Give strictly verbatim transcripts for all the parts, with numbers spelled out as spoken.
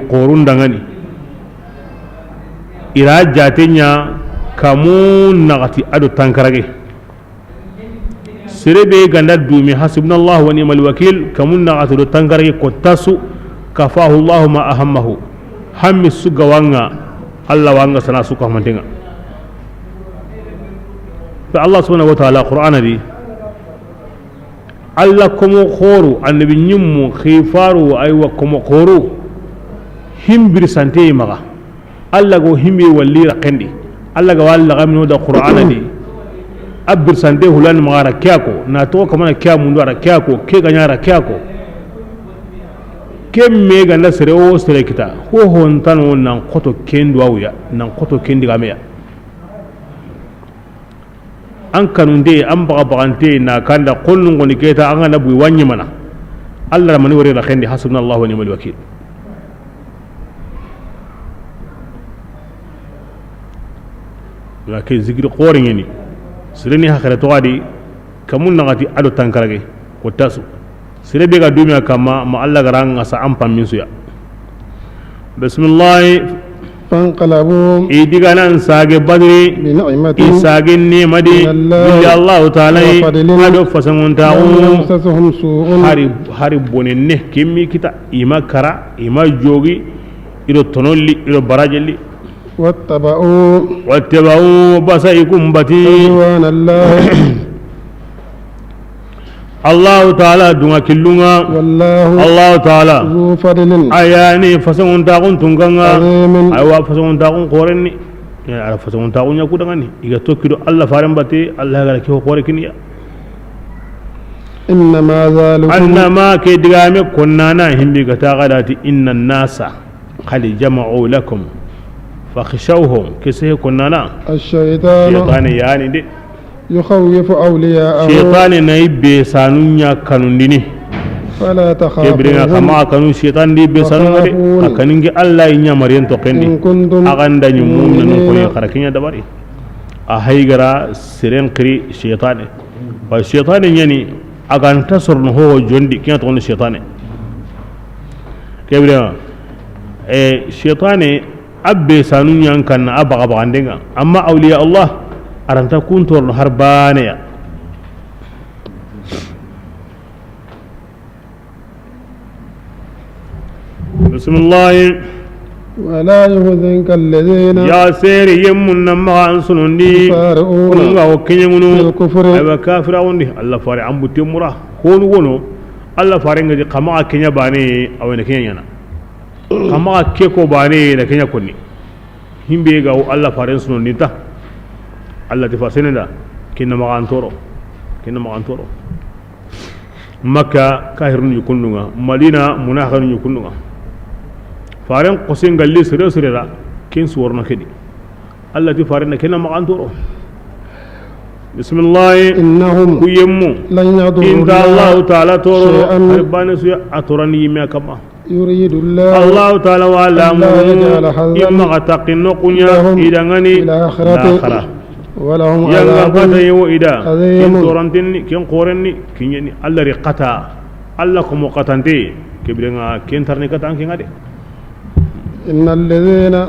Xorun dangani. I ra jaate ɲa kamu naxati a do tankarage. Sere be ga nda dumi hasbunallahu wa ni'mal wakil, kamu naxati do tankarage ko tasu, kafahu Allahu ma ahammahu. Hammi su ga wa ŋa, Allah wa ŋa sana su ka mantenga. Fa Allah subhanahu wa ta'ala Qur'ana di, Allah komo xoru, annabi ɲimmu, xifaru, aywa komo xoru, himbiri sante maxa. Allah go himbe walli raqendi. Allah ga walla gamino da Qur'ana di. Abir sante hulan maxa ra kiya ko, na to kamana kiya mundu ra kiya ko, ke ga ɲa ra kiya ko. Ke me ga nda sere o sere kita, ho hontano nan xoto kendu awuya, nan xoto kendi gameya. An kanunte, an baga bagante, na kanda xonnun goni keta, an ga na buyi wa ɲimana. Allah ra mani wori la xendi, hasbunallahu wa ni'mal wakil. Wa ke zikiri xore ɲeni. Sireni haxere to adi, kamun naxati a do tankarage, ko tasu. Sere be ga dumiya kamma, ma Allah ga ra ŋa sa an pammin suya. Bismillah. فانقلبوا I diganan sage Badri, بنعمة i sage nemadi, من الله billi Allahu Ta'ala, وفضل a do fasanguntaxu, لم يمسسهم سوء hari, hari bonenne, kimmi kita, i ma kara, i ma jogi, i do tonolli, i do barajelli. واتبعوا واتبعوا basa i kumbati. رضوان الله Allahu Ta'ala dunga killunga. والله Allahu Ta'ala ذو فضل a yani fasanguntaxun tunganga. عظيم Aywa, fasanguntaxun xorenni. Ya, ara fasanguntaxun ɲa kudangani. I ga tokkido Allah faren bate, Allah ga ra ke xore kiniya. إنما ذلكم Annama ke digame konnana himbi ga taxadati inna nasa qad jama'u lakum fakhshawhum. Ke sehe konnana. الشيطان Shaytane yani de. يخوف أولياءه Shaytane na i be sanu ɲa kanundini. فلا Ke birenga تخافوهم kama kanu shaytan di be sanu ngade. وخافون A kaningi Allah i ɲa mariyen to kendi. إن كنتم A ganda ɲi mu'minu ko مؤمنين ye xara kinya dabari. A haygara seren kiri shaytane. Ba shaytane ɲani a ganta sorno ho jondi kinya to shaytane. Ke birenga e shaytane Abbe sanu ɲan kanna a baga bagandenga. Amma awliya Allah, aranta kuntorno har baneya. Bismillah. ولا يحزنك الذين Ya seri yemmun nan maxa an sunundi. يسارعون Kunga o kenyengunu. في الكفر Aywa kafira wondi. Allah fare an butte mura. Honu wono. Allah fare ngadi kama kenya bane awene kenyana. Kama ke ko bane na kenya konni. Himbe ga wo Allah faren suno ninta. Allah ti fa senenda. Kinna maxa an toro. Kinna maxa an toro. Makka kahirun yukundunga. Madina munafiqun yukundunga. Faren qosen galli sere sere ra. Kin suwarno kedi. Allah ti faren na kinna maxa an toro. Bismillah. إنهم Ku yemmu. لن يضروا Inta الله Allahu Ta'ala toro. شيئا Har bane suya a torani yimme kama. يريد الله Allahu Ta'ala wa lamu ألا يجعل حرجا imma ga taqinno kunya لهم idangani في الآخرة lakhara. ولهم Yanga عذاب kata yewo ida. عظيم Kin torantinni, kin qorenni, kin yani Allah ri kata. Allah ko mo katante, kebirenga kin tarni kata an kinga de. إن الذين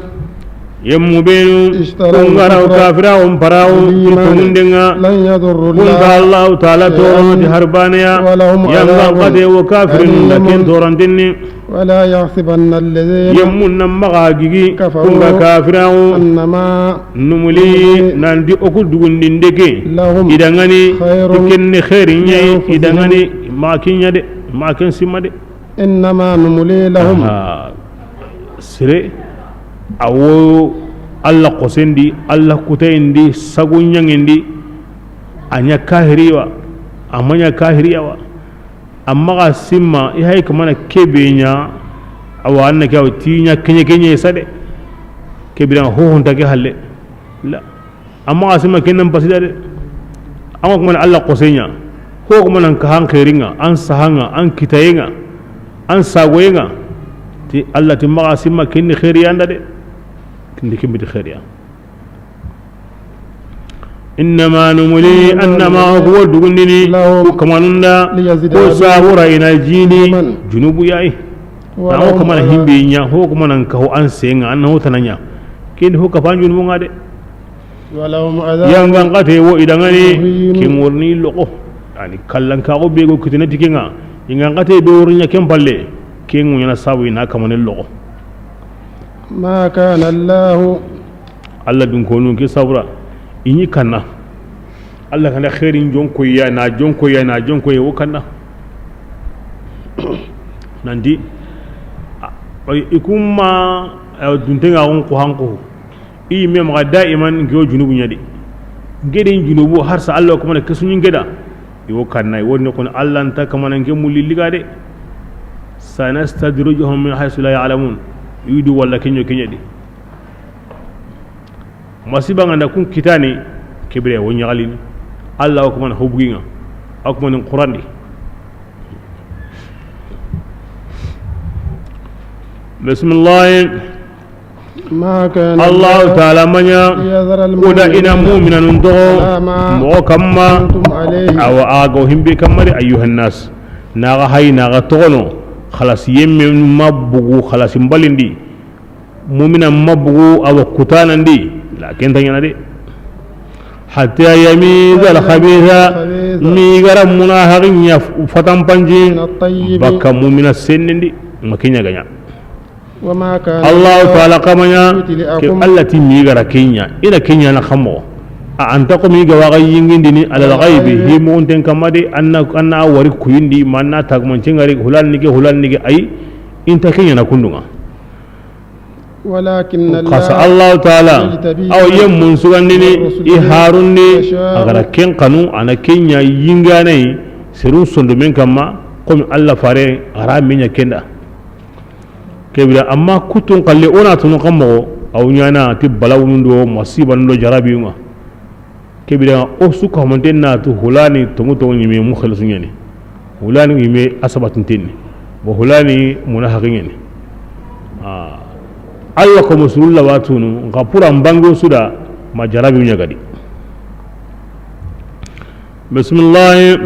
Yemmu benu, اشتروا kungara الكفر kafira on parawo, بإيمان tungundenga, لن يضروا kunta الله Allahu Ta'ala شيئا toro ti har baneya, ولهم yanga عذاب kate wo kafirin da أليم kin torantinni. ولا يحسبن الذين Yemmun nan maxa gigi, كفروا kunga kafirawo, أنما numuli, نملي nanti oku dugundinde ke, لهم idangani, خير ikenne khairin ɲai, لأنفسهم idangani, ma kinya de, ma ken simma de. إنما نملي لهم. Aha. Sire, awo Allah qosendi, Allah kutayindi, sagu ɲangindi, a ɲa kahiriwa, a ma ɲa kahiriyawa. Amma ga simma, i hay kamana kebe ɲa, awa anna ke awa ti ɲa kenye kenye sade. Kebiran ho honta ke halle. La. Amma a sima kenan basida de. An kuma na Allah qosenya. Ho kuma nan ka han khairinga, an sahanga, an kitayenga, an sagoyenga. Ti Allah ti maga sima kenni khairiya nda de. Kindi kimbi di khairiya. Innama numli annama huwa dugundini. Lahum. Ko kamanunda. Liyazdadu. Ko sabura ina jini. Ithman. Junubu yayi. An wo kamana himbe ɲa, ho kamana nka ho an senga, an na ho tana ɲa. Ken ho kapan jun mo ŋa de. Walahum adhabun, yangan kate wo i dangani, muhin, ken worni loxo. Ani kallan ka go be go kitene tikenga. Yangan kate be worni ken palle. Ken ŋo ɲana sabu i na kamane loxo. Ma kana Allahu. Allah dun konu ke sabura. I ɲi kanna. Allah kana khairin jonko ya, na jonko ya, na jonko ya, wo kanna. Nandi. A, i kuma, a, duntenga on ko hanko. I me maxa daiman nge o junubu ɲa di. Nge de junubu har sa Allah kuma na kesu ɲi nge da. I wo kanna, i wo ne kono Allah nta kamana nge mulli liga de. Sanastadrijuhum min haythu la ya'lamun. Yudu wala kenyo kenya di. Masiba nga na kun kitani, kebire wo ɲaxalini. Allah wo kuma na hobuginga. Wo kuma ni Qur'an di. Bismillah. Ma kana Allah Ta'ala ma ɲa, liyadhara al-mu'minina, o da i na mu'minanun toxo, ala ma, moxo kamma, antum alayhi, awa a ga wo himbe kamma de, ayyuhan nas. Na ga hay, na ga toxono, xalas yemme ma bugu, xalas mbalindi. Mu'mina ma bugu, awa kutanandi, la ken ta ɲana de. Hatta yamiza al-khabitha, mi gara munahaxin ɲa fatan panji, min at-tayyib, baka mu'mina sennendi, ma ken ɲa ga ɲa. Wa ma kana Allah Ta'ala kama ɲa, ke Allah ti mi gara ken ɲa, i na ken ɲa na kamo. A anta ko mi ga waga yingindini alal ghaibi, hi mo unten kamma de, anna, anna wari kuyindi, manna tagman cengari, hulan nige, hulan nige, ay, inta ken ɲa na kundunga. Walakin, xasa Allah Ta'ala, yajtabi, aw yemmun sugandini, man yasha'u, i harunni, a gara ken kanu, a na ken ɲa yinganayi, serun sondomen kamma, komi Allah fare, a ra me ɲa kenda. Kebira, amma kutun kalle, o na tunu kammo, aw ɲana ti balawunundo, masibanundo, jarabiyunga. Kebira o su ka manten na tu hulani tongu tongu ɲime mukhlisu ɲani. Hulani ɲime asabatintenni. Bo hulani munahaxi ɲani. Ah. Allah ko musulun la watunu, nka pura mbango suda, ma jarabi ɲa gadi. Bismillah.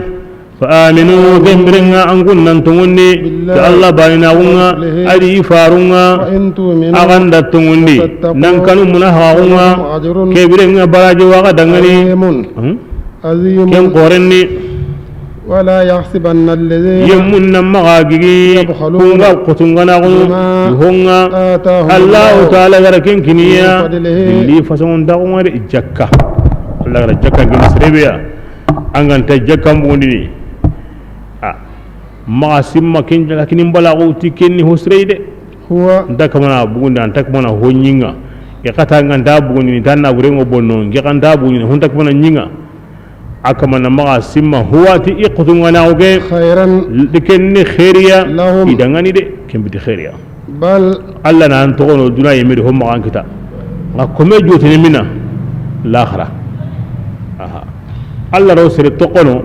Fa aminu, ken birenga an kun nan tongundi, billahi, ta Allah bayinaxunga, wa rasulihi, a di i farunga, wa in tu'minu, a ganda tongundi, wa tattaqu, nan kanu munahaxunga, wa lakum ajrun, ke birenga baraji waga dangani. Azimun. Hmm? Azimun. Ken korenni. Wala yahsabanna alladhina, yemmun nan maxa gigi, yabkhaluna, kunga kutungana gunu, bima, honga, atahum, Allahu, Allahu, Ta'ala gara ken kiniya, min fadlihi, illi fason daxunga de jakka. Allah gara jakka gini serebeya. An ga nta jakkan bugundini. A maxa simma ken jakka kinin balaxu ti kenni hosirey de. Huwa. Nta kamana bugundi, anta kamana ho ɲinga. I xata nga nta bugundini, ta na burengo bonno, nge xa nta bugundini, ho nta kamana ɲinga. A kamana maxa simma huwa ti i xutungana o ke. Khairan. Di kenni khairiya. Lahum. I dangani de, ken biti khairiya. Bal. Allah na an toxono duna yemedi ho maxa an kita. Nga kome jotene mina laxara. Aha. Allah ro sere toxono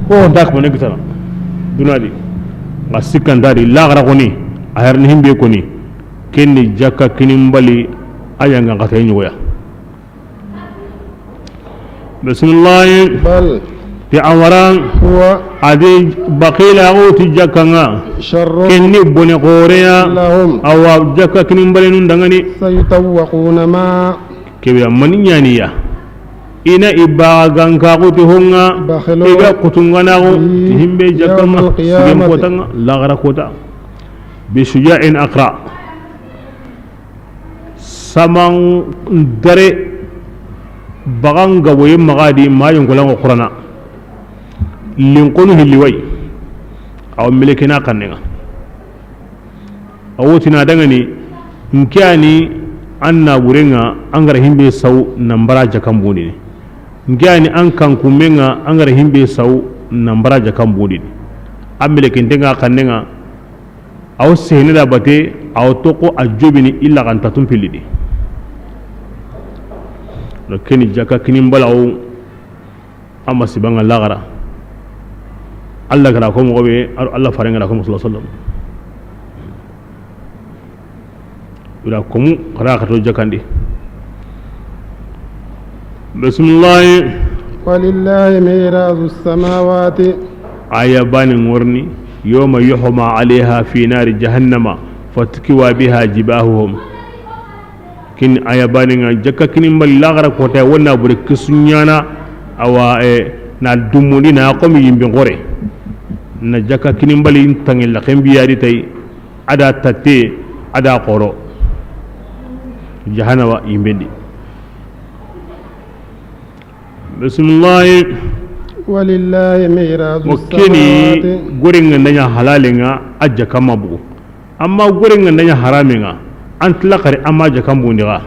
ko nda ko ne gitana. Duna di. Nga sikkanta di laxara koni. A yarni himbe koni. Kenni jakka kinin bali a yanga xata ɲogoya. Bismillah. Bal. Ti awara. Huwa. A di baqila o ti jakka nga. Sharrun. Kenni bone xoreya. Lahum. Awa jakka kinin balenun dangani. Sayutawwaquna ma. Kebe mani ɲaniya. I na i baga ganka xuti honga. Bakhilu. I ga kutungana xo. Bihi. Ti himbe jakka nga. Yawmal qiyamati. Sigen kota nga. Laxara kota. Bi shuja'in aqra. Saman dare bagan gaboye maxa di ma yonkolango xurana. Linkonu hilli way. Awa melekena kannenga. A wotina dangani, nke ani an naburenga an gara himbe saw nan bara jakan bundini. Nke ani an kankumenga an gara himbe saw nan bara jakan bundini. A melekentenga kannenga. Aw sehene da bate, aw toko a jobini illa kan tatun pilidi. No keni jaka kinin balaw, a masibanga laxara. Allah gara ko moxo be, Allah farenga gara ko sallallahu alaihi wasallam. Ira komu xara xato jakandi. Bismillah. Walillahi mirasu samawati. Aya bani ngorni. يوم يحمى عليها في نار جهنم فتكوى بها جباههم. Kin aya baane ŋa, jakka kini mbali laxara kota, wonna bure kisu ɲaana, awa, e, na dumundi na xomi yimbe xore. Na jakka kini mbali tangi la xembi yari tay, a da tatte, a da xoro. Jahannama yimbendi. Bisimilahi. ولله ميراث السماوات. Mo keni gore ŋa nda ɲa halale ŋa, a jakka ma bugu. Amma gore ŋa nda ɲa harame ŋa, an ti laxari amma jakka mbundi ga.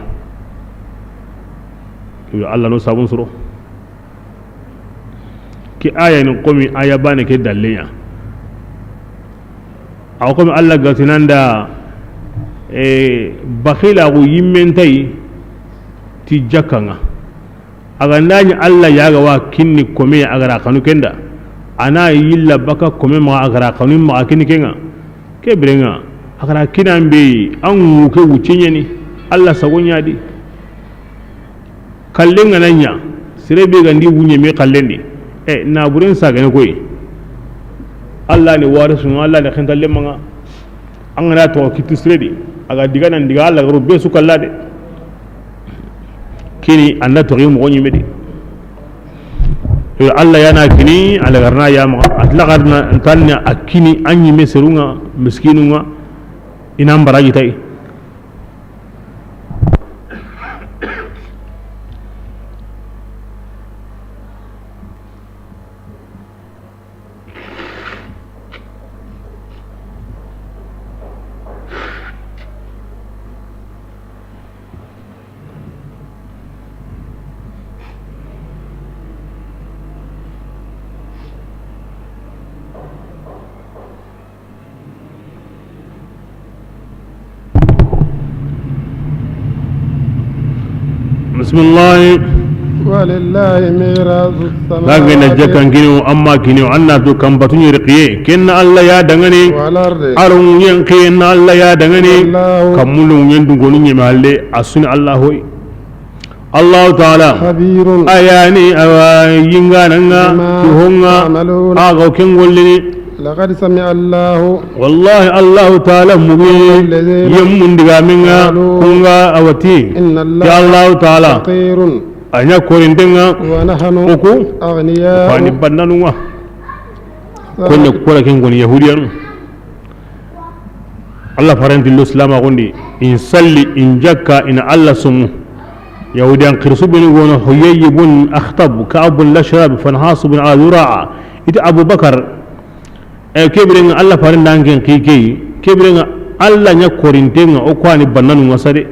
Yo, Allah no sabun suro. Ke aya ni xomi aya baane ke dalleya. Awa xomi Allah ga ti nanda, e, baxilaxu yimmen tay ti jakka ŋa. A ga nda ɲi Allah ya ga wa kinni kome, a ga ra xanu kenda. A na yilla baka kome ma, a ga ra xanu ma a kinni ke ŋa. Ke bire ŋa, a ga ra kina mbe, an ŋu ke wucce ɲani, Allah sago ɲa di. Kallen ŋa na ɲa, sere be ga ndi wuɲe me kallen di. E, na buren sa gane koy. Allah ni warisu, Allah ni xenta lemma ŋa. An ga na to kitu sere di, a ga diga nan diga Allah garu be su kalla de. Kini anda to mo ɲi me di. E, Allah ya na kini, Allah garna ya ma, a ti laxarna tanna a kini an ɲi me seru ŋa, miskinu ŋa, i na mbaraji tay. Bisimilahi. ولله ميراث السماوات. Lagana jakkan kini o, amma kini o, an na to kan batu ɲeri xiye. Ken na Allah ya dangane. والأرض. Aron yen xiye na Allah ya dangane. والله. Kamulu yen dungonu ɲeme halle, a su ni Allah hoy. Allahu taala. خبير. A ya ni, awa, yingananga, بما tuhonga, تعملون. A ga ken gollini. لقد سمع الله. Wallahi, Allahu taala mugi. الذين. Yemmun diga minga, قالوا. Kunga awati. إن الله. Ya Allahu taala. فقير. A ɲa korintenga. ونحن. Oku. أغنياء. Fani bannanunga. Konne kora ken goni yahudiyanu. Allah farenti lo silama gondi, in salli, in jakka, in Allah sumu. Yahudiyan xirsu benu gono, Huyayy bun Akhtab, Ka'b bun Lashrab, Fanhas bun Azura'a, ita Abu Bakar, e, ke birenga Allah farenti angen kikei, ke birenga Allah ɲa korintenga, o kwani bannanu ngasade.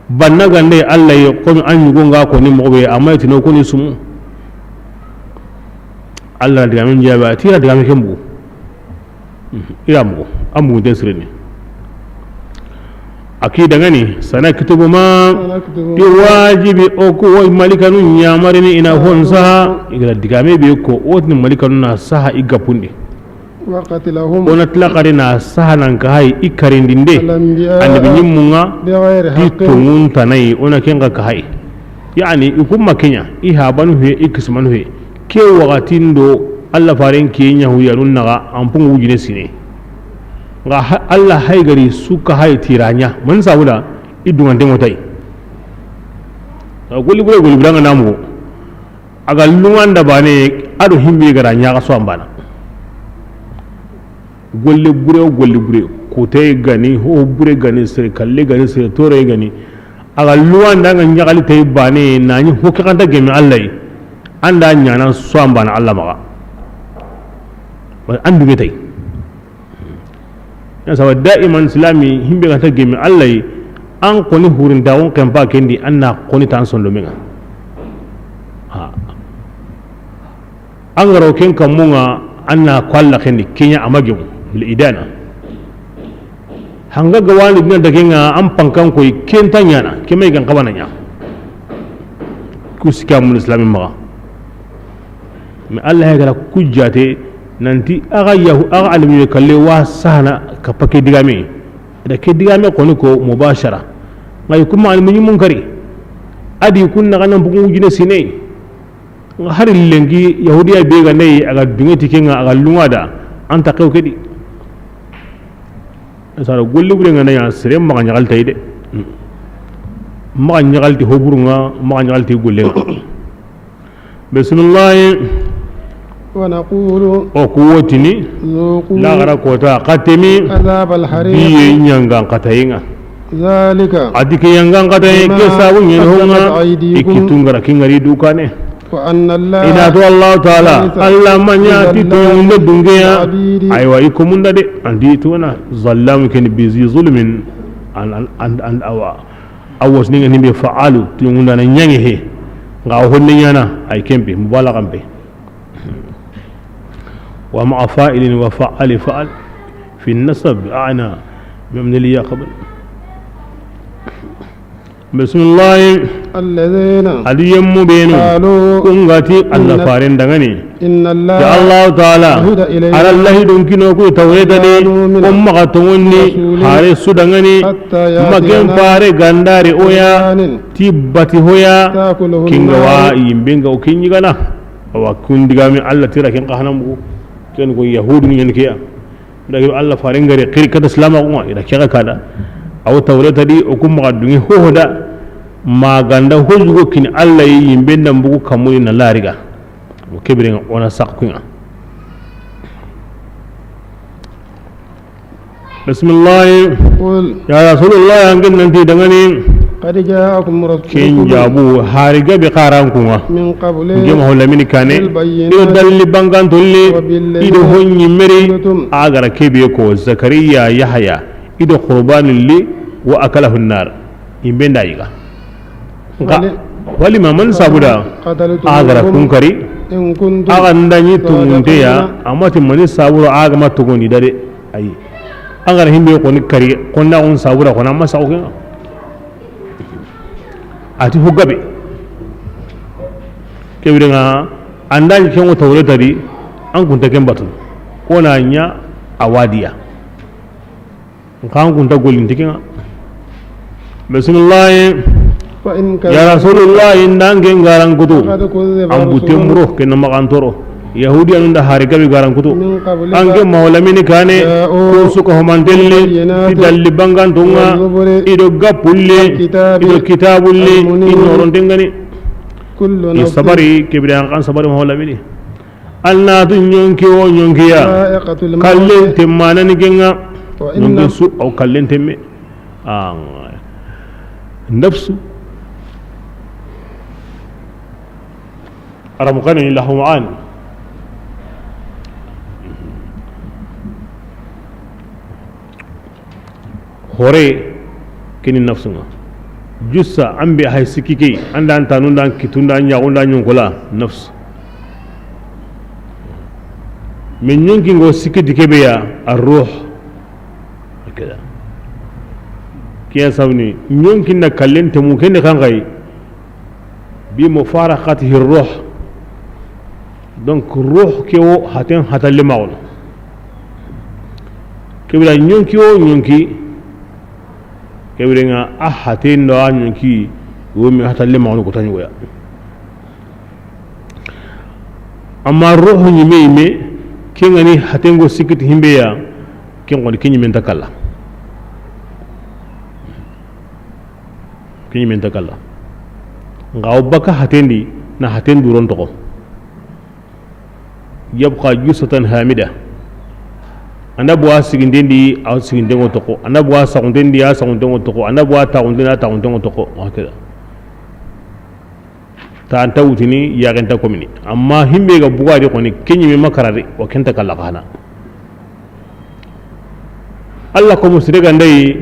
Banna gande Allah ye, komi an yugo nga ko ni mogo be, amma itino ko ni sumu. Allah na digamen jaba, tira digamen kembu. Ira mogo, amu de sirene. Aki dangani, sanaktubu ma, سنكتب. I wajibi o ko, o malikanu ɲamarini ina hon saha, i ga digame be ko, o ni malikanu na saha i gapundi. وقتلهم. O na tilakari na saha nan ka hay i karindinde. الأنبياء. Annabi ɲimmunga. بغير حق. Di tongun tanai, o na kenga ka hay. Yani, i kumma kenya, i habanu he, i kismanu he. Ke wagatin do, Allah faren ke ɲahu yanun naga, an pungu wujine sine. Nga ha-, Allah hay gari suka hay tiranya. Man sabuda, i dungante motay. Goli bure, goli buranga namu. A ga lunganda bane, a do himbe gara ɲaga so ambana. Golle bure o golle bure, koteye gani, ho bure gani, sere kalle gani, sere toreye gani. A ga lunganda nga ɲagali tay bane, nani hoke kanta gemi Allah yi. Anda ɲana so ambana Allah maga. Wala andu ge tay. Ya saba daiman silami himbe ga ta gemi Allah yi, an koni hurinda on kempa kendi, an na koni tan sondo menga. Ha. An garo ken kamunga, an na ko Allah kendi kenya amagemu, bil idana. Hanga gawani dina dagenga an pankan koy kenta ɲana, kemay gan kabana ɲa. Kusika mun islami maga. Mais Allah ya gara kujjate nanti aga yahu, aga alimi kalle wa sahana ka pake digame. Da ke digame koni ko mubashara. Ngai kuma alimi munkari. Adi kunna ganan bugun wujine sine. Hari lenki yahudiya be ga nayi aga dungeti kenga aga lungada. An ta xew ke di. Sara golle bure ŋa na ya sere maxa ɲaxal tay de. Maxa ɲaxal ti hoburun ŋa, maxa ɲaxal ti golle ŋa. Bisimilahi. ونقول O ku wotini. ذوقوا Laxara kota xa temi. عذاب الحريق Biye ɲangan xatayi ŋa. ذلك A di ke ɲangan xatayi ke بما sabu ɲen ho ŋa. كسبت أيديكم I kitu ŋa ra ke ŋa ri du kane. وأن الله I na to Allahu Taala, ليس Alla ma ɲa ti بظلام toŋunde dungeya. للعبيد Aywa, i ko munda de, an di to na, zallamu ken bi zi zulmin, an, an, an, an, awa. A wotini ŋa ni be fa'alu, toŋunda na ɲange he. Ŋa honne ɲana, ay kempe, mubalaga mpe. ومع فاعل وفعل فعل في النصب أعنى بمن لي قبل. Bisimilahi. الذين A di yemmu benu. قالوا Ku ŋa ti Alla إن faren dangani. إن الله Ti Allahu Taala. عهد إلينا Ala lahi dun kino ku Tawreta de. ألا نؤمن Ko maxa toŋonni لرسول hare su dangani. حتى Ma ken يأتينا fare ganda ri o ya. بيان Ti bati ho ya. تأكله Kinga wa النار Yimbe ŋa o kin ɲi gana. Awa kun digami Alla tira ken xa hana mugu. Ken ko Yahudu ɲen ke ya. Daga Alla faren ga ri xiri kata silamaxu ŋa, i da ke ga kada. Aw Tawreta di, o ku maxa dungi hohoda, ma ganda hojugo kini Alla yi, Yimbe nda mbugu kamuni na lariga. O ke bire ŋa, o na sax ku ŋa. Bisimilahi. قل Ya Rasulullah, an ken nan ti dangani. قد جاءكم رسول Ken jabu, hari gabe xaran ku ŋa. من قبل Nge ma holamini kane. بالبينات I do dalli bangan tolle. وبالذي I do honni meri. قلتم A ga ra kebe ko Zakariya, Yahaya. I do qurbani li wa akalahu nar. Yimbe nda yiga. Nka, wali- walima man sabuda. قتلتموهم A ga ra kun kari. إن كنتم A ga nda ɲi tungunte ya. صادقين Amati mani sabuda a ga ma tungundi da de. Ayi. An ga ra himbe ko ni kari. Ko na un sabuda ko na ma sa o ke. A ti ho gabe. Ke bire ŋa, an da ɲi ken ŋo Tawreta di, an kun ta ken batu. Ko na ɲa a wadiya. Nka an kun ta golin ti ke ŋa. Bisimilahi. فإن Ya كذبوك Rasulullah, i nda an ke ŋa ran kutu. فقد كذب An bu رسل temburo, ke na maxa an toro. Yahudiyanun da hari gabe ga ran kutu. من قبلك An ke ma holamini kane, جاءوا kun su ka homantelli, بالبينات ti dalli banganton ŋa, والزبر i do gapulle, والكتاب i do kitabulli, المنير i noronten ŋa ni. كل I نفس sabari, ke bire an xa sabari ma holamini. An na tu ɲonki wo ɲonki ya. ذائقة الموت Kallen temmana ni ke ŋa. وإن Ɲonki su, aw kallen temme. Ah, nafsu. Aramu kanu ni lahu ma'ani. Hore, kini nafsu ŋa. Jussa, an be hay sikki ke, an da an tanu, an da an kitu, an da an ɲaxu, an da an ɲonkola, nafsu. Mais ɲonki ŋo sikki di ke be ya, ar-ruh. Hakada. Kiya sabuni, ɲonki na kallen temu ke ni kan xay. Bi mufaraqatihi ruh. Donc, ruh ke wo haten hatalle maxono. Ke bire ɲonki wo ɲonki, ke bire ŋa a haten do a ɲonki, wo mi hatalle maxono ko ta ɲi wo ya. Amma ruhu ɲi me yi me, ke ŋa ni haten ŋo sikki ti himbe ya, ke ŋo ni ke ɲi me nta kalla. Ke ɲi me nta kalla. Nxa wo baka haten di, na haten duron toxo. Yabqa jussatan hamida. An da bo a siginten di, a siginten ŋo toxo. An da bo a saxunten di, a saxunten ŋo toxo. An da bo a taxunten di, a taxunten ŋo toxo. Wa hakada. Ta an ta wutini, yaxen ta komini. Amma himbe ga buga di xoni, ke ɲi me ma kara de, wa ke nta kalla xa hana. Alla ko mo sire ga nda yi,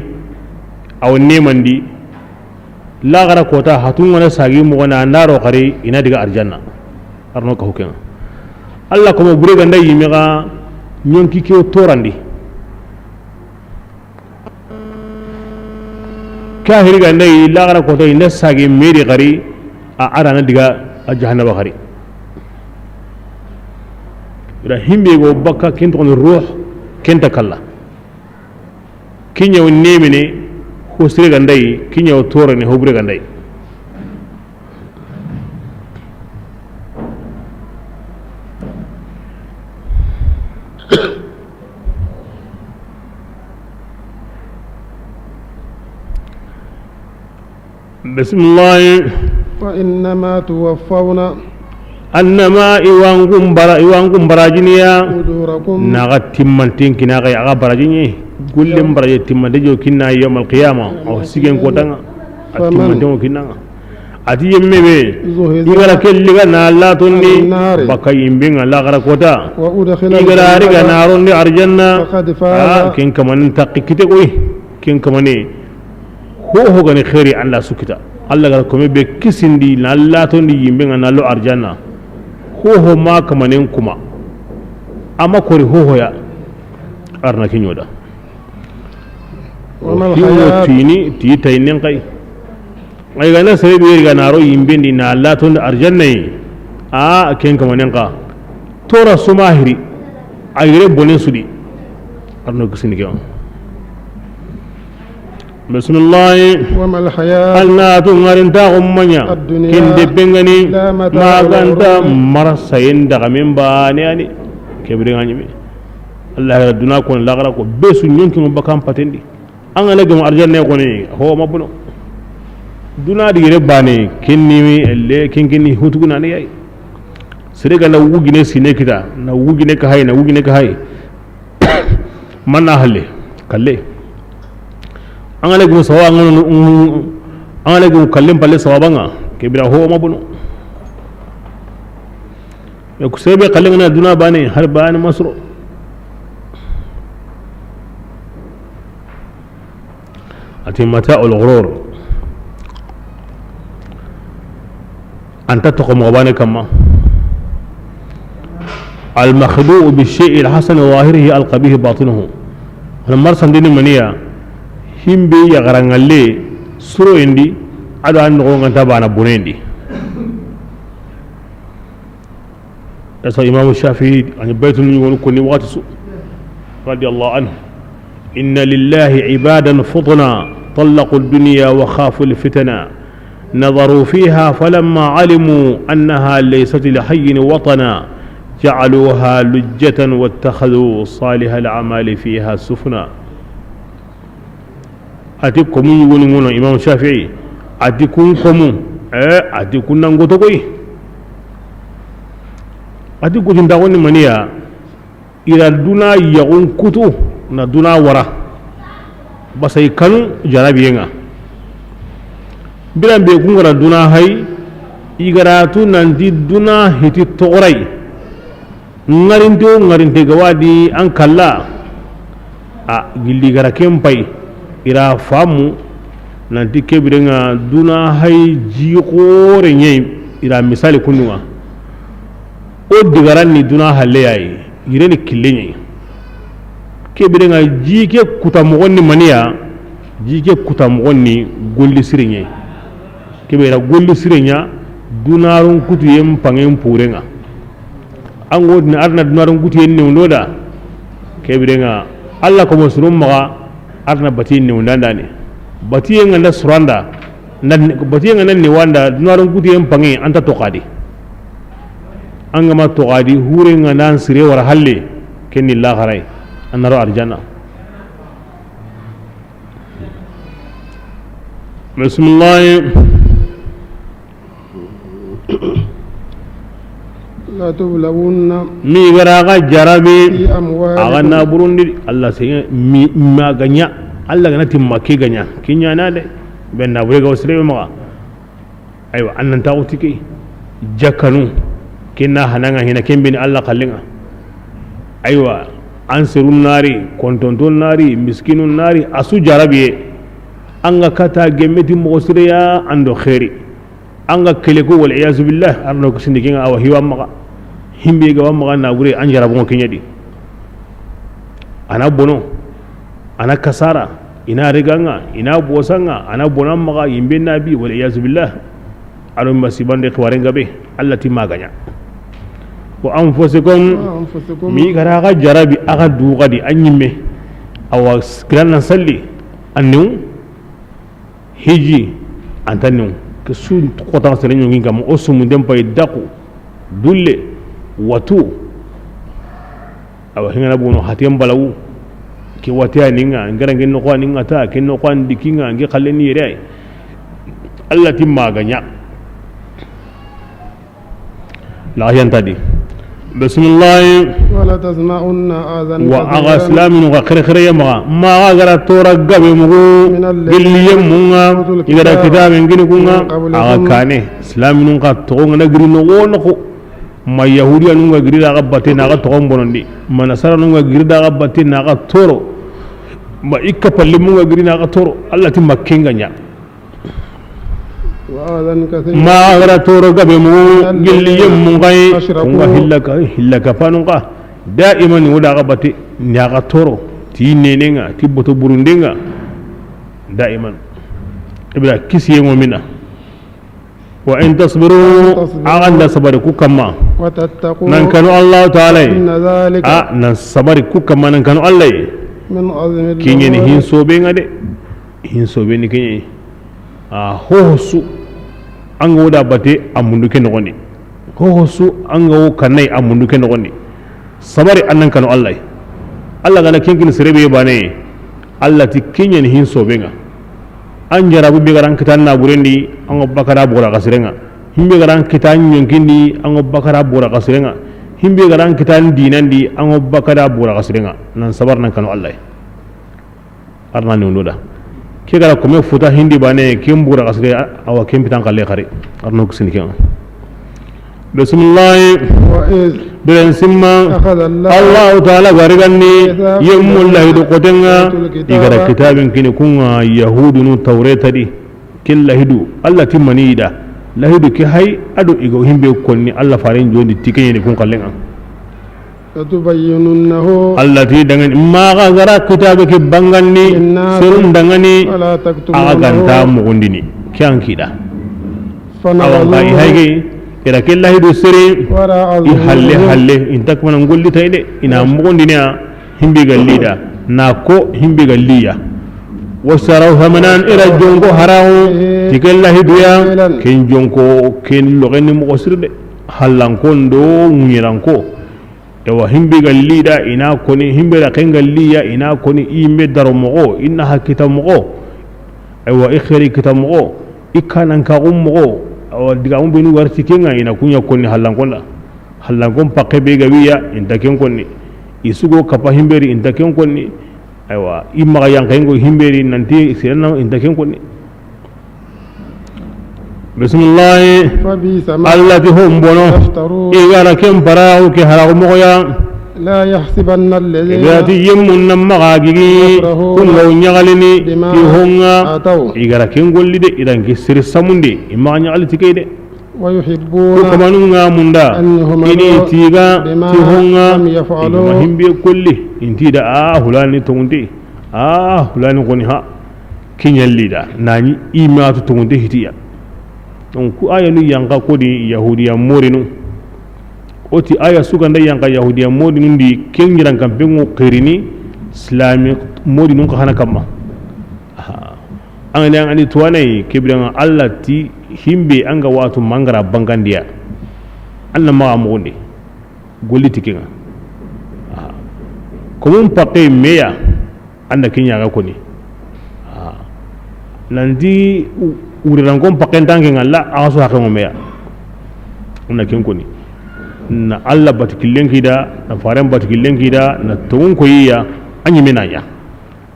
aw nemandi, laxara kota, hatun ŋa na sagi moxo na, an da ro xari, i na diga arjanna. Arno ka huken ŋa. Alla ko mo bure ga nda yi me ga, ɲonki ke wo torandi. Kahiri ga nda yi laxara kota, i na sage meri xari, a arana diga a jahannaba xari. Ira himbe go baka ken toxo ni ruh, ke nta kalla. Ke ɲa wo nemene, ho sire ga nda yi, ke ɲa wo torene, ho bure ga nda yi. Bisimilahi. Wa innama tuwaffawna. Annama i wa n kun bara, i wa n kun barajiniya. Ujurakum. Na ga timmanten kini a ga, a ga barajini. Gollen baraji timmante jo kinna yawmal qiyama. Aw sigen kotanga. A timmanten o kinnanga. A ti yemme be. Zuhziha. I ga ra kelli ga na latondi. Anin nari. Baka yimbe nga lagara kota. Wa udkhila. I ga ra ri ga na rondi arjanna. Faqad faza. Ah, ken kamanin taqi kite koy. Ken kamane. Ho ho gani xeeri anda su kita. Allah ga ra kome be kisindi na latondi yimbe nga na lo arjanna. Ho ho ma kamanen kuma. Ama kori ho ho ya. Arna kinyo da. Wa mal hayat. Tini ti taynen kay. Ay ga na sere be ga na ro yimbe ndi na latondi arjanna yi. A ken kamanen ka. Tora sumahiri. Ayre bonen sudi. Arno kisindi ke. Bisimilahi. Wa mal hayat. Annatu ngarinta gummanya. Ad-dunya. Kende bengani. Illa mata'ul ghurur. Maganta marsayen daga min bane ani. Kebiri ngani mi. Allah ya duna kon lagara ko besu nyonki mo bakan patendi. An ga na gemu arjanna ko ni ho mabuno. Duna di re bane kinni mi elle kin kinni hutuguna ni yayi. Sere ga na wugine sine kita na wugine ka hay na wugine ka hay. Manna halle kalle. An ga na gemu sawa an ga na, an ga na gemu kallen palle sawabanga. Kebira ho mabuno. E ku sebe kallen na duna bane har bane masro. Ati mata'ul ghurur. Anta toxo moxo bane kamma. Al makhdu'u bi shay'il hasan zahirihi al qabih batinuhu. Wala marsandini maniya. Himbe ya garangalle suro indi. Ado an noxo nganta bana bonendi. Esa Imam Shafi'i ani baytun ni wonu koni waxati su. Radiyallahu anhu. Inna lillahi ibadan futana, tallaqu ad-dunya wa khafu al-fitana. Nadharu fiha falamma alimu annaha laysat li hayyin watana, ja'aluha lujjatan wattakhadhu salihal a'mali fiha sufna. Ati komu yugonu ngono Imam Shafi'i. Ati kun komu. Eh, ati kun nangoto koy. Ati kutin dagoni maniya. Ira duna yagun kutu na duna wara. Basay kanu jarabiyenga. Biran be kun gara duna hay. Igaratu nanti duna hiti togoray. Ŋarinte wo ŋarinte ga wadi an kalla. A gilli gara ken pay. Ira famu nanti kebirenga duna hay ji xore ñayi. Ira misali kunduŋa. O digaran ni duna halle yayi. Yireni kille ñayi. Kebirenga ji ke kuta moxon ni maniya. Ji ke kuta moxon ni golli sire ñayi. Kebe ira golli sire ña. Dunarun kutuyen pangen purenga. An go dina arna dunarun kutiyen newndo da. Kebirenga Allah ko mo surun maga arna batiyen newndandani. Batiyen nganda suranda. Nan batiyen nganda newanda dunarun kutiyen pangi anta toxadi. An gama toxadi hurenga nan sire wara halle. Kenni laxaray. Annaro arjanna. Bismillah. Latublawunna. Mi gara ga jarabi. Fi amwalikum. Aga na burundi Allah sey mi maganya. Allah gana timma ke ganya kinyana de. Ben na bure ga wasre maga. Aywa annan taxuti ke. Jakanu. Kinna hananga hina kembini Allah kallinga. Aywa an serun nari kontonton nari miskinun nari asu jarabiye. Anga kata gemmeti moxo sireya ando xeeri. Anga kele ko wal iyazu billah arno ko sindi kinga awa hiwa maxa. Himbe ga wa maxa na bure an jarabon kinyadi. Ana bono. Ana kasara. Ina reganga ina bosanga ana bona maxa yimbe nabi wal iyazu billah. Aro masibande xiwaren gabe. Allah ti maganya. Wa anfusikum. Mi gara ga jarabi aga dugadi anyimme. Awa kiran nan salli. Annu. Hiji. Antannu. Ke su xotan sere ñongin kam o sumu dem pay daqu. Dulle. Watu. Awa hingana bono haten balawu. Ke watiya ninga ngara ngen no ko ninga ta ken no ko andi kinga ngi xalle ni yere ay. Alla ti ma ga ɲa. Laxayanta di. Bisimillahi. ولتسمعن أذى كثيرا. Wa a ga silaminu ga xerexere ya maxa, ma a ga gara toora gabe mugu, من الذين gilli yemmun ŋa, أوتوا الكتاب i ga da kitaaben kini kun ŋa, من قبلكم a ga kane, silaminun xa toxo ŋa na giri noxo noxo. Ma yahudiyanun ga giri da ga batte na ga toxon bonondi. Ma nasaranun ga giri da ga batte na ga tooro. Ma i kapallimun ga giri na ga tooro. Alla ti ma ken ga ɲa. وأذى كثيرا. Ma a ga ra tooro gabe mugu, من الذين gilli yemmun ŋa yi, أشركوا kun ga hilla ka, hilla kapanun xa. Daiman wo da ga batte, na ga tooro, ti nenen ŋa, ti boto burunden ŋa. Daiman. I bira kisiyen ŋo mina. وإن تصبروا, وإن تصبروا a ga nda sabari ku kamma. وتتقوا Nan kanu Alla Taala yi. فإن ذلك A, nan sabari ku kamma, nan kanu Alla yi. من عزم الأمور. Ken ɲa ni hin sobe ŋa de. Hin sobe ni ken ɲa yi. A, hoho su, an ga wo da batte, a mundu ke noxondi. Hoho su, an ga wo kanne, a mundu ke noxondi. Sabari, an nan kanu Alla yi. Alla ga na ken kini sere be baane, Alla ti ken ɲa ni hin sobe ŋa. An jarabu be ga ra an kita na burendi, an ga bakka da bora xasiren ŋa. Himbe ga ra an kita ɲonkin di, an ga bakka da bora xasiren ŋa. Himbe ga ra an kita diinan di, an ga bakka da bora xasiren ŋa. Nan sabari, nan kanu Alla yi. Arna ni undo da. Ke ga ra kome futa hindi baane, ken bora xasire, awa ken pitan xalle xari. Arno kisini ken. Bisimillahi. وإذ Biren simma. أخذ الله Alla Taala ga riganni ميثاق yemmu الذين lahidu xoten ŋa, أوتوا الكتاب i ga ra kitaaben kini kun ŋa, yahudunu Tawreta di. Ken lahidu, Alla ti mani da. Lahidu ke hay, a do i ga himbe konni, Alla faren jondi ti ken ɲa ni kun xallen ŋa. لتبيننه Alla ti danŋa ni, ma a ga gara kitaabe ke bangandi, للناس serun danŋa ni, ولا تكتمونه a ga nta mugundini. Ke an kida. فنبذوه Awa, ba i hayge, i ra ke lahidu sere, وراء i halle, ظهورهم halle, i nta kuma na ngolli tay de, i na mugundini ya, himbe ga li da, na ko, himbe ga li ya. واشتروا ثمنا, i ra jonko haramu, ti ke lahidu ya, ken jonko, ken loxeni moxo siri de, hallankon do, ŋuɲiranko. Ewa, himbe ga li da i na koni, himbe ra ken ga li ya i na koni, i me daro moxo, i na hakita moxo. Ewa, i xeri kita moxo, i kanan ka gum moxo. Awa, diga mu benu warti ken ŋa i na kun ɲa koni hallankon da. Hallankon pakke be ga wi ya, i nta ken koni. I sugo kapa himbe ri, i nta ken koni. Ewa, i maxa yanqen ŋo himbe ri nanti sirenna, i nta ken koni. Bisimillahi. فبئس ما Alla ti hon bono. يفترون I ga ra ken paraxu ke haraxu moxo ya. لا يحسبن الذين I ga ti yemmun na maxa gigi. يفرحون Kun ga wo ɲaxalini بما ti hon ŋa. أتوا I ga ra ken golli de, i ra n ke siri samunde, i maxa ɲaxali ti ke de. ويحبون Ku kamanun ŋa munda. أن يحمدوا I ni tiga بما ti hon ŋa. لم يفعلوا I ma himbe kolli. I nti da a hulani tongunte. A hulani koni ha. Kiɲalli da nani i ma tu tongunte hitiya. Donc ku ayanu yanqa kodi Yahudiya morinu. O ti aya su ga nda yanqa Yahudiya morinu ndi, ken ɲiran kampe ŋo xirini Islami morinu xa hana kamma. Aha. An ga ni, an ga ni tuwanai, ke bire ŋa Alla ti himbe an ga watu mangara bangandiya. An na maxa muxundi. Golli ti ke ŋa. Aha. Komun pakke me ya. An da ke ɲa ga koni. Ah. Nanti u-, wurirankon pakken tanke ŋa la, a ga so haqqe ŋo me ya. An da ken koni. Na Alla bati killen ki da, na faren bati killen ki da, na tongun ko yi ya, a ɲi me na ɲa.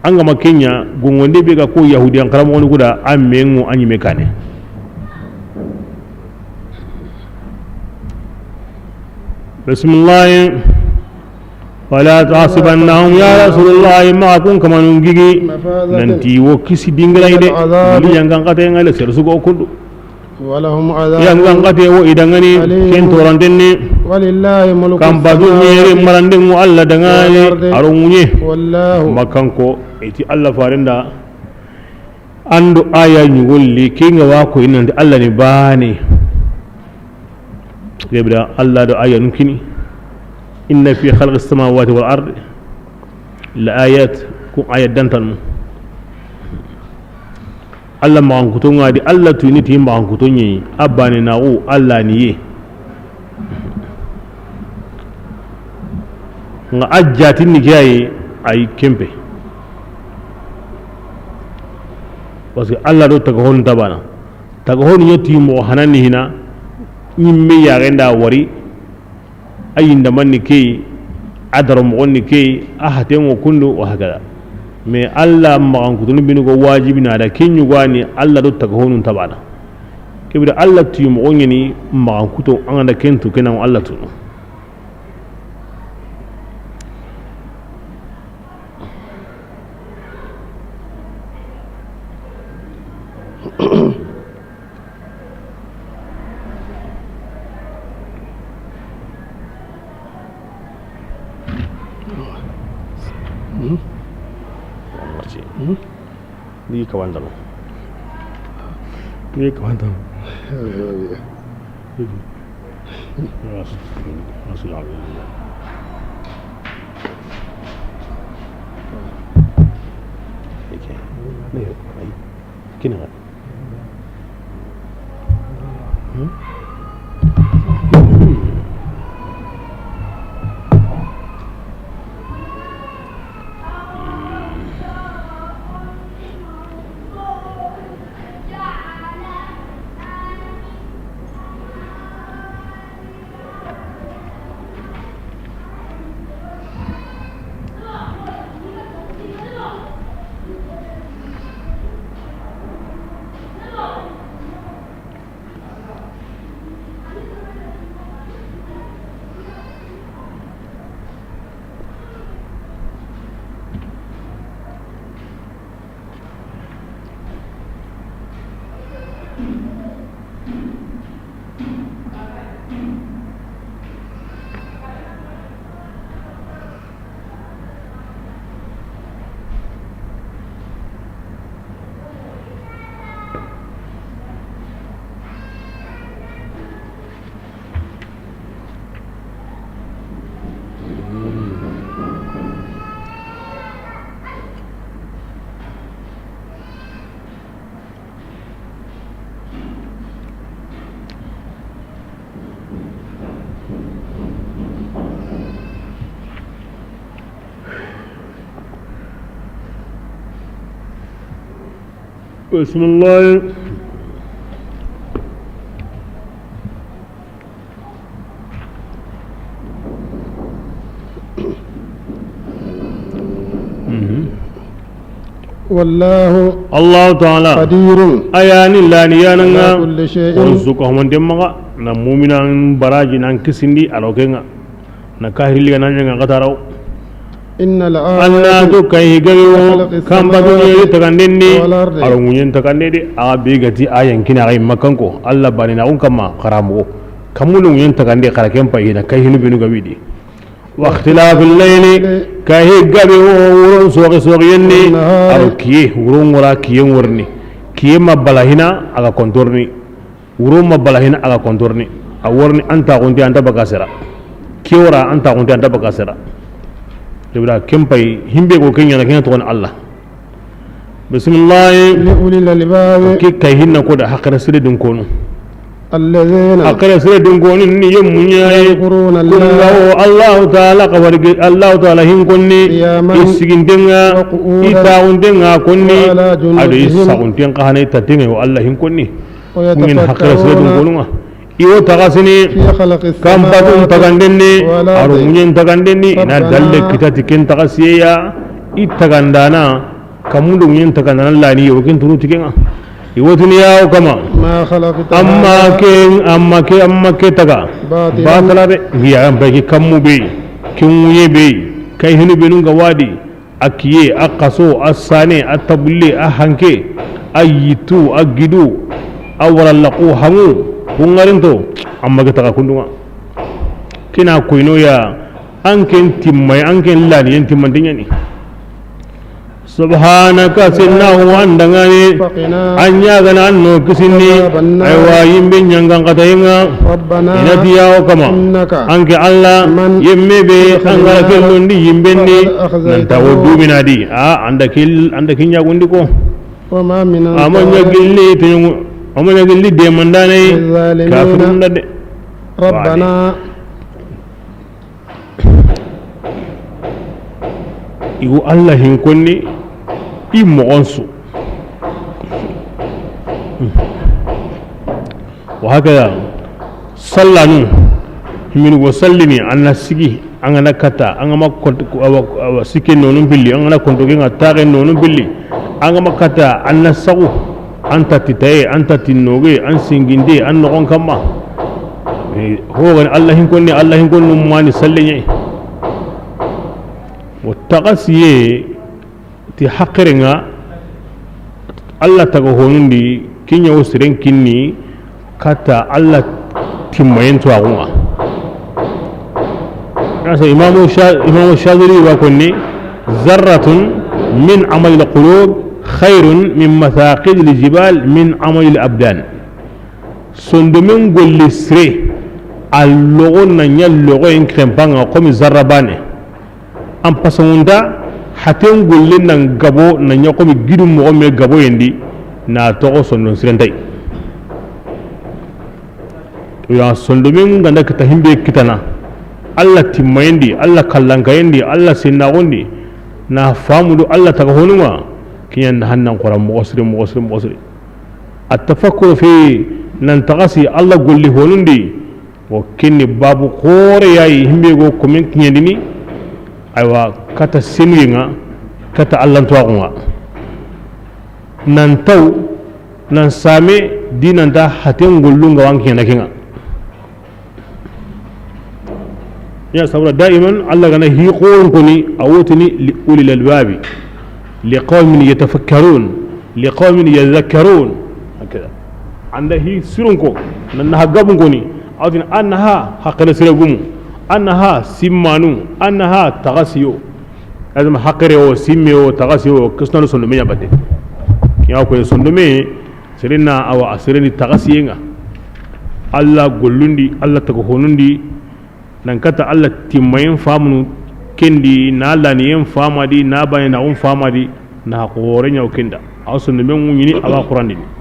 An ga ma ke ɲa, gongonde be ga ko Yahudiyan xaramoxonu ku da, a me ŋo a ɲi me kane. Bisimillahi. ولا تحسبنهم يا رسول الله ما كن كما ننجيجي. مفازة Nanti wo kisi dingiray de. من العذاب Li yangan xate ŋa le, sere su ga wo kundu. ولهم عذاب Yangan xate wo i danŋa ni, أليم ken toranten ni. ولله ملك Kan batu السماوات ɲere maranden ŋo Alla danŋa ni, والأرض a ro ŋuɲe. والله Makan ko, i ti Alla faren da. An do aya ɲugolli, ke ŋa wa ko i nanti Alla ni bane. Ke bire Alla do aya nun kini. إن في خلق السماوات والأرض لآيات, ku aya dantanu. Alla maxankuto ŋa di, Alla tuyini ti maxankuto ɲi, a bane na wo Alla ni ye. Ŋa a jatin ni ke ayi, ayi kempe. Parce que Alla do taga hon tabana. Taga honu ɲa ti moxo hanani hina, ɲimme yaxen da wari, a yindamanni ke yi, a daro moxonni ke yi, a hatenŋo kundu, wa hakada. Mais Allah maxankutunu binu go wajibi na da, ken ɲugani Allah do taga honun tabana. Kebira Allah ti moxo ɲeni maxankuto, an ga da ken tu, ken na Allah tunu. Ni kawandano. Ni kawandano. Kina. بسم الله. والله Allahu taala قدير a ya ni laniyananga على كل شيء. Won su ko homonte maxa na muminan baraji nan kisindi a ro kenŋa. Na kahiri liga nan ɲanga xataraw. إن الآيات Anna to kay gabe wo لخلق kamba to السماوات ni tagandendi والأرض. A ro ŋuɲen tagande de a be gati a yankina ay makanko Allah bani na un kama xaramugo. Kamu do ŋuɲen tagande xara ken pay hina kay hinu benu gabidi. واختلاف الليل kay gabe wo wuron soxi soxi yenni. والنهار A ro kiye wuron ŋora kiye ŋorni. Kiye ma balahina aga kontorni. Wuro ma balahina aga kontorni. A worni anta gonti anta bakasera. Kiye wora anta gonti anta bakasera. Ibra kempay himbe ko kenya na kenya to Allah. Bismillah. لأولي الألباب Ki kay hinna ko da hakara sire dun konu. الذين Hakara sire dun konu ni yemmunya. يذكرون الله Kunga o Allah taala kawarge Allah taala hin konni. قياما Isigindenga وقعودا itaundenga konni. وعلى جنوبهم Ado isagunten kahane tatenga o Allah hin konni. Kungin hakara sire dun ويتفكرون konunga. Iwo tagasini في خلق السماوات kampatun tagandenni والأرض. A ro ŋuɲen tagandenni ina ربنا dalle kitati ken tagasiyeya. I tagandana kamundo ŋuɲen tagandana lani yo ken turu tikenga. Iwotini yawo kama. ما خلقت Amma هذا ke amma ke amma ke taga. باطلا Batala de. Ngiya ambe ki kammu be. Ki ŋuɲe be. Kay hinu benunga wadi. A kiye, a kaso, a sane, a tabulle, a hanke, a yitu, a gidu, a warallaqu, hangu, hungarinto, amma ga taga kundunga. Kina koyno ya, an ken timmay, an ken lani, yen timmante ɲani. Subhanaka, sennahu andangani, فقنا an ɲagana an no kisindi, عذاب النار aywa yimbe ɲangan katayenga. ربنا Inati yawo kama, إنك an ke Allah, من yemme be, يدخل an ga النار kellondi yimbenni, فقد أخزيته nanta wo duminadi, a, anda kil, anda kinya gundi ko. وما من Amanya أنصار gilli, tenyungu, amanya gilli de mandane, للظالمين kafirunda de. ربنا Igu Allah hin konni i moxon su. Wa hakaza, sallanu, himini go sallini, an na sigi, an ga na kata, an ga ma konto, awa, awa, sikke nonu billi, an ga na konto ke ŋa taxe nonu billi, an ga ma kata, an na saxu, an tati taye, an tati noge, an singinde, an noxon kamma. Eh, ho gani Allah hin konne, Allah hin konnu mani sallenye. Wo taxasiye, ti haqiren ŋa, Allah taga honundi, kiɲa wo siren kinni, kata Allah timmayen tuwaxun ŋa. Asa Imamu Sha-, Imamu Shadili wa konni, zarratun min amali al-qulub khairun min mathaqil al-jibal min amali al-abdan. Sondomen golli sire, a loxo na ɲa loxo en krempa ŋa, komi zarra bane. An pasaŋunda, haten golle nan gabo, na ɲa komi gidu moxo me gabo yendi, na toxo sondon sirentay. Ya sondomen ganda kita himbe kitana, Allah timmayendi, Allah kallankayendi, Allah sennaxondi, na famudu Allah taga honun ŋa, kiɲan na hannan xora moxo sire, moxo sire, moxo sire. A tafakkuru fi, nan taxasi Allah golli honundi, wo kenni babu xoore yayi, himbe go komen kiɲandini, aywa, kata senuye ŋa, kata Allah ntuwaxun ŋa. Nan taw, nan same, di nanta haten gollun ŋa wan kiɲana ke ŋa. Ya sabura daiman Allah gana hi xoron koni, a wotini li ulil albabi, li qawmin yatafakkarun, li qawmin yadhakkarun. Hakada. Anda hi sirun ko, nan na ha gabun koni, a wotini an na ha haqqe sire gumu, an na ha simmanu, an na ha taxasiyo. Azma haqqe o, simme o, taxasiyo, kisnanu sondome ɲa batte. Ya ko sondome, Seren na awa a sereni taxasiyen ŋa. Allah gollundi, Allah taga honundi, nan kata Allah timmayen famunu kendi, na laniyen famadi, na banenaxun famadi, na xoore ɲa wo kenda. Awa sondomen ŋuɲini, awa xurandini.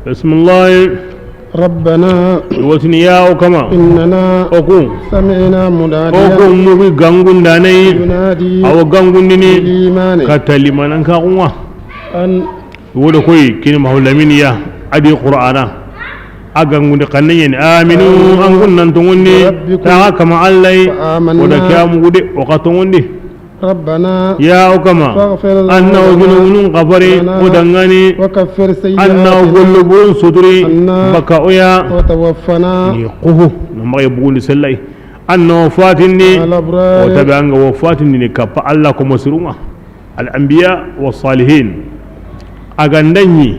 بسم الله. ربنا. Wotini ya o kama. إننا. Oku. سمعنا مناديا. Oku mugi gangundane. ينادي. Awo gangundini. للإيمان. Kata limanan kaxunga. أن Wodo koy kini Mahu Lamini ya, adi Qur'ana. A gangundi xanne ɲeni, aminu, an kun nan tongondi, rabbikum, taxa kama Allah yi, fa amanna, o da ke a mugu de, o xa tongondi. Rabbana, ya o kama, faghfir lana, an na o junubunun xafari, lana, o dangani, wa kaffir sayyi'atina, an na o gollo burun suturi, anna, baka o ya, wa tawaffana, ni xuhu, na maxa bugundi sellay, an na o fatindi, ma'al abrari, o tabe an ga o fatindi ni kappa Allah komo sirunga. Al anbiya wa salihin. A ga nda ɲi,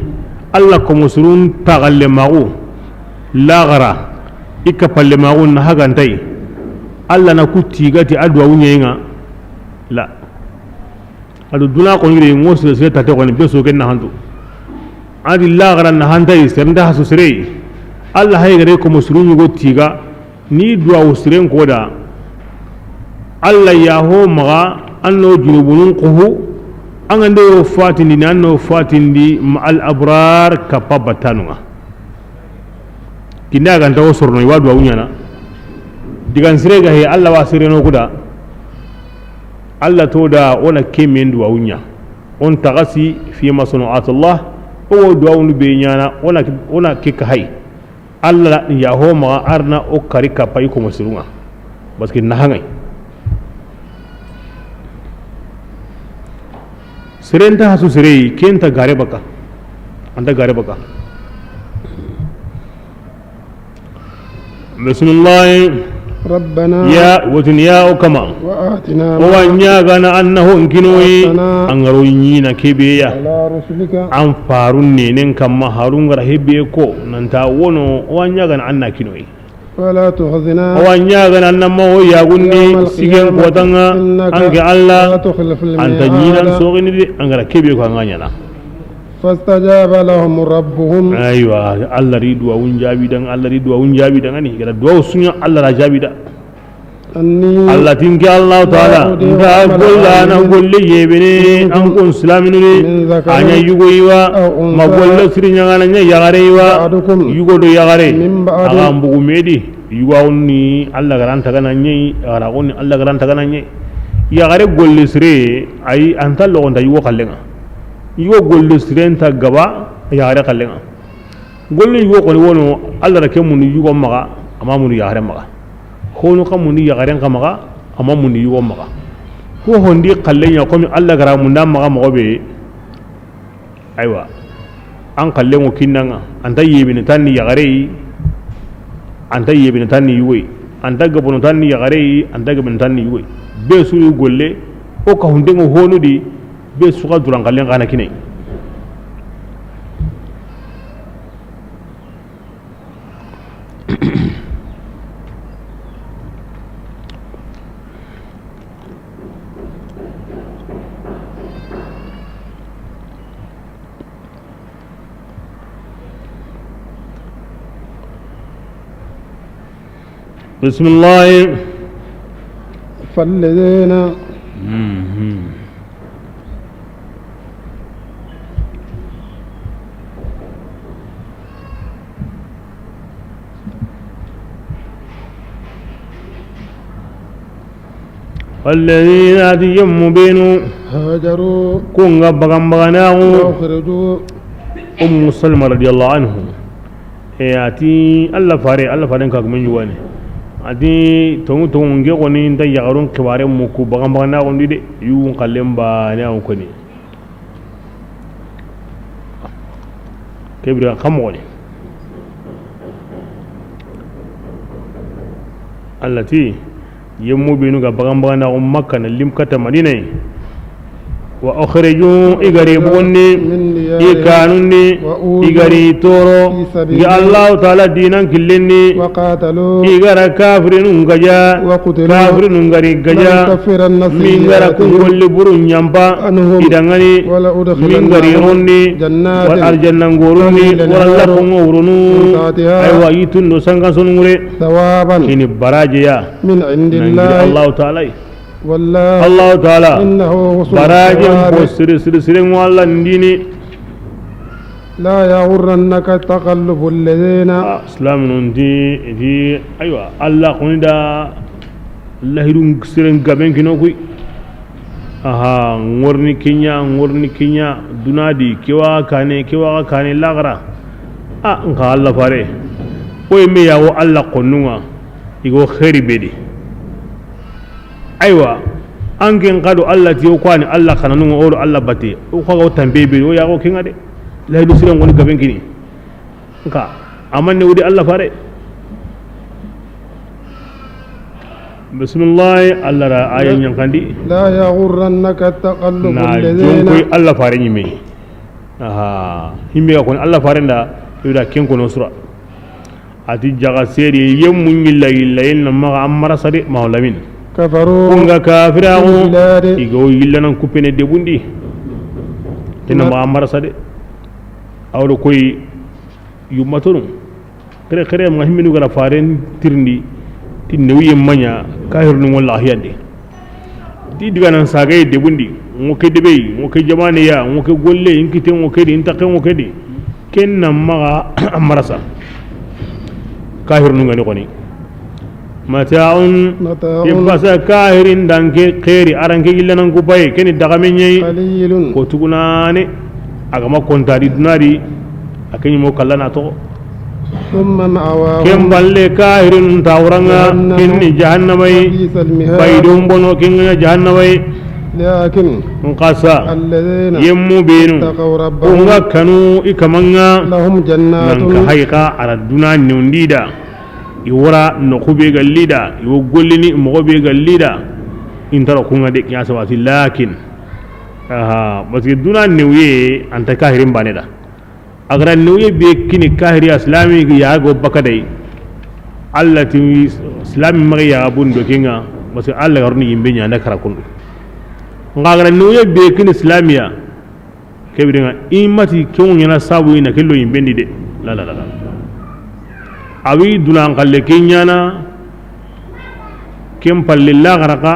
Allah komo surun taxalle maxu, laxara, i kapalle maxu na hagantay. Allah na ku tigati a duwawu ɲeyi ŋa. La. A do duna xo ɲire ŋo sire sire tate xoni be so ken na hantu. A di laxara na hantay, sere nda hasu sirey. Allah hay gare komo surun ɲugo tiga. Ni duwawu siren koda, Allah ya ho maxa, an na o junubunun xuhu, an ga nda o fatindi, an na o fatindi, ma'al abrar, kappa battanunga. Kinda ga nta o sorono, i wa duwawu ɲana. Digan sire ga he, Allah wa sireno kuda. Allah to da o na ke men duwawu ɲa. O n taxasi fi ma sana'at Allah, o wo duwawunu be ɲana, o na, o na ke ka hay. Allah ya ho maxa arna o kari kappa i komo sirunga. Parce que na hangay. Sere nta hasu sirey, ken nta gare baka. Anta gare baka. Bismillah. Rabbana. Ya, wotini ya o kama. Wa atina. O wa ɲagana an na ho n kinoyi. Hasana. An ga ro ɲina kebe ya. Ala rusulika. An farun nenen kamma Harun ga ra hebe ko. Nanta wono, o wa ɲagana an na kinoyi. Wala tukhzina. O wa ɲagana an na ma o yagundi, yawmal qiyamati, sigen kotanga, innaka, an ke Allah, la tukhliful mi'ad, anta ɲinan sogini de, an ga ra kebe ko an ga ɲana. Fastajaba lahum rabbuhum. Aywa, Allah ri duwawun jabi dan, Allah ri duwawun jabi dan ani, ga ra duwawu su ɲa Allah ra jabi da. أني Allah ti nke Allahu taala, لا أضيع nta عمل golla na عامل golle yebene, منكم an kun silaminu ni, من ذكر a ɲa yugo yi wa, أو أنثى ma golle siri ɲa ŋa na ɲa yaxare yi wa, بعضكم yugo do yaxare, من بعض. A ga mbugu me di, yugo ni Allah ga ra nta ga na ɲa yi, yaxare ni Allah ga ra nta ga na ɲa yi. Yaxare golle sire, ayi, a nta loxo nta yugo xalle ŋa. Yugo golle sire nta gaba yaxare xalle ŋa. Golli yugo xoni wono, Allah ra ke mundi yugo maxa, a ma mundi yaxare maxa. Hono xa mundi yaxaren xa maxa, a ma mundi yugo maxa. Ko hondi xalle ɲa, komi Allah ga ra munda maxa moxo be. Aywa. An xalle ŋo kinna ŋa, a nta yebini tanni yaxare yi, a nta yebini tanni yugo yi, a nta gabono tanni yaxare yi, a nta gabono tanni yugo yi. Be suru golle, o ka hunde ŋo honu di, be su ga duran xallen xa na kine. بسم الله. فالذين مم. والذين أتيهم بينوا هاجروا kun ga bagan baganaxu وأخرجوا Ummu Salma radiyallahu anhu. E, a ti, Allah fare, Allah faren ka gumen yuwane. A ti, tongu, tongu, nge xoni nta yaxarun xibare muku bagan baganaxun di de, yugun xallen bane an koni. Kebira xa moxoni. Allah ti, yemmu benu ga bagan baganaxu Makka na lim kata Madina yi. Wa ukhriju, i ga ri bogondi, من ديارهم i kanun di, وأوذوا i ga ri toro, في سبيلي nge Allahu taala dinan killen di. وقاتلوا i ga ra kafirinun gaja, وقتلوا kafirinun ga ri gaja, لأكفرن min ga ra سيئاتهم kun golli buru ɲampa, عنهم i dangani, ولأدخلنهم min ga ri rondi, جنات wa arjanna ngorun di, تجري wala الأنهار laxun ŋo wurunu, من تحتها aywa, yitun do sankan sonu ŋure, ثوابا kini baraje ya, من عند nan gidi الله Allahu taala yi. والله Allahu taala, إنه حسن barajen الثواب. Bo siri, siri, siri ŋo Allah ndini. لا يغرنك تقلب الذين. Ah, silaminun di, di, aywa, Allah koni da lahidun siren gaben kino kuy. Aha, ŋorni kiɲa, ŋorni kiɲa, duna di, kewa kane, kewa kane, laxara. Ah, nka Allah fare. Oy me yawo Allah konnun ŋa, i go xeeri be di. Aywa, an ken xa do Allah ti o ko ani Allah xananun ŋa o do Allah bate. O xa ga o tambe be o ya go ken ŋa de. Lahidu siren ŋoni gaben kini. Nka, amanne wudi Allah fare. Bismillah, Allah ra aya ɲankandi. لا يغرنك تقلب na الذين jonkoy Allah fare ɲime. Aha, himbe ga koni Allah fare nda, yuda ken kono sura. A ti jaga seri yemmu ɲilla yilla yilla na maxa an marasa de, ma lamin. كفروا kun ga kafiraxu, في البلاد i go yilla nan kupene debundi. Kina maxa an marasa de. Awdo koy yummatonu. Xere xere ma himminu ga ra faren tirindi, ti newiye maɲa, kahirnu ŋo laxiyandi. Ti diga nan sagaye debundi, ŋo ke debey, ŋo ke jamane ya, ŋo ke golle, in kite ŋo ke di, in taxe ŋo ke di. Ken na maxa a marasa. Kahirnu ŋa ni xoni. متاع متاع i basa kahirin danke xeeri, aranke yilla nan kupaye, keni daxame ɲeyi. قليل Ko tugunane, a ga ma konta di duna di, a ke ɲi mo kalla na toxo. ثم مأواهم Ken balle kahirin tawuranga, جهنم kinni jahannama yi. وبئس المهاد Baydon bono kinga jahannama yi. لكن Nkasa, الذين yemmu benu, اتقوا ربهم kunga kanu i kamanga. لهم جنات Nanka hayka ara duna newndida. I wara no xube ga lida, i wo gollini moxo be ga lida. Intara kunga de kiya sabati, lakin. Aha, parce que duna newye anta kahirin bane da. A ga ra newye be kini kahiri islami ya go bakaday. Allah ti islami maga ya bundo kinga, parce que Allah garuni yimbe ɲa na kara kundu. Nga a ga ra newye be kini islamiya, Ke birenga i mati ke ŋo ɲana sabu i na ke lo yimbendi de. La, la, la, la. Awi dunan xalle ke ɲana, Ken palle laxara xa,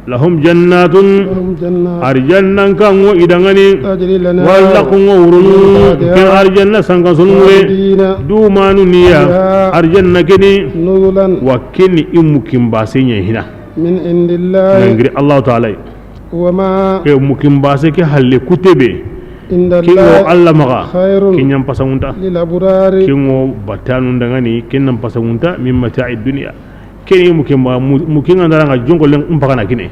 lahum jannatun, lahum jannat, arjannan kanŋo i danŋa ni, tajri lanharu, walla kunŋo wurunu, min tahtiha, ken arjanna sankan sonu ŋure, khalidina, dumanu niya, fiha, arjanna ke ni, nuzulan, wa ken ni i mukin base ɲa hina. Min indillahi. Nangiri Allahu Taala. Wa ma. E mukin base ke halle kutebe. Inda Allahi. Ken ŋo Alla maxa. Khairun. Ken ɲa n pasanŋunta. Lil abrari. Ken ŋo batanu danŋa ni, ken ɲa n pasanŋunta, min mata'i dunya. Ken ni mukin ba-, mu-, mukin ŋa ndara ŋa jonko len n paxana kine.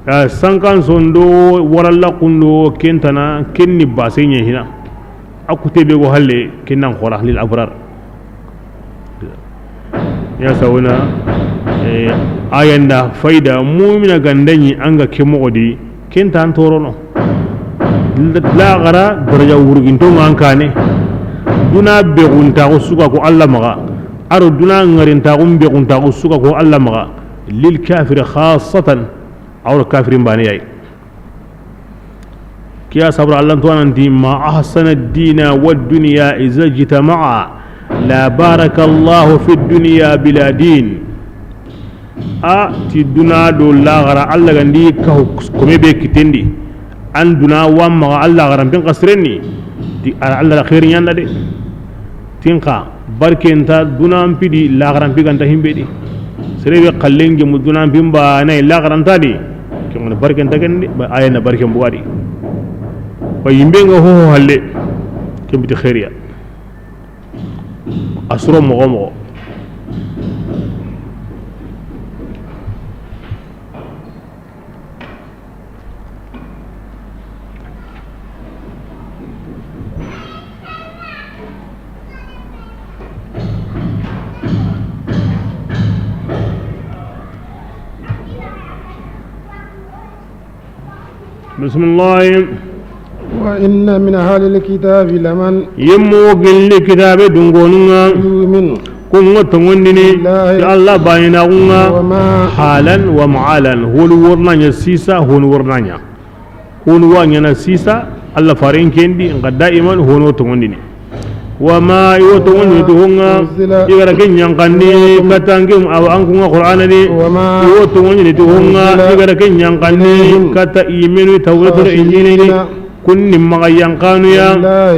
A sankan sondo, waralla kundo, ken tana, ken ni base ɲa hina. A kutebe go halle, ken nan xora lil abrar. Ya sawuna, eh, ayanda fayda mumina ga nda ɲi an ga ke moxo di, ken ta an torono. Laxara daraja wurginto ŋa an kane. Duna bexuntaxu su ga ko Alla maxa. Aro duna ŋarintaxu bexuntaxu su ga ko Alla maxa. Lil kafiri khassatan. Awra kafirin bane yayi. Kiya sabra Alla to ananti, ma ahsana ad-dina wa ad-dunya iza ijtama'a, la baraka Allahu fi ad-dunya bila din. A ti duna do laxara Alla ga ndi ka kome be kitendi. An duna wa maxa Alla ga ran bin qasreni. Ti Alla la khairi ɲa nda de. Tinka, barke nta duna n pi di, laxara n pi ga nta himbe di. Sere be xallen gemu duna n pi n ba na laxara nta di. Ke ŋa ni barke nta ken di, ba aya na barke n buga di. Ba yimbe ŋa ho ho halle. Ken biti khairiya. A suro moxo moxo. بسم الله. وإن من أهل الكتاب لمن. Yemmo gelli kitabe dungonun ŋa. يؤمن. Kun ŋa tonŋondini. بالله. Ti Alla bayinaxun ŋa. وما. Halan wa ma'alan. Honu worna ɲa sisa, honu worna ɲa. Honu wa ɲaana sisa, Alla faren kendi, nxa daiman hono tonŋondini. Wa ma i wo tonŋondini ti ho ŋa, i ga ra ke ɲankandi, katta an ke, awa an kun ŋa Qur'ana di. I wo tonŋondini ti ho ŋa, i ga ra ke ɲankandi, katta i menu Tawreta do Injili ni. Kun ni maxa yanqanu ya,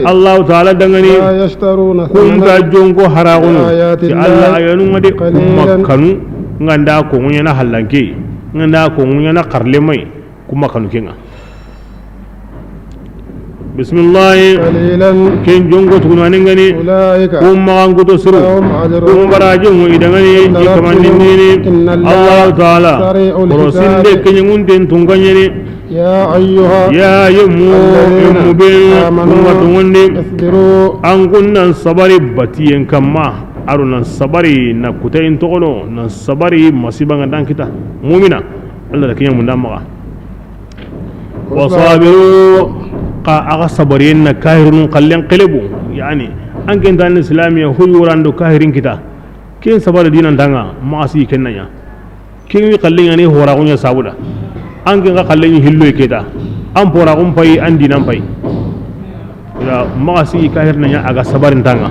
Allahu Taala danŋa ni. Kun ga jonko haraxunu ti Alla ayanun ŋa de, kun ma kanu, ŋa nda ko ŋuɲana hallanke, ŋa nda ko ŋuɲana xarlemai. Kuma kanu ke ŋa. Bismillah. قليلا. Ken jonko tugunani ŋa ni. أولئك. Kun maxan kuto suru. لهم أجرهم. Kun baraji ŋo i danŋa ni, عند i kamandini ni. ربهم. إن الله Allahu Taala. سريع الحساب. Korosinde ke ɲaŋunten tunka ɲa ni. يا أيها. Ya yemmu, الذين yemmu be, آمنوا kun ŋa tonŋondi. اصبروا. An kun nan sabari batiyen kamma. Aro nan sabari na kutayin toxono, nan sabari masiba ŋa dan kita. Mumina. Alla da ke ɲa munda maxa. وصابروا. Xa axa sabariyen na kahirunun xallen xelebu. Yani, an ken tan islamiya hoy worando kahirin kita. Ken sabari dinan tanŋa, maxa si ken na ɲa. Ken wi xallen ɲa ni horaxun ɲa sabuda. An ken xa xallen ɲi hilloy keta. An poraxun pay, an dinan pay. Ila maxa si kahir na ɲa aga sabarin tanŋa.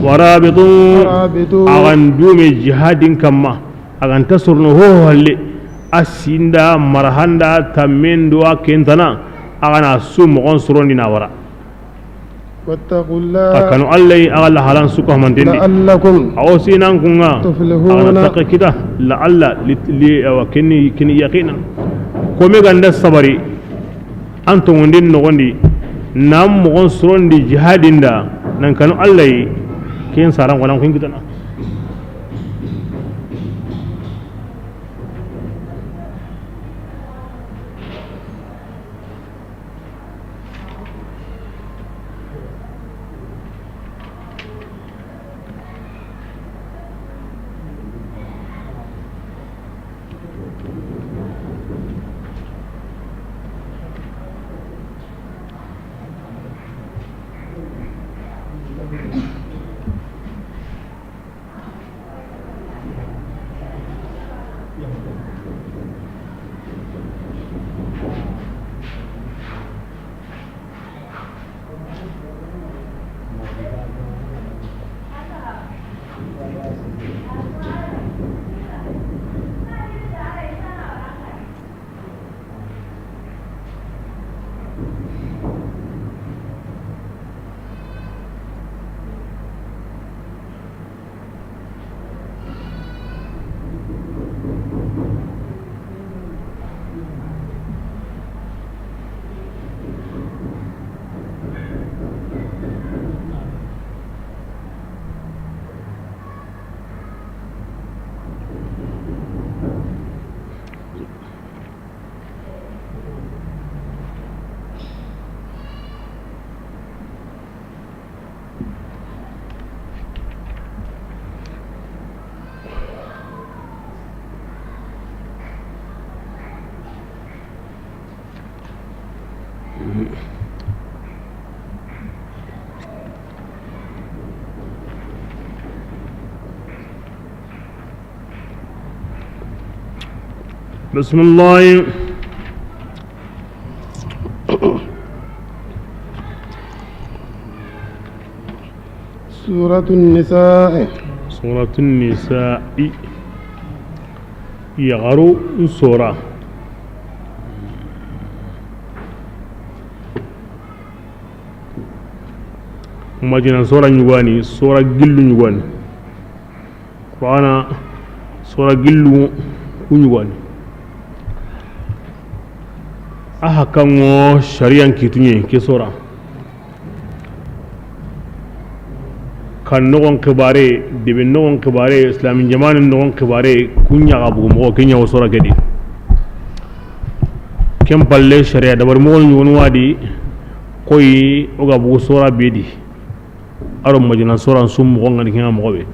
ورابطوا. ورابطوا. Axa n dume jihadin kamma. Axa nta sorono ho halle, a sinda, marahanda, tammen do a kentana, axa na su moxon sorondi na wara. واتقوا الله. Xa kanu Alla yi, axa la halan su ka mantendi. لعلكم. Awo sinan kun ŋa. تفلحون. Axa na taxe kita, la Alla, li, li, awa, kini, kini yaqinan. Kome ga nda sabari, an tonŋonden noxondi, nan moxon sorondi jihadin da, nan kanu Alla yi, ken saran xo nan kun kitana. بسم الله. سورة النساء. سورة النساء. Yaxarun suura. Madina suura ɲi ga ni, suura gillu ɲi ga ni. Qur'ana suura gillu ku ɲi ga ni. A haqqan ŋa sariyan kitu ɲa ke suura. Kan noxon xibaare, debe noxon xibaare, islami jamaane noxon xibaare, ku ɲa ga bugu moxo ke ɲa wo suura ke di. Ken palle sariya dabari moxo ɲi ga ni wa di, koyi o ga bugu suura be di. A ro Madina suuran su moxo ŋa ni ke ŋa moxo be.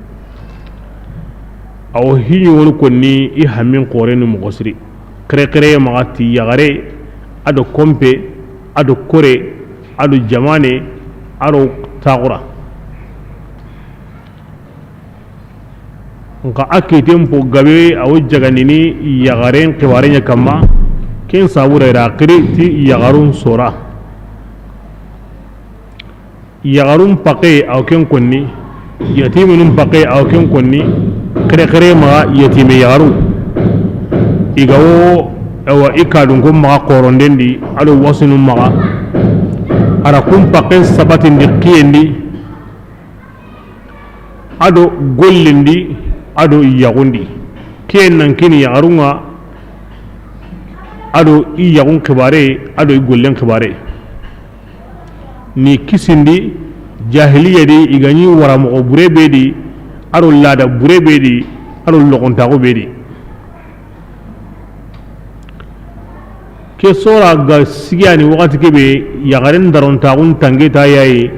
A wo hi ɲi wo ni konni i hammin xoore ni moxo siri. Xerexere maxa ti yaxare, a do konpe, a do kore, a do jamaane, a do taaxura. Nxa a kiten po gabe a wo jagandini yaxaren xibaare ɲa kamma. Ken sabu da i ra xiri ti yaxarun suura. Yaxarun paxe a wo ken konni, yatiminun paxe a wo ken konni, xerexere maxa yatime yaxaru. I ga wo, awa, i kadunkun maxa xooronden di, a do wasunun maxa. A ra kun paxen sabatindi xiyen di, a do gollen di, a do yaxun di. Xiyen nan kini yaxarun ŋa, a do i yaxun xibaare, a do i gollen xibaare. Ni kisindi jahiliya di, i ga ɲi wara moxo bure be di, a do laada bure be di, a do loxontaaxu be di. Ke suura ga sigiyani waxati ke be, yaxaren darontaaxun tange ta yayi,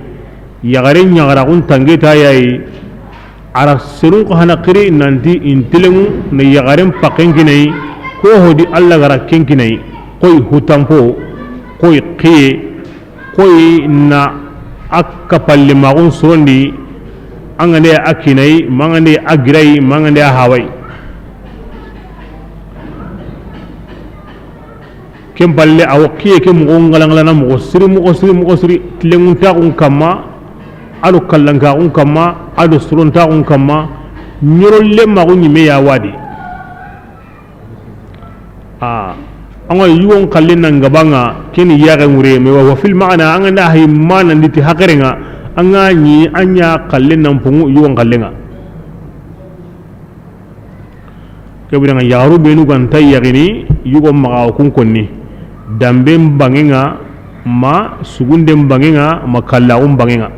yaxaren ɲaxaraxun tange ta yayi, a ra serun xa hana xiri nanti i n teleŋu na yaxaren paxen kinayi, ko hodi Alla ga ra ken kinayi, koy hutanpo, koy xiye, koy na a kappalle maxun sorondi, an ga nde a kinayi, ma an ga nde a girayi, ma an ga nde a hawayi. Ken palle a wo xiye ke moxo ŋalaŋalana moxo siri, moxo siri, moxo siri, tileŋuntaaxun kamma, a do kallankaaxun kamma, a do sorontaaxun kamma, ɲorolle maxu ɲime ya wa di. A, an ga yugon xalle nan gabaŋa, ken ni yaxe ŋure, mais wa fil maana, an ga nda hay maana ndi ti haqilen ŋa, an ga ɲi, an ɲa xalle nan poŋu yugon xalle ŋa. Ke bire ŋa yaxaru benu ga nta yaxini, yugon maxa wo kun konni. Damben banŋen ŋa, ma sugunden banŋen ŋa, ma kallaxun banŋen ŋa.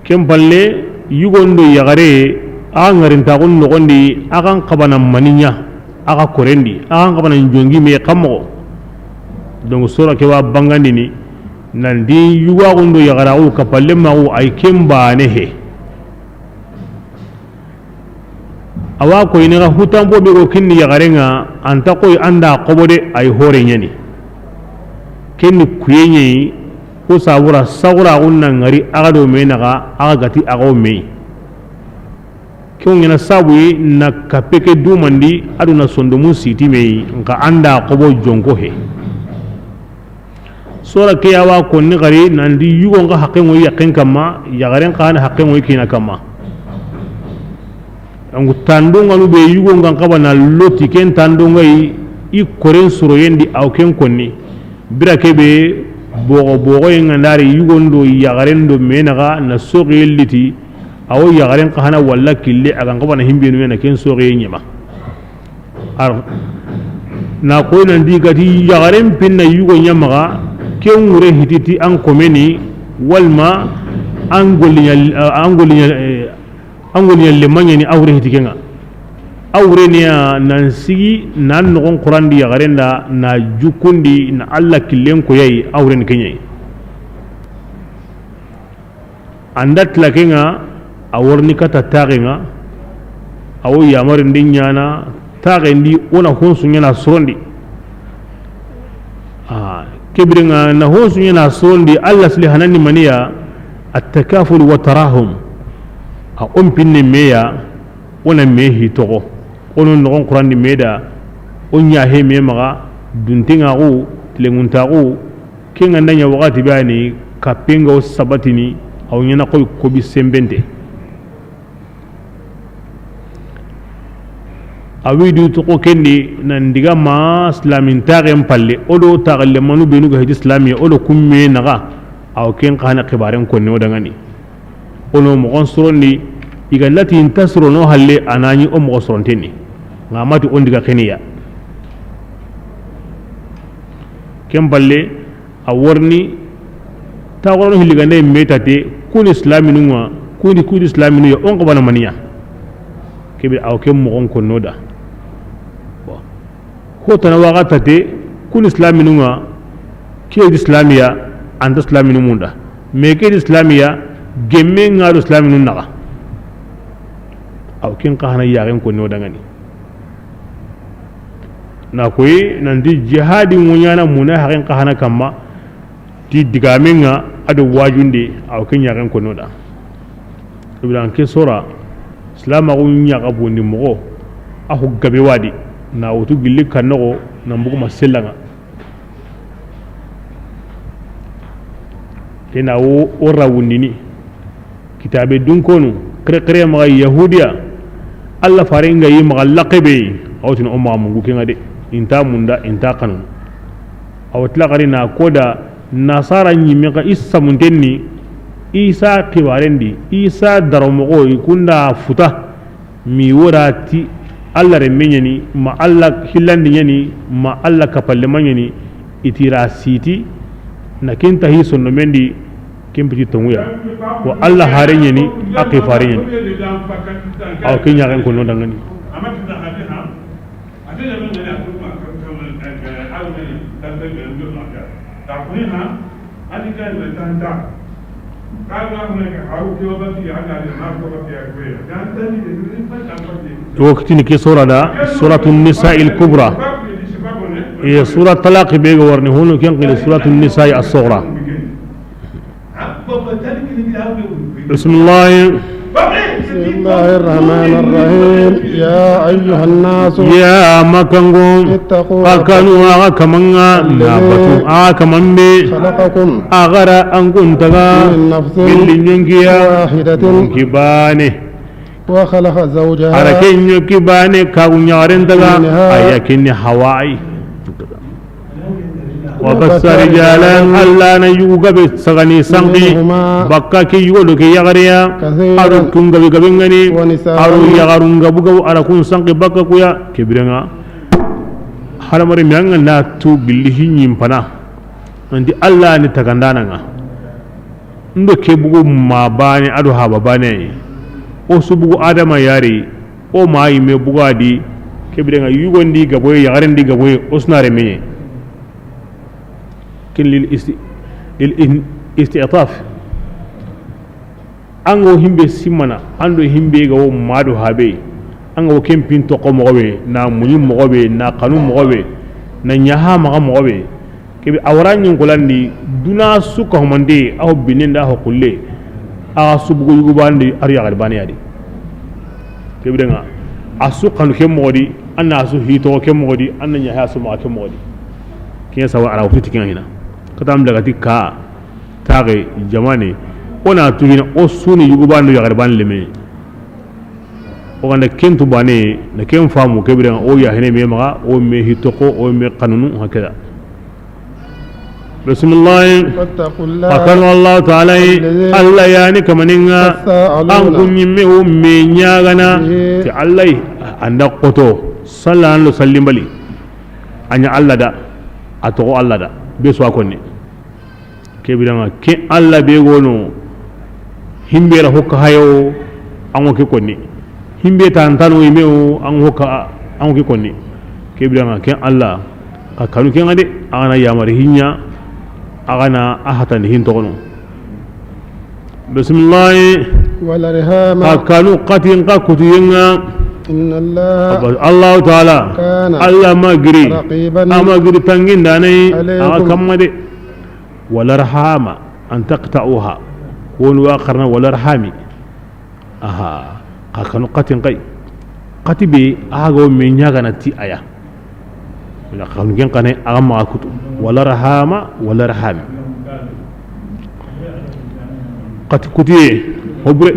Ken palle, yugon do yaxare, a ŋarintaaxun noxon di, a xa n xabana maniɲa, a xa koren di, a xa n xabana jongi me xa moxo. Donc, suura ke wa bangandini, nanti yugaxun do yaxaraxu, kappalle maxu, ay ken baane he. Awa koyini xa hutanpo be go kinni yaxaren ŋa, an nta koy an da xobo de, ay hore ɲani. Ken ni kuye ɲeyi, ko sabura saxuraxun na ŋari a ga do me naxa, a ga gati a ga wo meyi. Ken ŋa na sabu yi na kappe ke dumandi, a do na sondomun siti meyi, nxa an da xobo jonko he. Suura ke ya wa konni xari nanti yugon xa haqqen ŋa yaxen kamma, yaxaren xa na haqqen ŋa kina kamma. Donc, tandonganu be yugon ga n xaba na loti ken tandongayi, i koren soroyen di a wo ken konni. Bire ke be boxo boxoyen ga n dari yugon do yaxaren do me naxa na soxiye liti, a wo yaxaren xa hana walla kille a ga n xaba na himbenu ya na ken soxiye ɲema. Ar na koy nanti gati yaxaren pinna yugo ɲa maxa, ken wure hiti ti an komeni, walma an golliɲa, an golliɲa, eh, an golliɲa lemaɲani a wure hiti ken ŋa. A wure ni ya nan sigi, nan noxon xurandi yaxaren da, na jukundi, na Alla killen koyayi, a wure ni ken ɲeyi. An da tila ken ŋa, a wo riini kata taxen ŋa, a wo yamarinden ɲaana taxen di, o na honsu ɲaana sorondi. A, ke bire ŋa na honsu ɲaana sorondi, Alla sili hanani maniya, at-takaful wa tarahum. A o n pinne meya, o na me hi toxo. O no noxon Qur'an di me da, o ɲa he me maxa, duntenŋaxu, tilenŋuntaxu, ke ŋa nda ɲa waxati be a ni, kappe ŋa o sabatini, a wo ɲaana xoy kobi senbente. A wi du toxo ken di, nan diga ma silamin taxen palle, o do taxalle manu benu ga hiti silamiya, o do kumme naxa, a wo ken xa na xibaren konne o danŋa ni. O no moxon sorondi, i ga lati nta sorono halle, a na ɲi o moxo soronten ni. Ŋa mati o n diga xeniya. Ken palle, a worni, taxorono hilli gande me tate, kuni silaminu ŋa, kuni, kuni silaminu ya, o n xabana maniya. Kebe a wo ken moxon konno da. Bon. Ho tana waxa tate, kuni silaminu ŋa, ke di silamiya, a nta silaminu munda. Me ke di silamiya, gemme ŋa do silaminu naxa. A wo ken xa na yaxen konno danŋa ni. Na koyi nanti jihadi ŋo ɲaana muna haqen xa hana kamma, ti digamen ŋa a do wajunde, a wo ke ɲaxen konno da. Ibrahim ke sora, silamaxu ɲaxa bondi moxo, a xo gabe wadi, na wutu gilli kannoxo, na mbuguma sellaŋa. Ke na wo, wo rawundini. Kitabe dunkonu, xire xire maxa Yahudiya, Alla faren ga yi maxa laqe be, a wo tini o maxa mungu ke ŋa de, i nta munda, i nta xanu. A wo tila xari na ko da, Nasara ɲimme xa i samunten ni, Isa xibaren di, Isa daro moxo, i kunda futa. Mi wora ti Alla renme ɲa ni, ma Alla hillandi ɲa ni, ma Alla kapallema ɲa ni, i ti ra siti, na ken tahi sondomen di, ken piti tonŋuya. Wa Alla hare ɲa ni, a xifare ɲa ni. A wo ke ɲaxen konno danŋa ni. Wo kitini ke sora da, Suratu Nisa il Kubra. Ye sura Talaq be ga warni hono ken qili Suratu Nisa as-Sughra. بسم الله. بسم الله الرحمن الرحيم. يا أيها الناس. Ya makango. اتقوا A kanu ربكم a ga kamanŋa, الذي na batu a ga kaman be. خلقكم A ga ra an kun taga. من نفس Gilli ɲonkiya. واحدة Ɲonki bane. وخلق زوجها A ra ke ɲonki bane ka gu ɲaren taga. منها A ya kinni Hawa yi. وبث رجالا Alla na yugu gabe sagani sanki. منهما Bakka ke yugo do ke yaxareya. كثيرا A ro kun gabe gabe ŋa ni. ونساء A ro yaxarun gabu gabu a ra kun sanki bakka kuya. Ke biren ŋa. Hadamaren me an ga na tu gilli hinɲin pana. Nanti Alla ni tagandanan ŋa. Ndo ke bugu ma bane a do haba bane yi. O su bugu Adama yari. O ma yi me buga di. Ke biren ŋa yugon di gaboye, yaxaren di gaboye, o su na renme ɲa. Kin lil isti-, lil in-, isti'taf. An ga wo himbe simana, an do himbe ga wo ma do habe. An ga wo ken pin toxo moxo be, na muɲi moxo be, na xanu moxo be, na ɲaha maxa moxo be. Kebe a wara ɲin kulandi, duna su ka humande, a ho binne nda ho kulle. A su bugu yugu bandi, a ro yaxari bane ya di. Ke biren ŋa, a su xanu ke moxo di, an na su hito ke moxo di, an na ɲaha su maxa ke moxo di. Ken sawa a ra wutu ti ken hina. Katam daga ti ka. Taxe, jamane, o na tu hina, o su ni yugu bane do yaxari bane leme. O ga nda ken tu bane, na ken famu ke biren ŋa, o ya hene me maxa, o me hitoxo, o me xanunu, hakeda. Bismillah. واتقوا الله A kanu Alla Taala yi, الذي Alla ya ni kamanin ŋa, تساءلون an kun ɲimme wo me ɲaxana, به ti Alla yi, an da xoto, salla an do sallimbali. A ɲa Alla da, a toxo Alla da, be su a konni. Ke biren ŋa, ke Alla be ga no, himbe ra hokka hayo, an ŋo ke konni. Himbe ta ntano yi me wo, an ŋo hokka, an ŋo ke konni. Ke biren ŋa, ke Alla, xa kanu ke ŋa de, a ga na yamari hinɲa, a ga na a hatandi hin toxono. Bismillah. والأرحام Xa kanu xatin xa kutuyen ŋa. إن الله Alla Taala, كان Alla ma giri, رقيبا a ma giri tangindane, a ga عليكم kamma de. والأرحام أن تقطعوها. Wonu wa xarana والأرحام. Aha, xa kanu xatin xa yi. Xati be, a ga wo me ɲaagana ti a ya. Na xanu ken xane, a ga maxa kutu. Wala rahama, wala rahami. Xati kutiye, ho bure.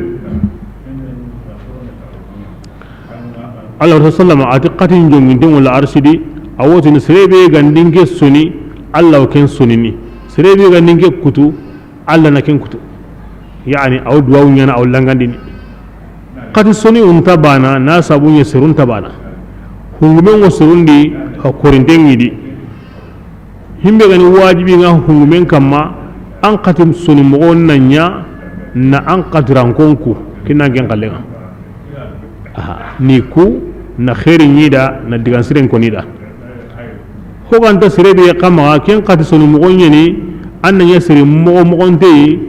Allah Rasul sallama a ti xati n jonŋinten ŋa la arsidi, a wo tini sere be ga n dinke soni, Allah wo ken sonini. Sere be ga n dinke kutu, Allah na ken kutu. Yani, a wo duwawu ɲaana, a wo langandini. Xati soni wo nta baana, na sabu ɲa seru nta baana. Hungumen ŋo serundi, xa korinten ŋi di. Himbe ga ni wajibi ŋa hungumen kamma, an xati soni moxo na ɲa, na an xati rankon ku, kinan ken xalle ŋa. Aha, ni ku, na xeeri ɲi da, na digan siren koni da. Ho ga nta sere be xa maxa, ken xati soni moxo ɲaani, an na ɲa sere moxo moxonte yi,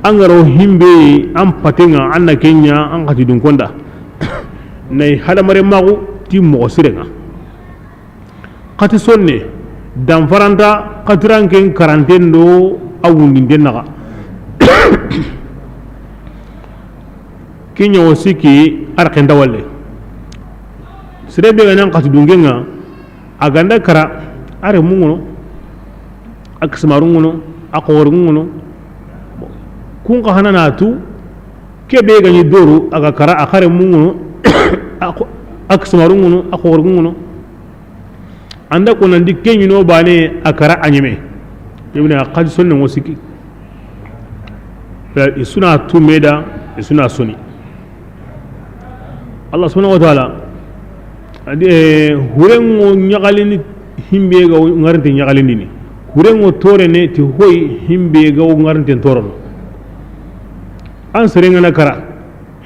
an ga ro himbe, an paten ŋa, an na ken ɲa, an xati dun konda. Na i hadamare maxu ti moxo siren ŋa. Xati sonne, danfaranta xati ranken karanten do a wundinten naxa. Ke ɲa wo sikki, a ra xenta walle. Sere be ga na xati dunken ŋa, a ga nda kara, a renmun ŋono, a kisimarun ŋono, a xoxorun ŋono. Kun xa hana na tu, ke be ga ɲi doru, a ga kara, a xa renmun ŋono, a xo-, a kisimarun ŋono, a xoxorun ŋono. An da ko nan ti ke ɲi no baane, a kara a ɲeme. Ibn a xati sonne ŋo sikki. I su na tu me da, i su na soni. Allah subhanahu wa ta'ala, a di, eh, huren ŋo ɲaxalini, himbe ga wo ŋarinte ɲaxalindini. Huren ŋo torene ti hoy himbe ga wo ŋarinte torono. An sere ŋa na kara,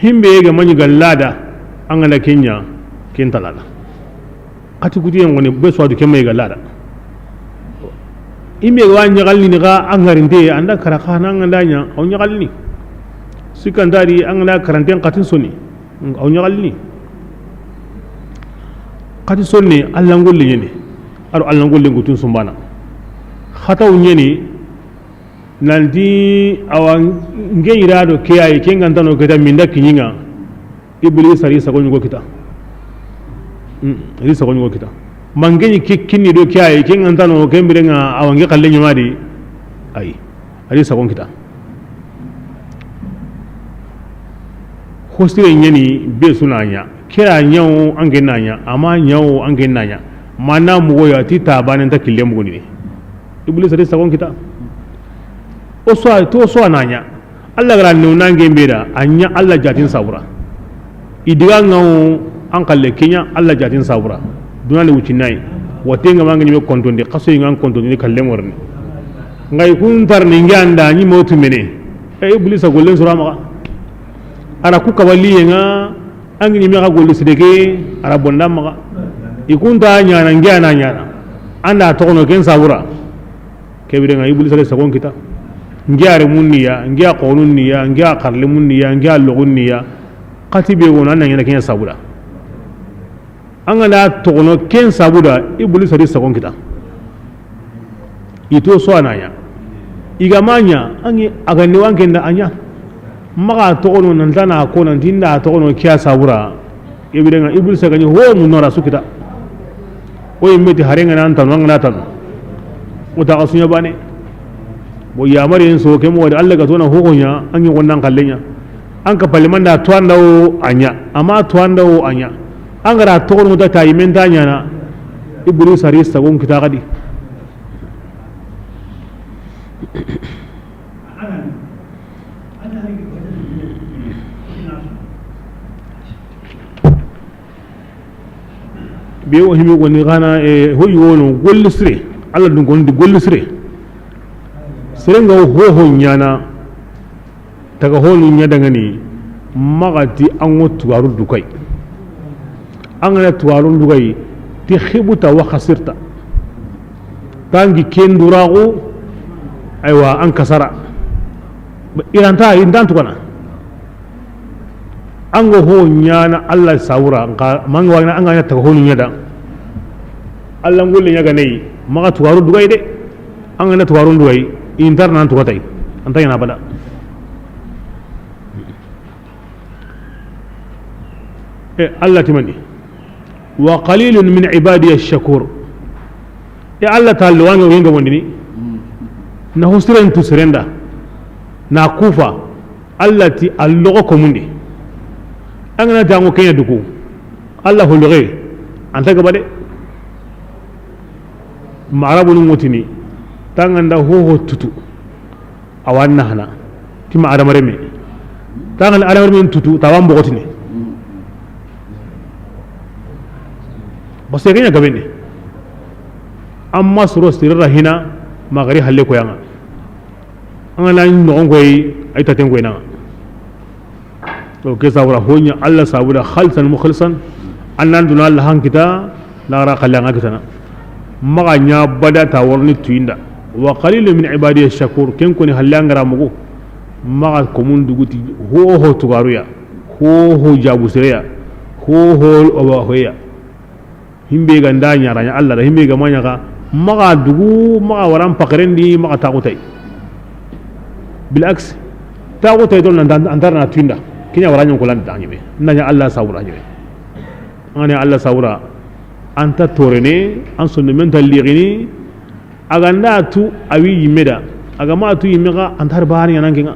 himbe ga ma ɲi ga lada, an ga na ken ɲa, ken nta lada. Xati kutiyen ŋo ni be su wa du ke ma i ga lada. Himbe ga wa ɲaxalini xa, an ŋarinte, an da kara xa na an ga nda ɲa, a wo ɲaxalini. Sikka nta di, an ga nda karanten xatin soni, a wo ɲaxalini. Xati sonne, Allah ngolle ɲaani. A ro Allah ngolle ngutun sumbana. Xataw ɲaani, nan ti a wa n ke ɲi ra do ke ya yi, ke ŋa nta no ke ta, minda kiɲi ŋa. Iblisa ri sago ɲugo kita. Hmm, ri sago ɲugo kita. Ma n ke ɲi ke kinni do ke ya yi, ke ŋa nta no ke mbire ŋa, a wa n ke xalle ɲaama di. Ay, a ri sago kita. Ho sire ɲaani be su na ɲa. Ke ra ɲa wo an ke na ɲa. A ma ɲa wo an ke na ɲa. Ma na mugo ya ti ta baane nta kille mugundini. Iblisa ri sago kita. O su wa, to su wa na ɲa. Allah ga ra ne wo na n ke mbire da, a ɲa Allah jaatin sabura. I diga ŋa wo an xalle ke ɲa Allah jaatin sabura. Duna ni wucci na yi. Watte ŋa ma n ke ɲi me kontondi, xaso yi ŋa n kontondi kalle ŋorni. Ŋa i kun tarni n ke an da ɲi motu mene. E Iblisa gollen sura maxa. A ra ku kabaliye ŋa, an ke ɲi me xa golli sideke, a ra bonda maxa. I kun ta ɲaana n ke a na ɲaana. An da toxono ken sabura. Ke bire ŋa Iblisa ri sagon kita. N ke a renmun ni ya, n ke a xonun ni ya, n ke a xarlemun ni ya, n ke a logun ni ya. Xati be go na, an na ɲaana ken ɲa sabuda. An ga na toxono ken sabuda, Iblisa ri sagon kita. I to su wa na ɲa. I ga ma ɲa, an ke a ga ne wa n ke nda a ɲa. Maxa toxono nan ta na ko nan ti n da toxono ke ya sabura. Ke bire ŋa Iblisa ga ɲi ho mun no ra su kita. O yi me ti hare ŋa na an tanu, an ga na tanu. O ta xa su ɲa baane. Bo yamari en so ke mo wadi Allah ga to na ho ho ɲa, an ke go na n xalle ɲa. An ka palle man da to an da wo a ɲa. A ma to an da wo a ɲa. An ga ra toxono ta ta yi me nta ɲaana. Iblisa ri sagon kita xadi. Be wo himi goni xa na, e, hoyi wono golli sire. Allah dun gondi golli sire. Sere ŋa wo ho ho ɲaana. Taga honu ɲa dangani, maxa ti an ŋo tuwaru dugay. An ga na tuwaru dugay, ti xibuta wa xasirta. Tangi ken duraxu, aywa, an kasara. I ra nta, i nta an tugana. An ga ho ɲaana Allah sabura, nxa, ma an ga wa ɲaana, an ga na taga honu ɲa da. Allah ngolle ɲa ga ne yi, maxa tuwaru dugay de. An ga na tuwarun duway, i nta ra na an tuga tay. An ta ɲaana bada. E, Allah ti mani. Wa qalilun min ibadiya shakur. E Allah ta lo wanga wenga wondini. Na husiren tu sirenda. Na kufa. Allah ti allogo ko mundi. An ga na dango kenya duku. Allah hologe. Anta gabade. Ma arabunu mutini. Tanganda hoho tutu. Awa na hana ti ma adama reme. Tangana adama reme tutu tawan bogotini. Parce que kenya gabene. Amma soro sirra hina magari halle ko yanga. An ga na nogon koy ay taten koy na. To ke sabura honya Allah sabura khalisan mukhlisan. Annan duna Allah hankita. Laxara xalle an ga kitana. Maxa ɲa bada ta warni tuyinda. Wa qalilun min ibadiya shakur. Ken koni halle an ga ra mugu. Maxa komun duguti. Hoho tugaruya. Hoho jabu sireya. Hoho oba hoya. Himbe ga nda ɲara ɲa Allah da himbe ga ma ɲa ga. Maxa dugu maxa waran pakarendi maxa taxutay. Bil aks. Taxutay don nan antar na tuyinda. Kinya waran ɲon ko lan da ɲime. Nanya Allah sabura ɲime. An ga na Allah sawura, an ta torene, an sondomen ta lixini, a ga nda tu a wi yimme da, a ga ma tu yimme xa, an ta har bahani ɲanan kenga.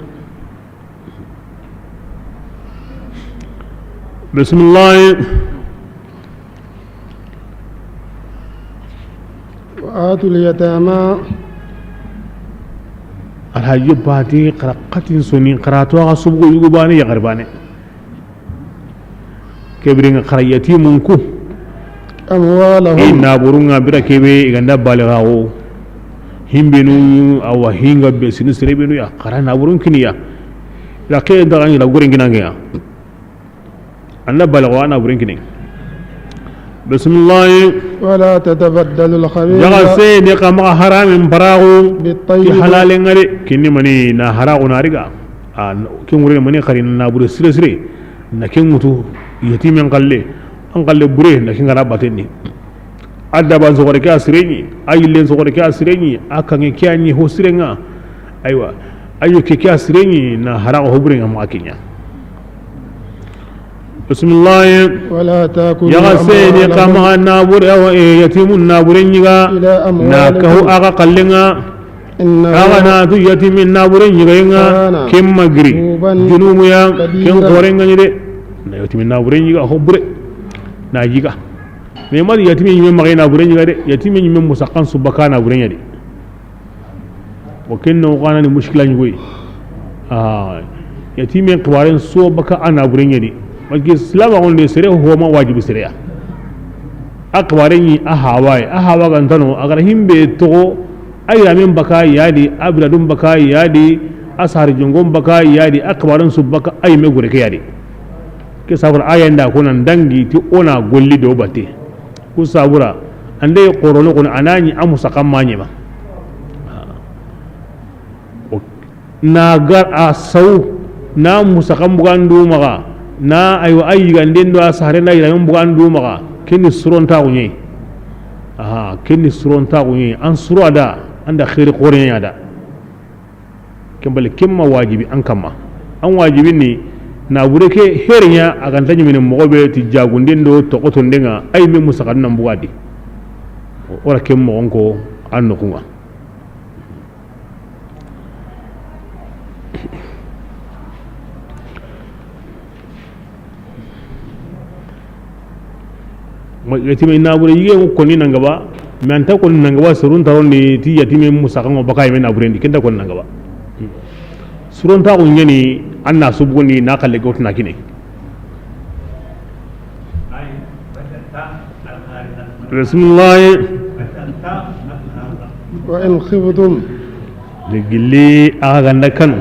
Bismillah. Wa atul yatama. Alhaji Bati, xara xatin soni, xara to a ga subugo yugu bane, yaxar bane. Kebirenga xara yatimun ku. Amwalahum. I naburunga bira kebe i ga nda baligawo. Himbenu awa hinga be sinu sirebenu ya xara naburun kiniya. La ke nda ga ni la guren ginange ya. Anda baligawo a naburun kini. Bismillah. Wala tatabaddalu al-khabitha. Yaga se ne kama haramin barago. Bit-tayyib. Ki halale ngare kini mani na harago na riga. A kin wure mani xari na bure sire sire. Na ken ŋutu yatimen xalle, an xalle bure na ken ŋara batenni. A daban soxore ke a sireñi, a yillen soxore ke a sireñi, a kanŋe ke a ñi ho sirenŋa. Aywa, a yokke ke a sireñi na haraxo ho burenŋa maxa keña. Bismillahi. Wala takulu. Yaxa seni amwalakum. Kamaxa nabure, awa, e, yatimun nabure ñiga. Ila amwalikum. Na kahu axa xallenŋa. Innahu. Axa na tu yatimin nabure ñigayenŋa. Kana. Ken ma giri. Huban. Junubu ya. Kabira. Ken xorenŋa ñi de. Na yatimin nabure ñiga ho bure. Na yiga. Mais mari yatimin ñime maxa nabure ñiga de. Yatimin ñime musaxan su baka nabure ña de. O ken no xana ni mushkila ñi goy. Ah, yatimen xibaren so baka a nabure ña de. Parce que silamaxu nde sere homa wajibi sere ya. A xibare ñi a hawaye, a hawa ga ntano, a gara himbe toxo, a yiramen baka yadi, a biradun baka yadi, a sar jongon baka yadi, a xibaren su baka a yime gure ke yadi. Ke sabura a yanda ko nan dangi ti o na golli do batte. Ku sabura, ande xorono kono a na ñi a musaxan ma ñema. Na gar a saw, na musaxan bugandu maxa, na aywa a yiganden do a sare na yiramen bugandu maxa, ken ni surontaxu ñi. Aha, ken ni surontaxu ñi, an suro a da, an da xeeri xoreña da. Ken bale ken ma wajibi an kamma. An wajibi ni, nabure ke hereña a ga nta ñimene moxo be ti jagunden do toxotondenŋa, a yime musaxan nan bugadi. O ra ken moxon ko an noxunŋa. Ma yatime nabure yige ko ni nangaba, mais anta ko ni nangaba surun tarondi ti yatime musaxanŋo baka yime naburendi, kenta ko ni nangaba. Surontaxu ñeni an na subugundi na xalle gawtuna kine. Bismillahi. Wa in khiftum. Ni gilli axa ganda kanu.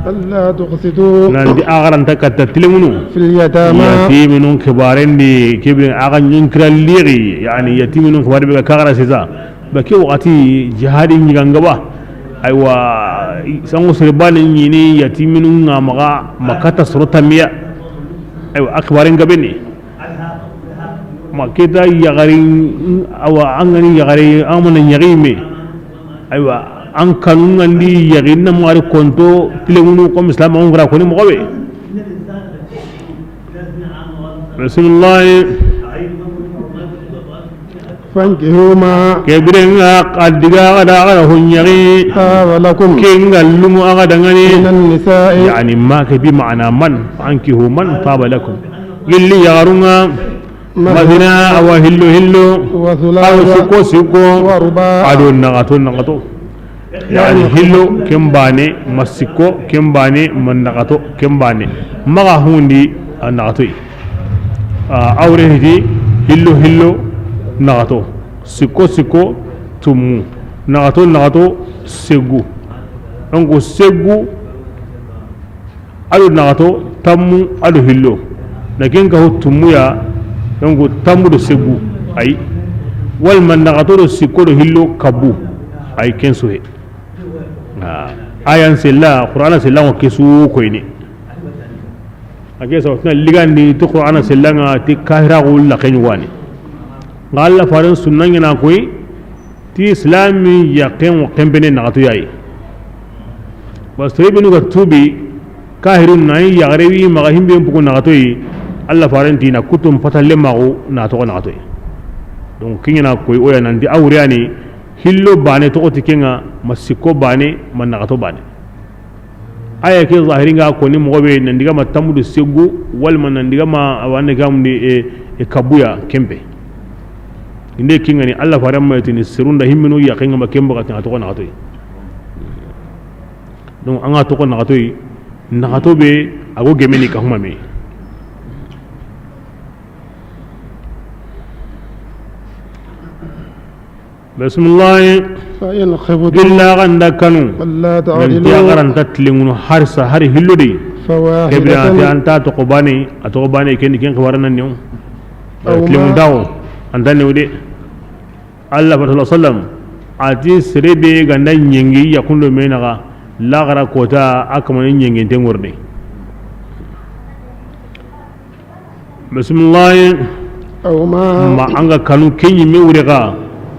Alla tuqsitu. Nanti axa ranta katta tilemunu. Fil yatama. Yatiminun xibarendi kebe axa ñunkira lixi, yani yatiminun xibare be ga kaxara sisa. Ba ke waxati jihadi ñigangaba. Aywa, sango serebane ñini yatiminun ŋa maxa, ma katta soro tamiya. Aywa, a xibaren gabeni. Ma keta yaxari, awa, an gani yaxari, an mana ñaxi me. Aywa, an kanu ngandi yaxi na mari konto tilemunu comme islam on gra koni moxo be. Bismillah. فانكحوا ما Ke biren ŋa, a diga a ga da a ga da ho ɲaxi. طاب لكم Ke ŋa lungu a ga da ŋa ni. من النساء. Yani ma ke bi ma'ana man. فانكحوا من طاب لكم. Gilli yaxarun ŋa. مثنى Masina, awa hillo hillo. وثلاث Awa sikko sikko. ورباع. A do naxato naxato. Yani hillo ken baane, ma sikko ken baane, ma naxato ken baane. Maxa hundi a naxatoy. A, awre hiti, hillo hillo, naxato. Sikko sikko, tummu. Naxato naxato, seggu. Donc seggu, a do naxato, tammu, a do hillo. Na ken ka ho tummu ya, donc tammu do seggu. Ay. Wala ma naxato do sikko do hillo kabu. Ay, ken su he. A. Ayan sella, Qur'ana sella ŋo ke su koyni. A ke sa, o tina ligandi ti Qur'ana sella ŋa ti kahira xo la ken wani. Ŋa Alla faren sunna ŋa na koy, ti islami yaqen ŋo ken bene naxato yayi. Bas to ibenu ga tubi, kahirun na yi yaxare wi maxa himbe mpugu naxato yi, Alla faren ti na kutum patalle maxu na toxo naxato yi. Donc kiɲana koy o ya nan di awriyani, hillo baane toxo ti ke ŋa, ma sikko baane, ma naxato baane. Aya ke zahiri ŋa ko ni moxo be nan diga ma tammu do seggu, wala ma nan diga ma a wa ne ga mundi e, e kabuya ken be. Inde ke ŋa ni Alla faren ma tini serun da himmenu yaqen ŋa ma ken baga ti na toxo naxato yi. Donc an ga toxo naxato yi, naxato be a go gemeni ka huma me. Bismillah. فإن خفتم Billa ganda kanu. ألا Nanti تعدلوا a garanta tilingunu harsa hari hillo de. فواحدة Kebira ante anta toxo baane, a toxo baane ken ken xibaran nan new. أو ما Tilingun dawo, anta new de. Alla faren sallallahu alayhi wasallam a ti sere be ganda ɲengi yaxundo me naxa, laxara kota a kamani ɲenginte ŋorde. Bismillah. أو ما Ma an ga kanu ke ɲi me wure ga.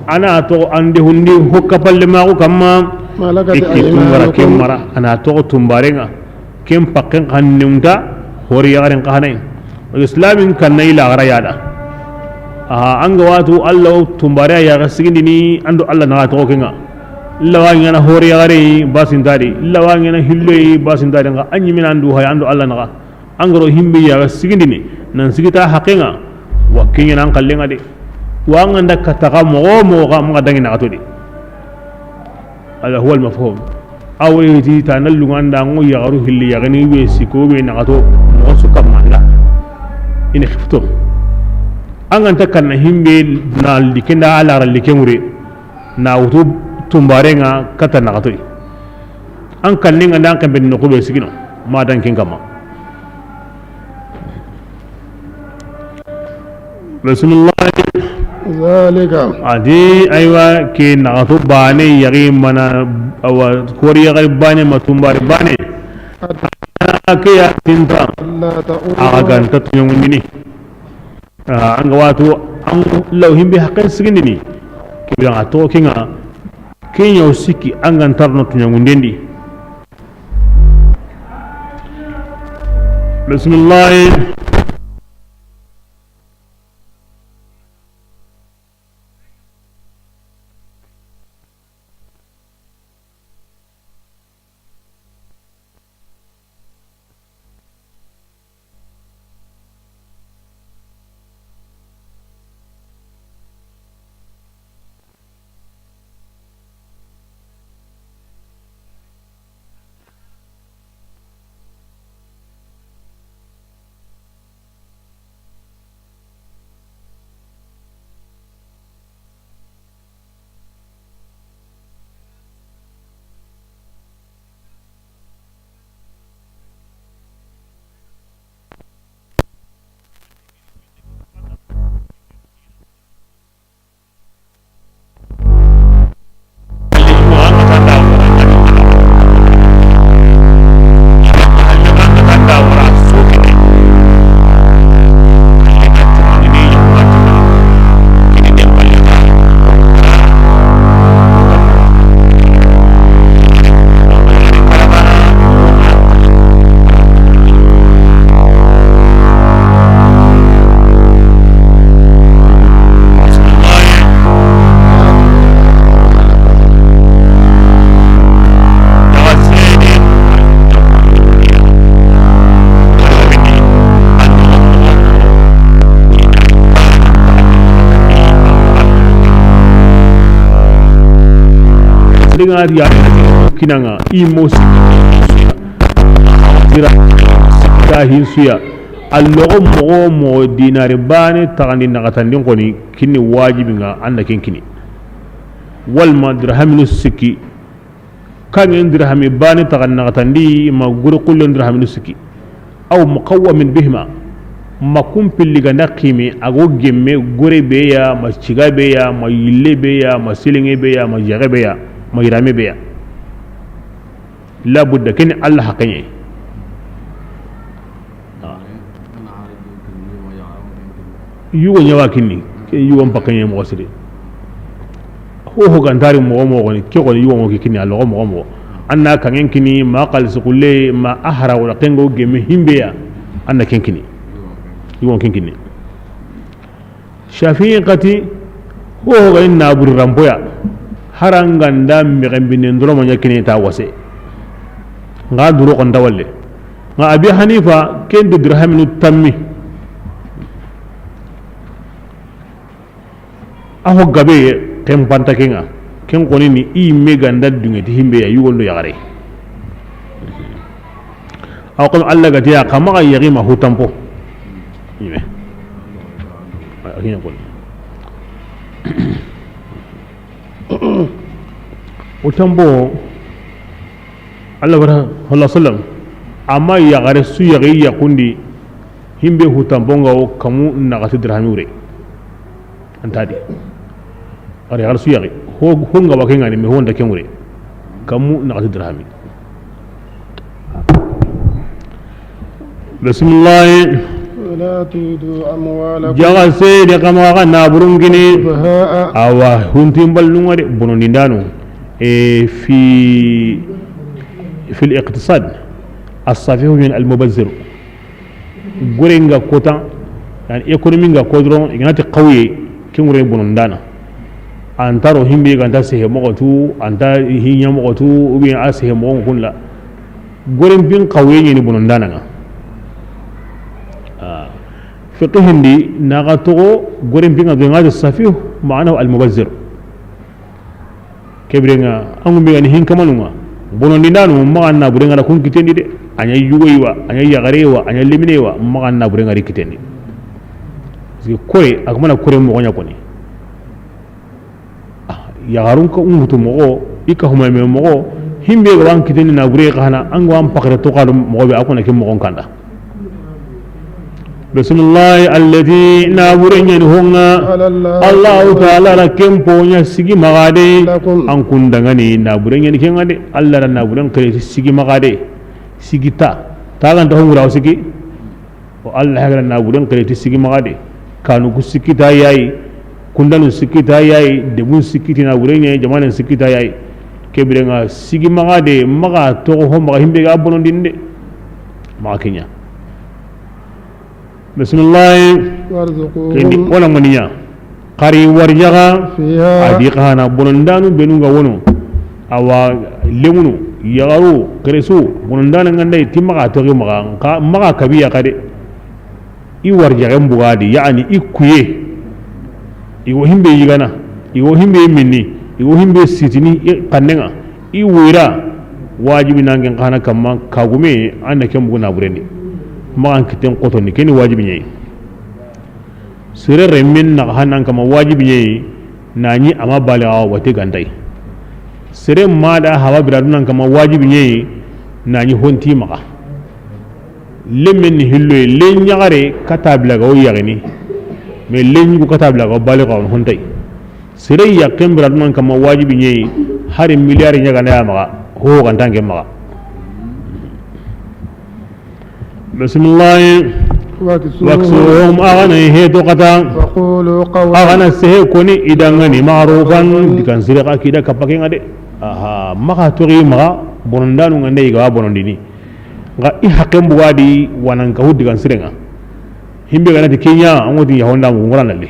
Ana to an de hundi hokka palle maxu kamma. ملكت Ikki tungara ke أيمانكم mara. Ana to tumbare ŋa. Ken pakken xa newunta, hori yaxaren xa hanay. Islamin kan na ila gara yada. Aha, an ga watu Alla tumbare ya ga sigindini an do Alla na to ke ŋa. Illa wa ŋa na hori yaxare basintadi. Illa wa ŋa na hillo basintadi ŋa. An ɲi mina an du hay an do Alla na. An ga ro himbe ya ga sigindini, nan sigita haqen ŋa, wa kiɲana an kallen ŋa de. Wa an ga nda kataga moxo moxo ga maxa dangi naxato de. هذا هو المفهوم. Awo yiti ta na lunganda ŋo yaxaru hilli yaxini we sikko we naxato moxo su kamma nda. إن خفتم. An ga nta kanna himbe na likenda a laxara liken ŋure. Na wutu tumbare ŋa kata naxatoy. An kanne ŋa nda an kembe no ko be sigino. Ma dan ken kamma. Bismillah. ذلك. A ti, aywa, ke naxato baane yaxi mana, awa, kori yaxari baane ma tumbare baane. Ke ya tinta. ألا تعولوا. A ga nta tuɲongundini. Ah, an ga watu an law himbe haqen sigindini. Kibira a to ke ŋa. Ke ɲa o sikki an ga nta ro no tuɲongundendi. Bismillah. Diga ya kinanga i mo sira ta hinsuya. Allogo mogo mo dinari bane tagandi naxatandin koni kinni wajibi nga anda ken kini. Walma dirhaminu sikki. Kangen dirhami bane tagan naxatandi ma guri kullen dirhaminu sikki. Aw muqawwamin bihima. Ma kumpilli ganda qimi ago gemme gore beya ma ciga beya ma yille beya ma silinge beya ma jaxe beya ma yirame beya. La budda ken Allah haqqe ɲe. Yugo ɲawa kinni ke yugo mpakaɲe moxo siri. Ho ho gantari moxo moxo ni ke xoni yugo moxo kinni a loxo moxo moxo. Anna kangen kinni ma xalisi xulle ma a hara wala kengo gemme himbeya. Anna ken kinni yugo ken kinni. Shafi'i xati ho ho ga inna buri rampoya. Haranganda mexen binen doro ma ɲa kine ta wase. Nga duro xonda walle. Nga Abi Hanifa ken do dirhaminu tammi. A ho gabe ken panta kenga. Ken xoni ni i me ganda dunge ti himbe ya yugondo yaxare. Aw kono Allah gati ya kama ga yagi ma hutampo. Ime. Ahinya kon. Hutampo. Allah bara Allah sallam. Amma yaxare su yagi yakundi himbe hutampo nga o kamu naxati dirhami wure. Antadi. Ari yaxare su yagi ho ho nga wakenga ni me ho nda kemure. Kamu naxati dirhami. Bismillah. ولا تؤتوا أموالكم Jaga sede kama ga naburun kini. سفهاء Awa huntin ballunga de bonondi ndanu. E fi fi al-iqtisad. As-safih min al-mubazzir. Gore nga kota, yani économie nga kodron iganati qawye. Kengure bonondana. Antaro himbe ganta sehe moxotu anta hinya moxotu ou bien a sehe moxo kunla. Goren bin xawuye ɲeni bonondana nga. Ah. Fiqh hindi naga togo goren bin ga do nga safih ma'anahu al-mubazzir. Kebirenga angu be gani hin kamanunga. Bonondindanu maxa na burenga da kun kitendi de. Anya yugo iwa, anya yagare iwa, anya lemine iwa maxa na burenga ri kitendi. Parce que kore akumana kore moxo ɲa koni. Yagarun ka ungutu moxo i ka huma me moxo. Himbe ga wan kiteni na bure xana an ga wan pakre to xalu moxo be akuna ke moxon kanda. Bismillah alladhi na bure ɲani honga. Allahu ta'ala la kempo ɲa sigi magade. An kundangani na bure ɲani kengade. Allah na bure kare sigi magade. Sigi ta ta ganta hongura sigi. O Allah hagara na buren kare ti sigi magade. Kanu ku sikita yayi. Kundanu sikita yayi. Debun sikiti na buren yayi. Jamanen sikita yayi. Kebirenga sigi magade maga togo ho maga himbe ga bonondinde. Maga kenya. Bismillah. Warzuquhum. Kendi wala maniya. Xari warjaxa. Fiha. Adi xana bonondanu benunga wono. Awa lemunu yagaru keresu bonondana ngandai ti maxa toxi maxa nka maxa kabiya xade. I warjaxen bugadi yani i kuye. Igo himbe yigana. Igo himbe minni. Igo himbe sitini i xannenga. I wira. Wajibi nangen xana kamma kagume anda ken bugu na burendi. Maxan kiten xotoni keni wajibi ɲayi. Sere remmen naxa hanan kama wajibi ɲeyi. Naɲi ama baliga wate gantay. Sere mada hawa biradunan kama wajibi ɲeyi. Naɲi honti maxa. Lemmen ni hilloye len ɲagare kata bilaga o yaxini. Mais len ɲugu kata bilaga o baliga on hontay. Sere yakken biradunan kama wajibi ɲeyi. Hari milliard ɲagana ya maxa. Ho gantanke maxa. Bismillah. Waksuhum. Waksuhum, agana heto kata. Waqulu qawlan. Agana sehe koni idangani ma'rufan, dikan sire ka kida kapake ngade. Aha, maxa toxi maxa bonondanu ngande iga bonondini. Nga i haqqen bugadi wanan ka huddi kan sirenga. Himbe gana ti kenya, an woti yahonda mu ngora nalle.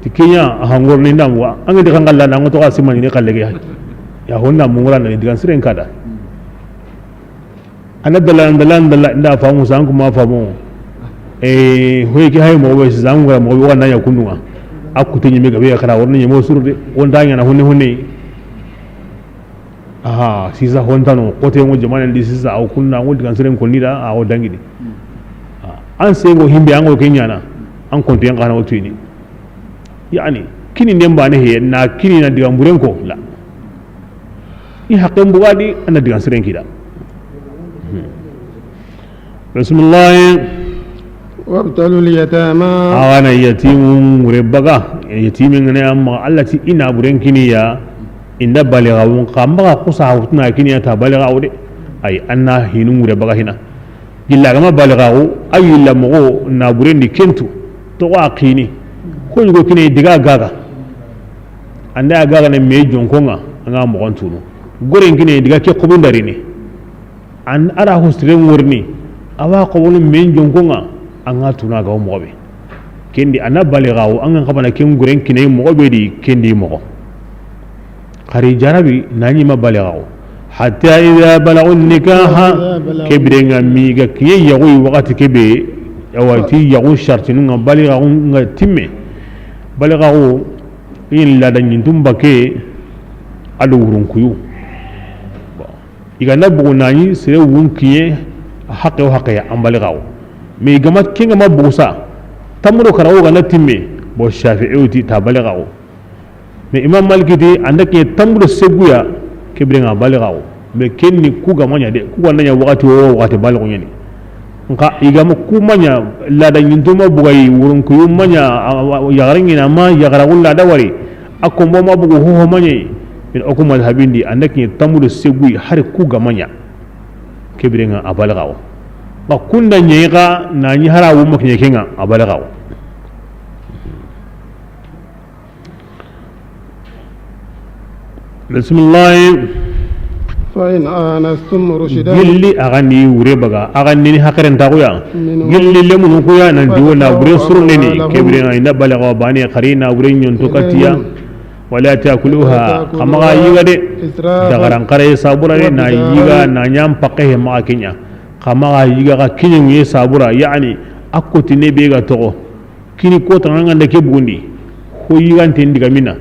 Ti kenya, aha ngorni ndamu, an ga di kangalla na ngoto ka simani ni kallege. Yahonda mu ngora nalle dikan siren kada. Ana dala dala dala nda famu san kuma famu. Eh, hoy ki hay mo be san ngora mo be wanda ya kundunga. Akute nyime gabe ya kara worni nyimo surde. Wonda nya na honne honne. Aha, sisa hontano, kote ngo jamanen di sisa, aw kunna ngo digan siren konni da, aw dangini. An sengo himbe ango kenyana, an konto yan kana o tuyini. Yani, kini ndemba ne he, na kini na digan buren ko, la. I haqqen bugadi, an na digan siren kida. Bismillah. وابتلوا اليتامى. Awa na yatimu ŋure baga, yatimin ngane amma Allah ti i na buren kiniya, inda baligaxu, xa maxa kusa hawtuna kiniya ta baligaxu de. Ay, an na hinu ŋure baga hina. Gilla gama baligaxu, ay illa moxo na buren di kentu, toxo a xini. Ko yugo kine diga gaga. Anda gaga ne me jonkonga, anga moxon tunu. Goren kine diga ke xobun darini. An ara ho siren ŋorni, awa xobonu men jonkonga, anga tuna ga wo moxo be. Kendi ana baligaxu, anga xabana ken guren kinay moxo be di, kendi moxo. Xari jarabi, nani ma baligaxu. Hatta idha balagu nikaha, kebirenga mi ga kiye yaxu yi waxati kebe, awa ti yaxu shartinu nga baligaxu nga timme. Baligaxu, in lada ñintum bake, ado wurunkuyu. Bon. I ga na bugu nani sere wun kiye, haqqe o haqqe ya an baligaxu. Mais i gama, ken gama bugu sa, tamuro kara o ga na timme, bo Shafi'i ti ta baligaxu. Mais Imam Maliki ti, anda ke tamuro seguya, kebirenga baligaxu. Mais ken ni ku gama ña de, ku ga na ña waxati o waxati baligaxu ñani. Nka i gama ku maña, lada ñintuma bugayi, wurunkuyu maña, a, a, a, yaxarengina ma, yaxaraxu lada wari, a kombo ma bugu hoho mañayi, in oku madhabindi, anda kiñe tammu do seguyi, hari ku ga maña. Kebirenga a baligaxu. Nka kunda ñeyi xa, na ñi hara wumma kiñe kenga, a baligaxu. Bismillah. فإن آنستم رشدا. Gilli a ga ni wure baga, a ga ni haqilen taxuya. منهم. Gilli lemunu kuya nan diwo na bure surundeni, فادفعوهما لهم. Kebire nga inda baligaxu bane xari na bure ñonto katiya. إليهم. ولا تأكلوها. ولا تأكلوها. Xa maxa yiga de. إسرافا. Dagaran xare sabura de na yiga وبدارا. Na ñam pakke he maxa kiña. Xa maxa yiga xa kiñe nguye sabura, yani a kotine be ga toxo. Kini kota nga nda ke bugundi, ho yigante ndiga mina.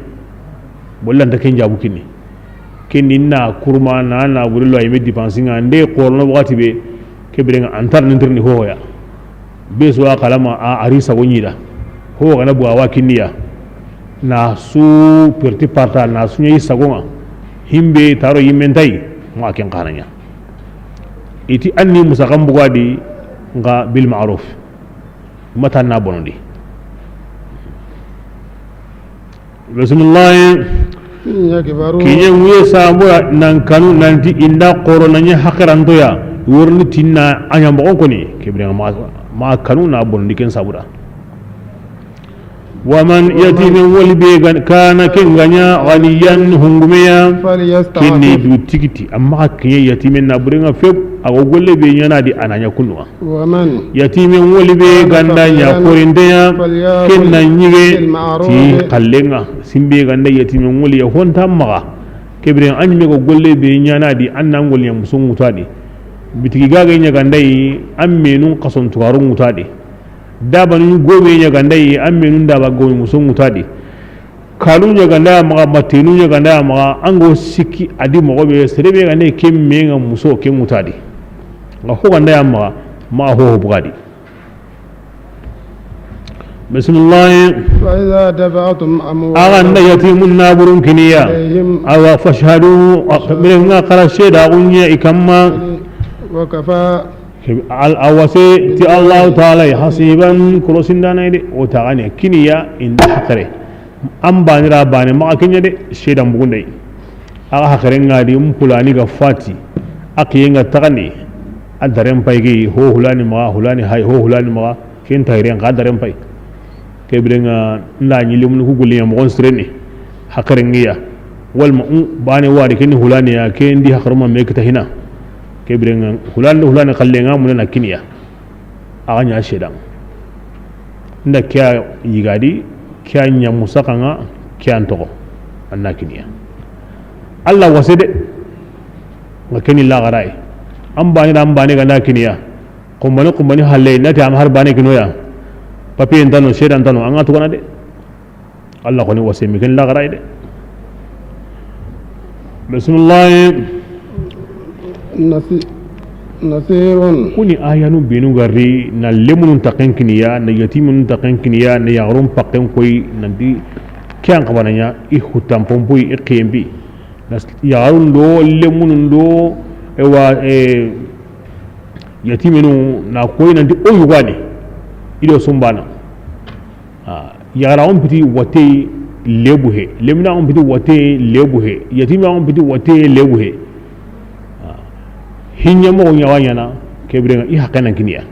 Bolla nda ken jabu kini. Ken ni na kurma na, na buri lo ay me dépense nga nde korno wakati be, kebirenga antar nintirni hoya. Be so a kalama a ari sago ñida. Ho gana buga wa kiniya. Na su perti parta na su ñi sago nga. Himbe taro yimentay, ma ken xananya. Iti anni musaxan bugadi nga bil ma'ruf. Mata na bonondi. Bismillah. إن يكبروا. Kiñe nguye sabura nan kanu nanti inda xoro na ñi haqirantoya. Worni tinna a ña moxon koni. Kebire ma, ma kanu na bonondi ken sabura. ومن يتيم woli be gan-, kana ken ga ña غنيا hungumeya. فليستعفف. Kinni du tigiti, amma xa kiñe yatimen na burenga feb, a go golle be ñana di a na ña kunduwa. ومن Yatimen woli be كان ganda ña فقيرا korindeya, فليأكل ken na ñige بالمعروف. Ti xallenga. Simbe ganda yatimen woli ya honta maxa. Kebiren a ñime go golle be ñana di, an na ngol ña muso ŋutadi. Bitigi gage ña ganda yi, an menun xason tugaru ŋutadi. Daba nun gobe ña ganda yi, an menun daba gobe muso ŋutadi. Kalu ña ganda ya maxa, matenu ña ganda ya maxa, an go sikki a di moxo be, sere be ganda ke menga muso ke ŋutadi. Nga ho ganda ya maxa, ma ho ho bugadi. Bismillah. فإذا دفعتم أموالهم A ganda yatimun na burun kiniya. إليهم Awa fashhadu, a-, mire nga xara seda gunya i kamma. وكفى Al awase ti Allahu Ta'ala hasiban, korosindanay de, o taxane kiniya inda haqare. An banira bane maxa kenya de, sedan bugundey. Axa haqare nga di, mpulani ga fati, a kiye nga taxani, a daren pay gi, ho hulani maxa, hulani hay, ho hulani maxa, ken tahiren xa daren pay. Kebirenga nda ñi lemunu ku gulliña moxon sireni, haqare ngiya. Walma, um, bane wari keni hulaniya, kendi haqaruma me kita hina. Kebirenga hulani, hulani xallenga munana kiniya. Axa ña sedan. Nda kiya yigadi, kiya ña musakanga, kiya ntoxo. Anna kiniya. Allah wasede. Nga keni laxaray. An bane da an bane ganda kiniya. Kumbani, kumbani halle, nati am har bane kinoya. Papier ntano, sedan ntano, anga tugana de. Allah koni wase mi ken laxaray de. Bismillah. Nasi-, nasirun. Kuni ayanu benu gari na lemunun taken kiniya, na yatimunun taken kiniya, na yaxarun paken koy, nanti ke an xabananya, i hutan pompoy, i xiyembi. Na yaxarun do, lemunun do, ewa, e, yatiminu na koy nanti o yugani. Ido sumbana. Ah, yaxaraxun piti wate lebu he, leminaxun piti wate lebu he, yatiminaxun piti wate lebu he. Ah, hinɲe moxo ɲawa ɲana, ke birenga i haqqe nan kiniya.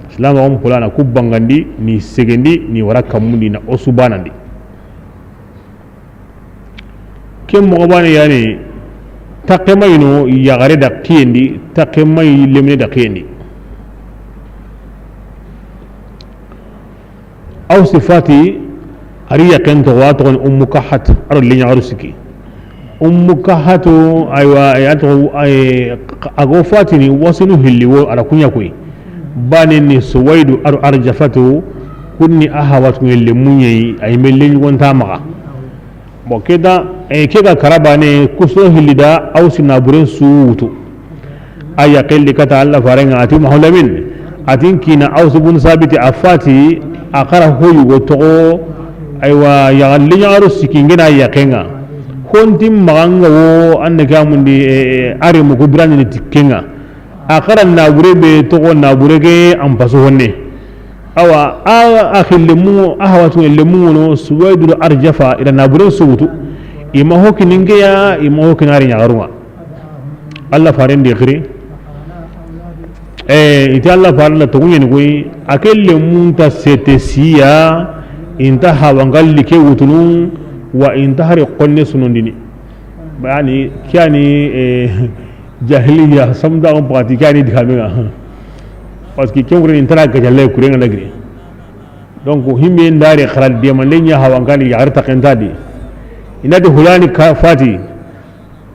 Silamaxun pulana ku bangandi, ni segendi, ni wara kammundi, na o subanandi. Ken moxo bane yani, takke mayino yaxare da kiyendi, takke mayi lemine da kiyendi. Aw sifati, ari yaken toxo, a toxoni Ummu Kahat, aro leɲaxaru siki. Ummu Kahatu, aywa, a toxo, a go fatini wasinu hilli wo, ara kuɲa koy. Bane ni Suwaidu, aro Arjafatu, kunni a hawatu ngelle muɲeyi, ay me leɲugonta maxa. Bon, keda, e, ke ga karabane, kuso hilida, Awsi naburen su wutu. A yaqilli kata Allah farenga, ati Muhammadin, atin kina Aws bun Sabiti a fati, a xara hoyugo toxo, aywa, yaxalli ɲaxaru siki ngena yaqenga. Hontin maxanga wo, anna ke amundi, e, e, are muku birani ni tikkenga. A xara nabure be toxo nabure ke an paso honne. Awa, a, a xille mungo, a hawatu le mungo no, Suwaidu do Arjafa, ila naburen sugutu. Ima hoki ningeya, ima hoki nari ɲaxarunga. Allah faren di xiri. E, ita Allah faren da toguɲeni koy, a ke lemunta sete siya, inta hawangalli ke wutunu, wa inta hari xonne sunondini. Bayani, kiani, e, jahiliya, samda on pati, kiani dikamenga. Parce que ken wure ni tara gajalle kurenga na giri. Donc himbe ndare xaral de man lenya hawankani yaxar takentadi. Inati hulani ka fati.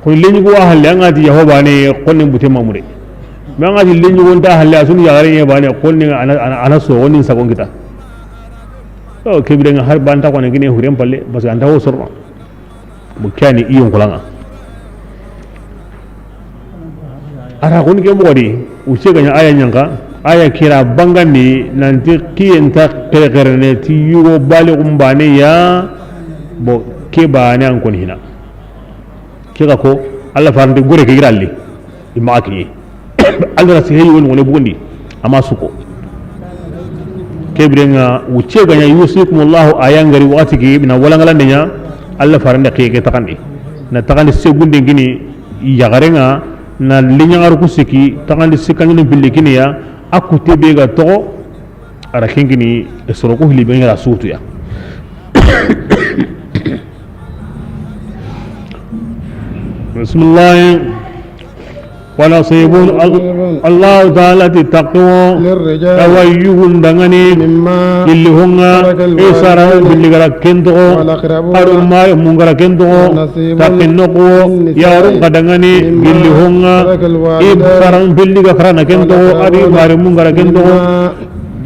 Ko lenyugo a halle, angati yahoba ne, xonne bute mamure. Mais angati lenyugo nta halle, asunu yaxare ne bane, xonne ana, ana, ana so wonin sagon kita. O ke birenga har banta ko ne gine huren palle, parce que anta wo sorno. Bo kiani iyon kolanga. Ara kun ke moxo di, uce ganya aya ɲanka, aya kira bangandi nanti kiyenta xerexerene ti yugo bali gumbane ya. Bo ke bane an kon hina. Ke ga ko, Allah faranti gore ke giralli. I maxa kiɲe. Allah ra si heyi woni woni bugundi. Ama suko. Ke birenga, wuce ganya yusikumullahu ayangari waxati ke, bina walangalande ɲa, Allah farande ke ke taxandi. Na taxandi segunden kini, yaxarenga, na liɲaxaru ku siki, taxandi sikkangini billi kiniya, a kutte be ga toxo, ara kengini, e soro ku hili be ngara sutuya. Bismillah. Wa nasibun, Allah Ta'ala ti taqwo. Awa yugun dangani. Illi honga. Isara billi gara kento. Aru mare mungara kento. Taqin noqwo. Yarun kadangani. Billi honga. Isara billi ga karana kento. Aru mare mungara kento.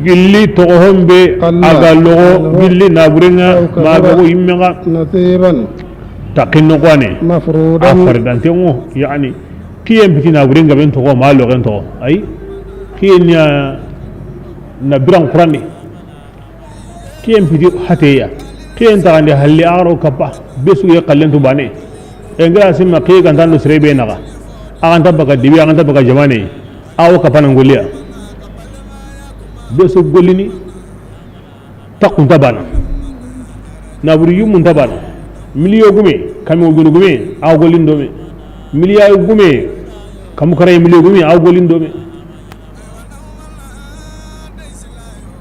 Gilli toxo hombe a ga loxo gilli naburenga ma ga go yimmenga. Nasiban. Taqin noqwo ne. Mafrudan. A faridantengo, yani, kiyen piti naburenga ben toxo ma loxen toxo. Ay. Kiyen ya na biran qurandi. Kiyen piti hateya. Kiyen taxande halle a xaro kappa. Besu ye xallentu bane. Engra sima kiye gantando serebe naxa. Axanta baga dibi, axanta baga jamane. Awo kapana ngoliya. Be so gollini. Taxunta bana. Naburi yumunta bana. Miliyo gume, kami wogunu gume, awo gollin dome. Miliya gume, kamu karaye miliyo gume, awo gollin dome.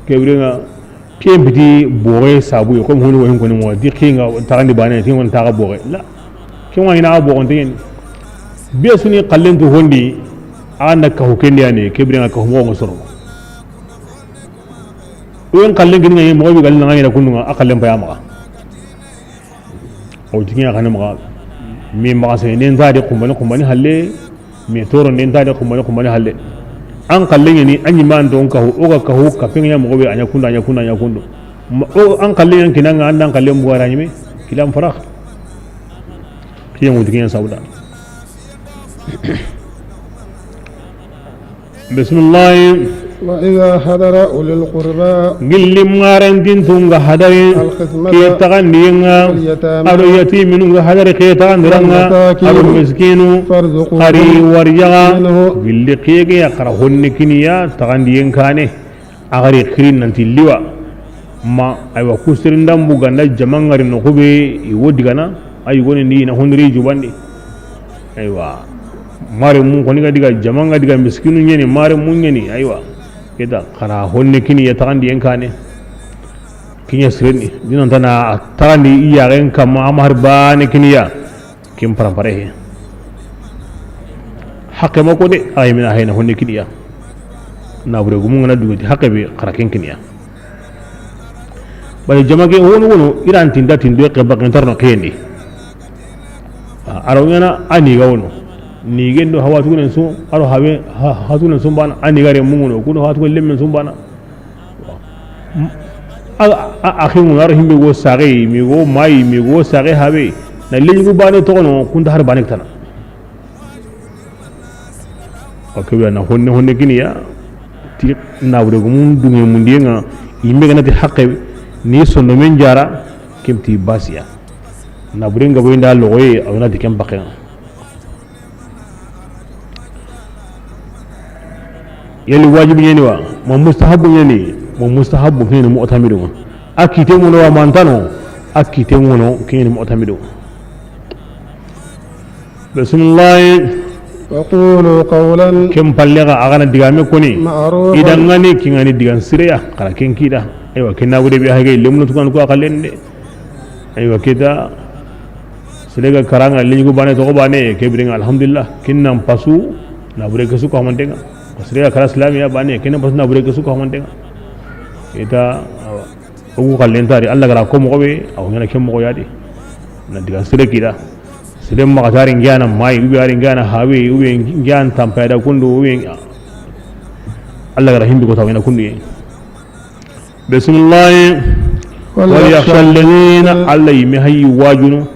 Kebirenga, ke biti boxe sabu, comme honi wohin koni mo di xinga taxandi bane, ti won taxa boxe. La. Ke woni na boxon tegen. Be suni xallentu hondi, anda kahu kendi ane, kebirenga kahu mo soro. Uyen xallen gini ŋa ye, moxo be ga li na ŋa yere kundu ŋa, a xallen paya maxa. O tigi ŋa xane maxa. Mi maxa se, nen ta de xumbane, xumbane halle. Mi toro, nen ta de xumbane, xumbane halle. An xallen ni, an ɲi man don kahu, o ga kahu, kapinga ɲa moxo be, a ɲa kundu, a ɲa kundu, a ɲa kundu. O, an xallen yan kinanga, an dan xallen buwara ɲime, kilam farax. Ken ŋa wutu ken ɲa sabu da. Bisimilahi. وإذا حضر أولو القربى. Gilli marentintu ŋa hadari. القسمة. Ke taxandiyen ŋa. واليتامى. A do yatiminu ŋa hadari ke taxandiran ŋa. والمساكين. A do miskinu. فارزقوهم. Xa ri warijaxa. منه. Gilli kege ya xa ra honne kini ya taxandiyen kaane. A xa ri xirin nanti liwa. Ma, aywa, ku sirindan bu ga nda jama ŋari noxu be, i wo digana, ay, i goni ndi i na hondiri jubandi. Aywa. Mare mun xoni ga diga, jama ŋa diga, miskinu ɲeni, mare mun ɲeni, aywa. Ke ta, xa ra honne kini ya taxandiyen kaane. Ken ɲa sirenni, dinan tana taxandi i yaxen kamma, a ma har baane kini ya. Ken parampare he. Haqqe ma ko de, ay mina hayna honne kini ya. Nabure gumu ŋa na dugeti haqqe be xa ra ken kini ya. Bari jama ke wono wono, i ra nta tinda tindo ke bakin tarno kendi. A ro ɲaana a ni ga wono. Ni gendo hawatu nen su, a ro hawe, ha-, hawatu nen su bana, a ni ga re munguno, kuno hawatu lemmen su bana. A, a, a xinŋu na ro himbe go saxe, mi go mayi, mi go saxe habe. Na leñugu bane toxono, kunta har bane tana. O ke be na honne honne kini ya, ti nabure gumun dunge mundiyen ŋa, yimbe ga na ti haqqe, ni sondomen jara, ken ti basiya. Nabure nga boy nda logoye, a wa na ti ken pakken ŋa. Yeli wajibi ɲeni wa, ma mustahabu ɲeni, ma mustahabu ken ni mu'tamidu ŋa. A kite ŋono wa mantano, a kite ŋono ken ni mu'tamidu ŋa. Bismillah. وقولوا قولا. Ken palle ga a ga na digame koni. معروفا. I da ŋa ni, ken ŋa ni digan sireya, xa ra ken kida. Aywa, ken nabure be hage lemnu tukan ko a xallen de. Aywa, ke ta, sere ga kara ŋa leñugu bane toxo bane, ke biren ŋa, alhamdulillah, ken nan pasu nabure ke su ko hamanten ŋa. Sere ga kara silamiya bane, ken nan pasu nabure ke su ko hamanten ŋa. Ke ta, awa. O ku xallen tari, Alla ga ra ko moxo be, a wa ɲaana ken moxo ya di. Na digan sire kida. Sere maxa tari ŋa na mayi, ou bien a ri ŋa na hawe, ou bien ŋa na tampaya da kundu, ou bien Alla ga ra himbi ko ta wa ɲaana kundu ye. Bismillah. وليخشى الذين. Alla yime hayi wajunu.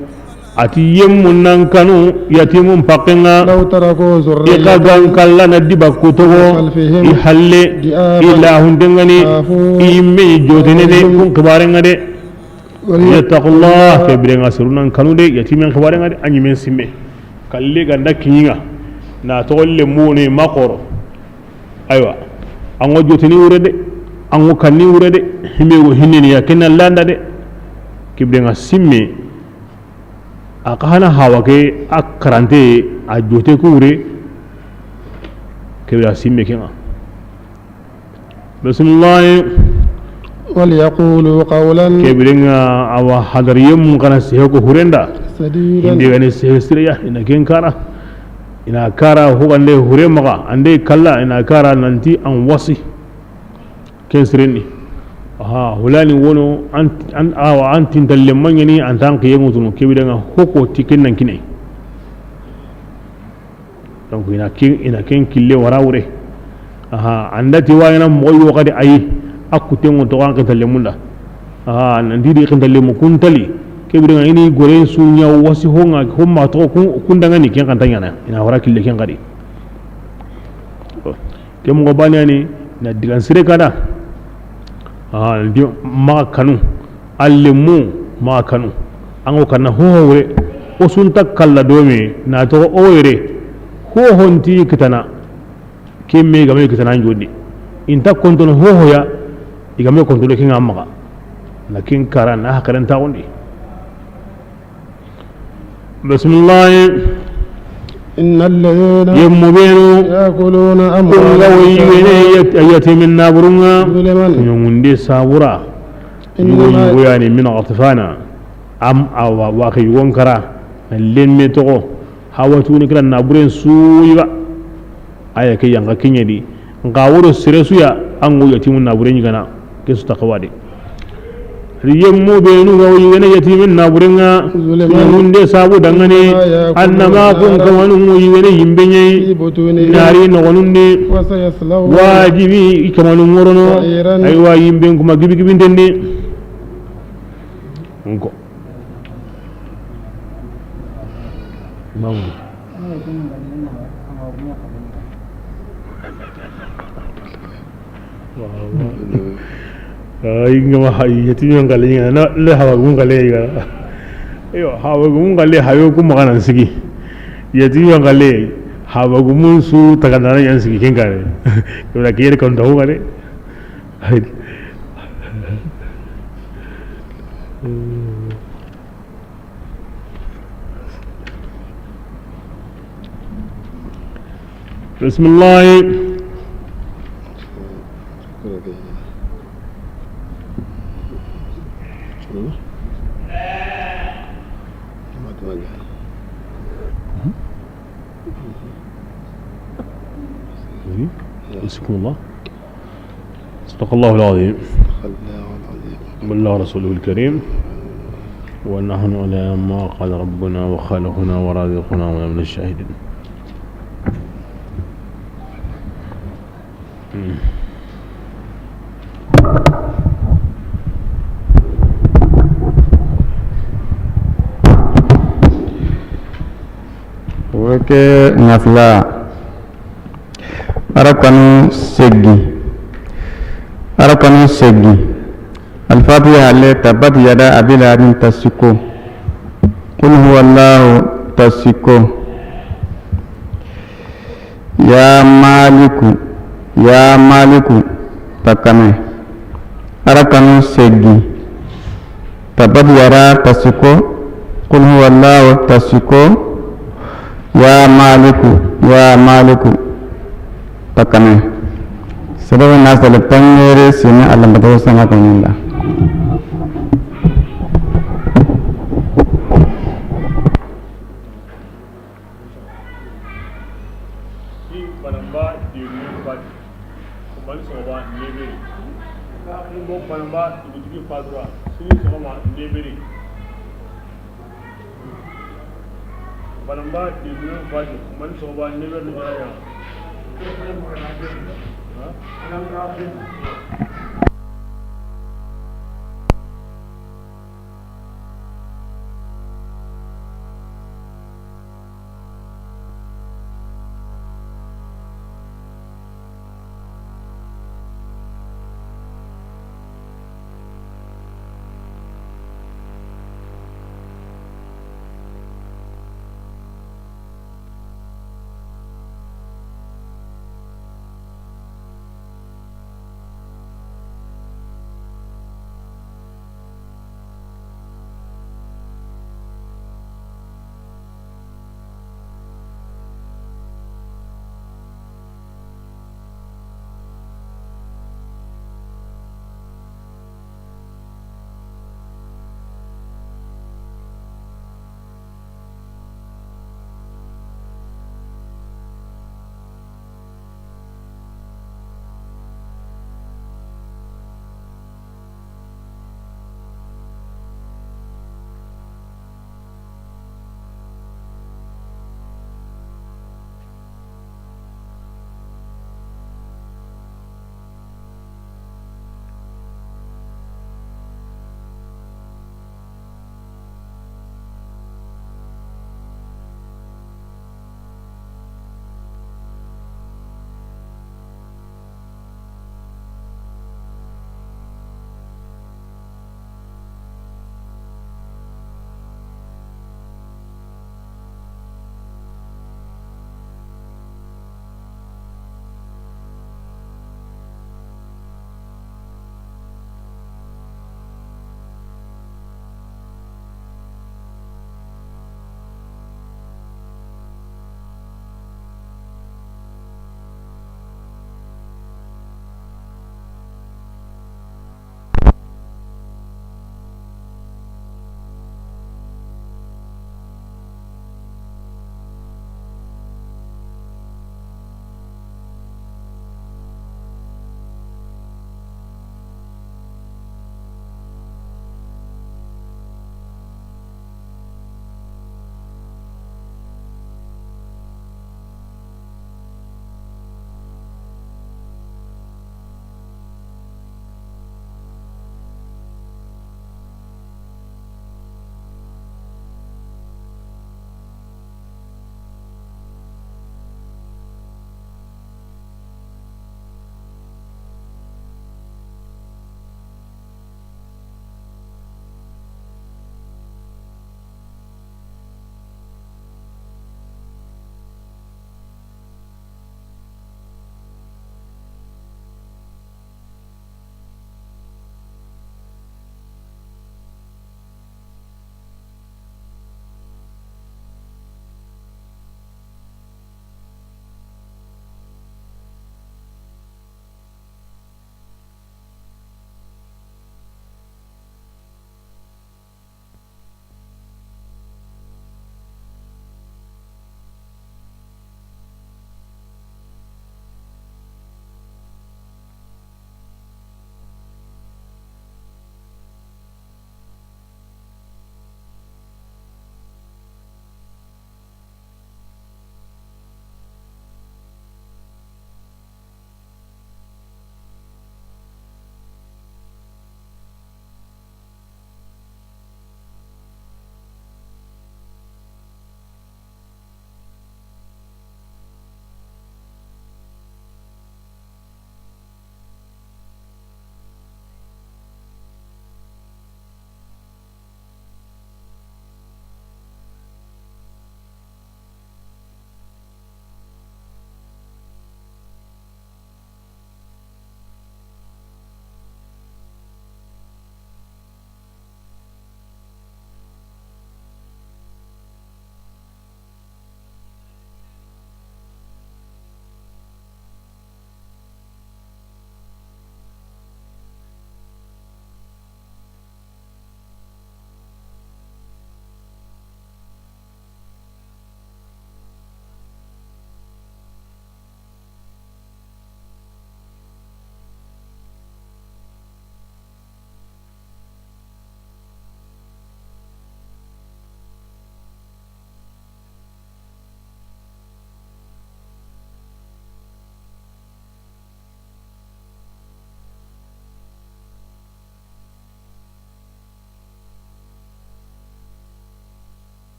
A ti yemmu nan kanu yatimun pakken ŋa. لو تركوا ذرية. I xa ga n kalla na diba kutogo. خلفهم. I halle. ضعافا. I lahunten ŋa ni. خافوا. I yimme jotene de. عليهم. Kun xibaren ŋa de. وليتقوا الله. Ke biren ŋa sere nan kanu de yatimen xibaren ŋa de, a ɲimen simme. Kalle ga nda kiɲi ŋa. Na toxo lemmu ne ma xoro. Aywa, an ŋa jotini wure de, an ŋa kanni wure de, himbe go hinne ni ya ken na landa de. Ke biren ŋa simme, a xa hana hawa ke a karante a jote ku wure, ke biren ŋa simme ken ŋa. Bismillah. وليقولوا قولا. Ke biren ŋa a wa hadariye mun xa na sehe ko hurenda. سديدا. Inde ga ni sehe sireya, i na ken kara. I na kara hugande hure maxa, ande kalla, i na kara nanti an wasi. Ken sirenni. Aha, hulani wono, an, an, awa, an tinta lemma ɲeni, an tan kiye ŋutunu, ke biren ŋa hoko ti ken nan kine. Donc, i na ken, i na ken kille wara wure. Aha, an da ti wa ɲaana moxo yo xadi ayi, a kuten ŋo toxo an xinta lemunda. Aha, nan di di xinta lemu kuntali. Ke biren ŋa i ni goren su ɲa wasi ho ŋa, ho ma toxo kun, kun da ŋa ni ken xa nta ɲaana. I na wara kille ken xadi. Ke moxo bane ya ni, na digan sire kada. Aha, di maxa kanu. A lemmu maxa kanu. An ŋa kanna hoho wure. O su nta kalla do me, na toxo o yere. Hoho nti kitana. Ke me ga me kitana n jodi. I nta kontono hoho ya. I ga me kontono ken ŋa maxa. Na ken kara na hakaran taxundi. Bismillah. إن الذين. Yemmu benu. يأكلون. Kun ga أموال. Wo yigene اليتامى. Yat-, yatimen naburun ŋa. ظلما. Ɲongunde sabura. إنما. Yugo, yugo ya ni min ghatfana. Am awa wa ke yugon kara. Na lemme toxo. Hawa tuni kira naburen su yiga. Aya ke yan xa kiɲe di. N xa woro sere su ya, an ŋa yatimun naburen ɲi gana. Ke su taqwa de. Yemmu benu ga wo yigene yatimen naburen ŋa. ظلما. Ɲongunde sabu da ŋa ni. إنما يأكلون. Annama kun kamanu wo yigene yimbe ɲi. في بطونهم. Nari noxonun di. وسيصلون. Wajibi i kamanu ŋorono. سعيرا. Aywa, yimben kuma gibi gibinten di. Nko. Mamu. Ay, ngama hay, yetimi yo n xalle, na le hawa gun xalle ga. Yo, hawa gun xalle, hayo ku magana sigi. Yetimi yo n xalle, hawa gumun su tagandana yan sigi ken kare. Yo, la kiyere kon tawo kare. Hay. بسم الله. بسم الله. صدق الله العظيم. بلغ رسوله الكريم. ونحن على ما قال ربنا وخالقنا ورازقنا ومن الشاهدين. Woke nafila. Arakanu segi. Arakanu segi. Alfatiha le, tabbat yada abi lahabin ta sikko. Qul huwallahu ta sikko. Ya Maliku, ya Maliku, ta kame. Arakanu segi. Tabbat yada ta sikko, Qul huwallahu ta sikko, Ya Maliku, Ya Maliku, ta kame. Sadaqa na sala tangere sine Allah bata sama ko ninda. Banamba, Kumani sɔgɔba neberi. Kumbo banamba dugutigi Fadura. Sini sɔgɔma neberi. Banamba dugutigi Fadura. Kumani sɔgɔba neberi ni baraya.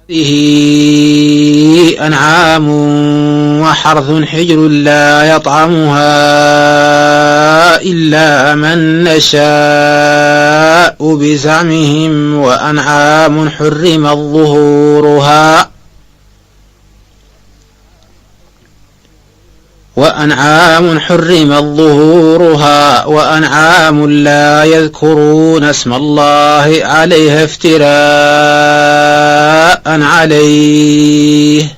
هذه أنعام وحرث حجر لا يطعمها إلا من نشاء بزعمهم وأنعام حرمت ظهورها وأنعام حرمت ظهورها وأنعام لا يذكرون اسم الله عليها افتراء عليه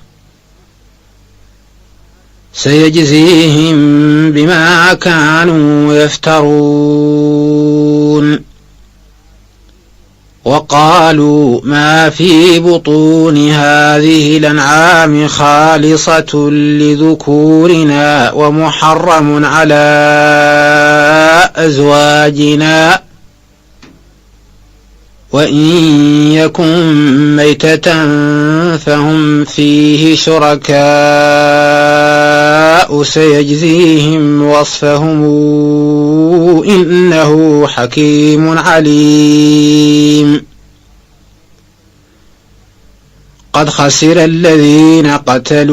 سيجزيهم بما كانوا يفترون. وقالوا ما في بطون هذه الأنعام خالصة لذكورنا ومحرم على أزواجنا وإن يكن ميتة فهم فيه شركاء سيجزيهم وصفهم إنه حكيم عليم. قد خسر الذين قتلوا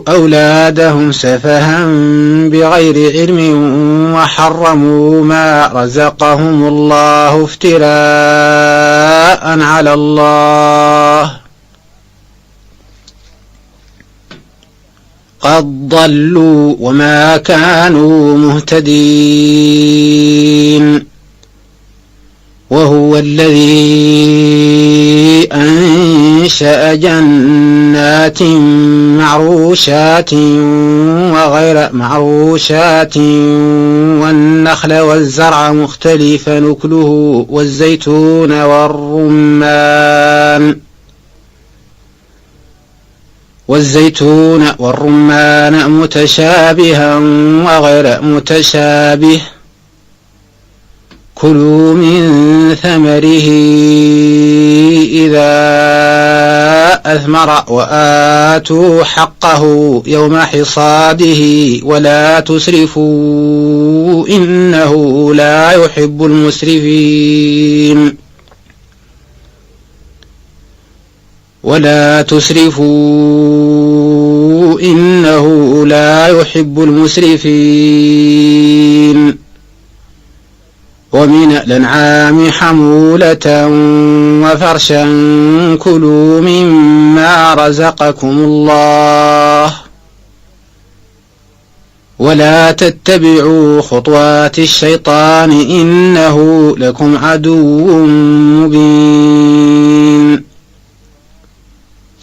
أولادهم سفها بغير علم وحرموا ما رزقهم الله افتراء على الله قد ضلوا وما كانوا مهتدين. وهو الذي أنشأ جنات معروشات وغير معروشات والنخل والزرع مختلفا أكله والزيتون والرمان والزيتون والرمان متشابها وغير متشابه كلوا من ثمره إذا أثمر وآتوا حقه يوم حصاده ولا تسرفوا إنه لا يحب المسرفين. ولا تسرفوا إنه لا يحب المسرفين. ومن الأنعام حمولة وفرشا كلوا مما رزقكم الله ولا تتبعوا خطوات الشيطان إنه لكم عدو مبين.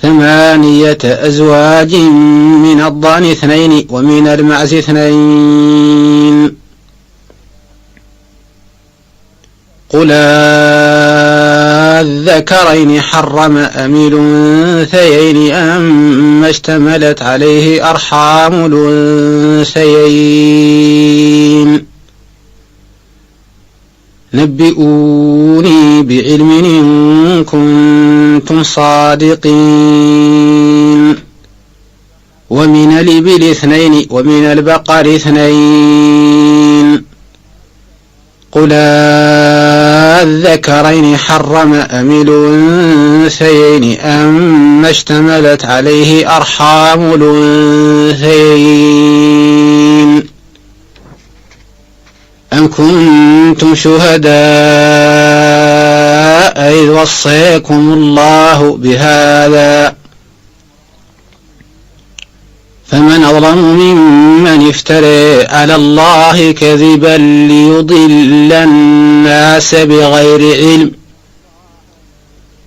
ثمانية أزواج من الضأن اثنين ومن المعز اثنين. قل أذكرين حرم أم الأنثيين أما اشتملت عليه أرحام الأنثيين. نبئوني بعلم إن كنتم صادقين. ومن الإبل اثنين ومن البقر اثنين. قل أذكرين حرم أم الأنثيين أما اشتملت عليه أرحام الأنثيين. أم كنتم شهداء إذ وصيكم الله بهذا فمن أظلم ممن افترى على الله كذبا ليضل الناس بغير علم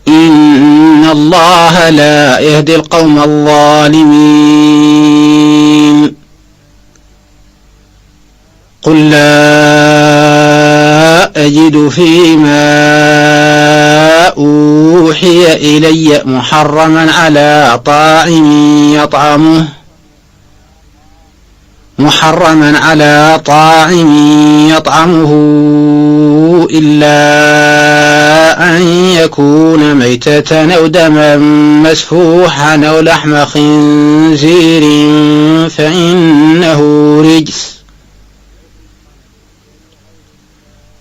إن الله لا يهدي القوم الظالمين. قل لا أجد فيما أوحي إلي محرما على طاعم يطعمه محرما على طاعم يطعمه إلا أن يكون ميتة أو دما مسفوحا أو لحم خنزير فإنه رجس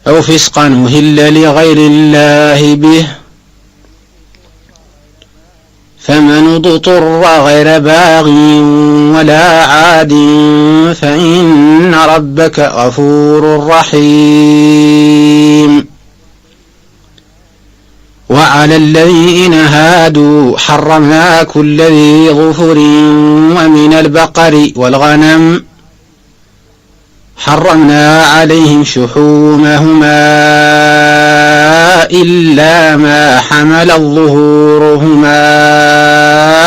أو فسقا أهل لغير الله به فمن اضطر غير باغ ولا عاد فإن ربك غفور رحيم. وعلى الذين هادوا حرمنا كل ذي ظفر ومن البقر والغنم حرمنا عليهم شحومهما إلا ما حملت ظهورهما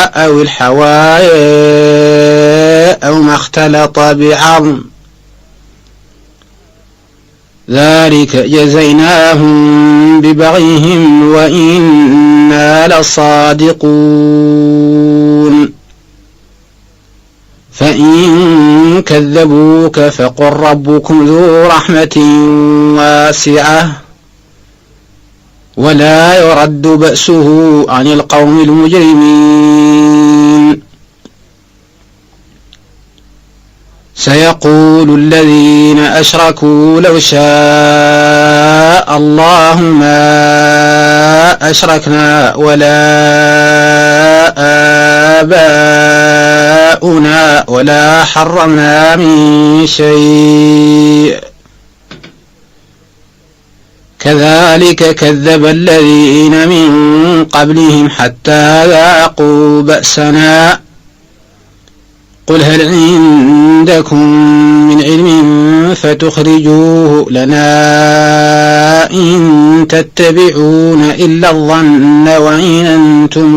أو الحوايا أو ما اختلط بعظم ذلك جزيناهم ببغيهم وإنا لصادقون. فإن كذبوك فقل ربكم ذو رحمة واسعة ولا يرد بأسه عن القوم المجرمين. سيقول الذين أشركوا لو شاء الله ما أشركنا ولا آباؤنا ولا حرمنا من شيء كذلك كذب الذين من قبلهم حتى ذاقوا بأسنا قل هل عندكم من علم فتخرجوه لنا إن تتبعون إلا الظن وإن أنتم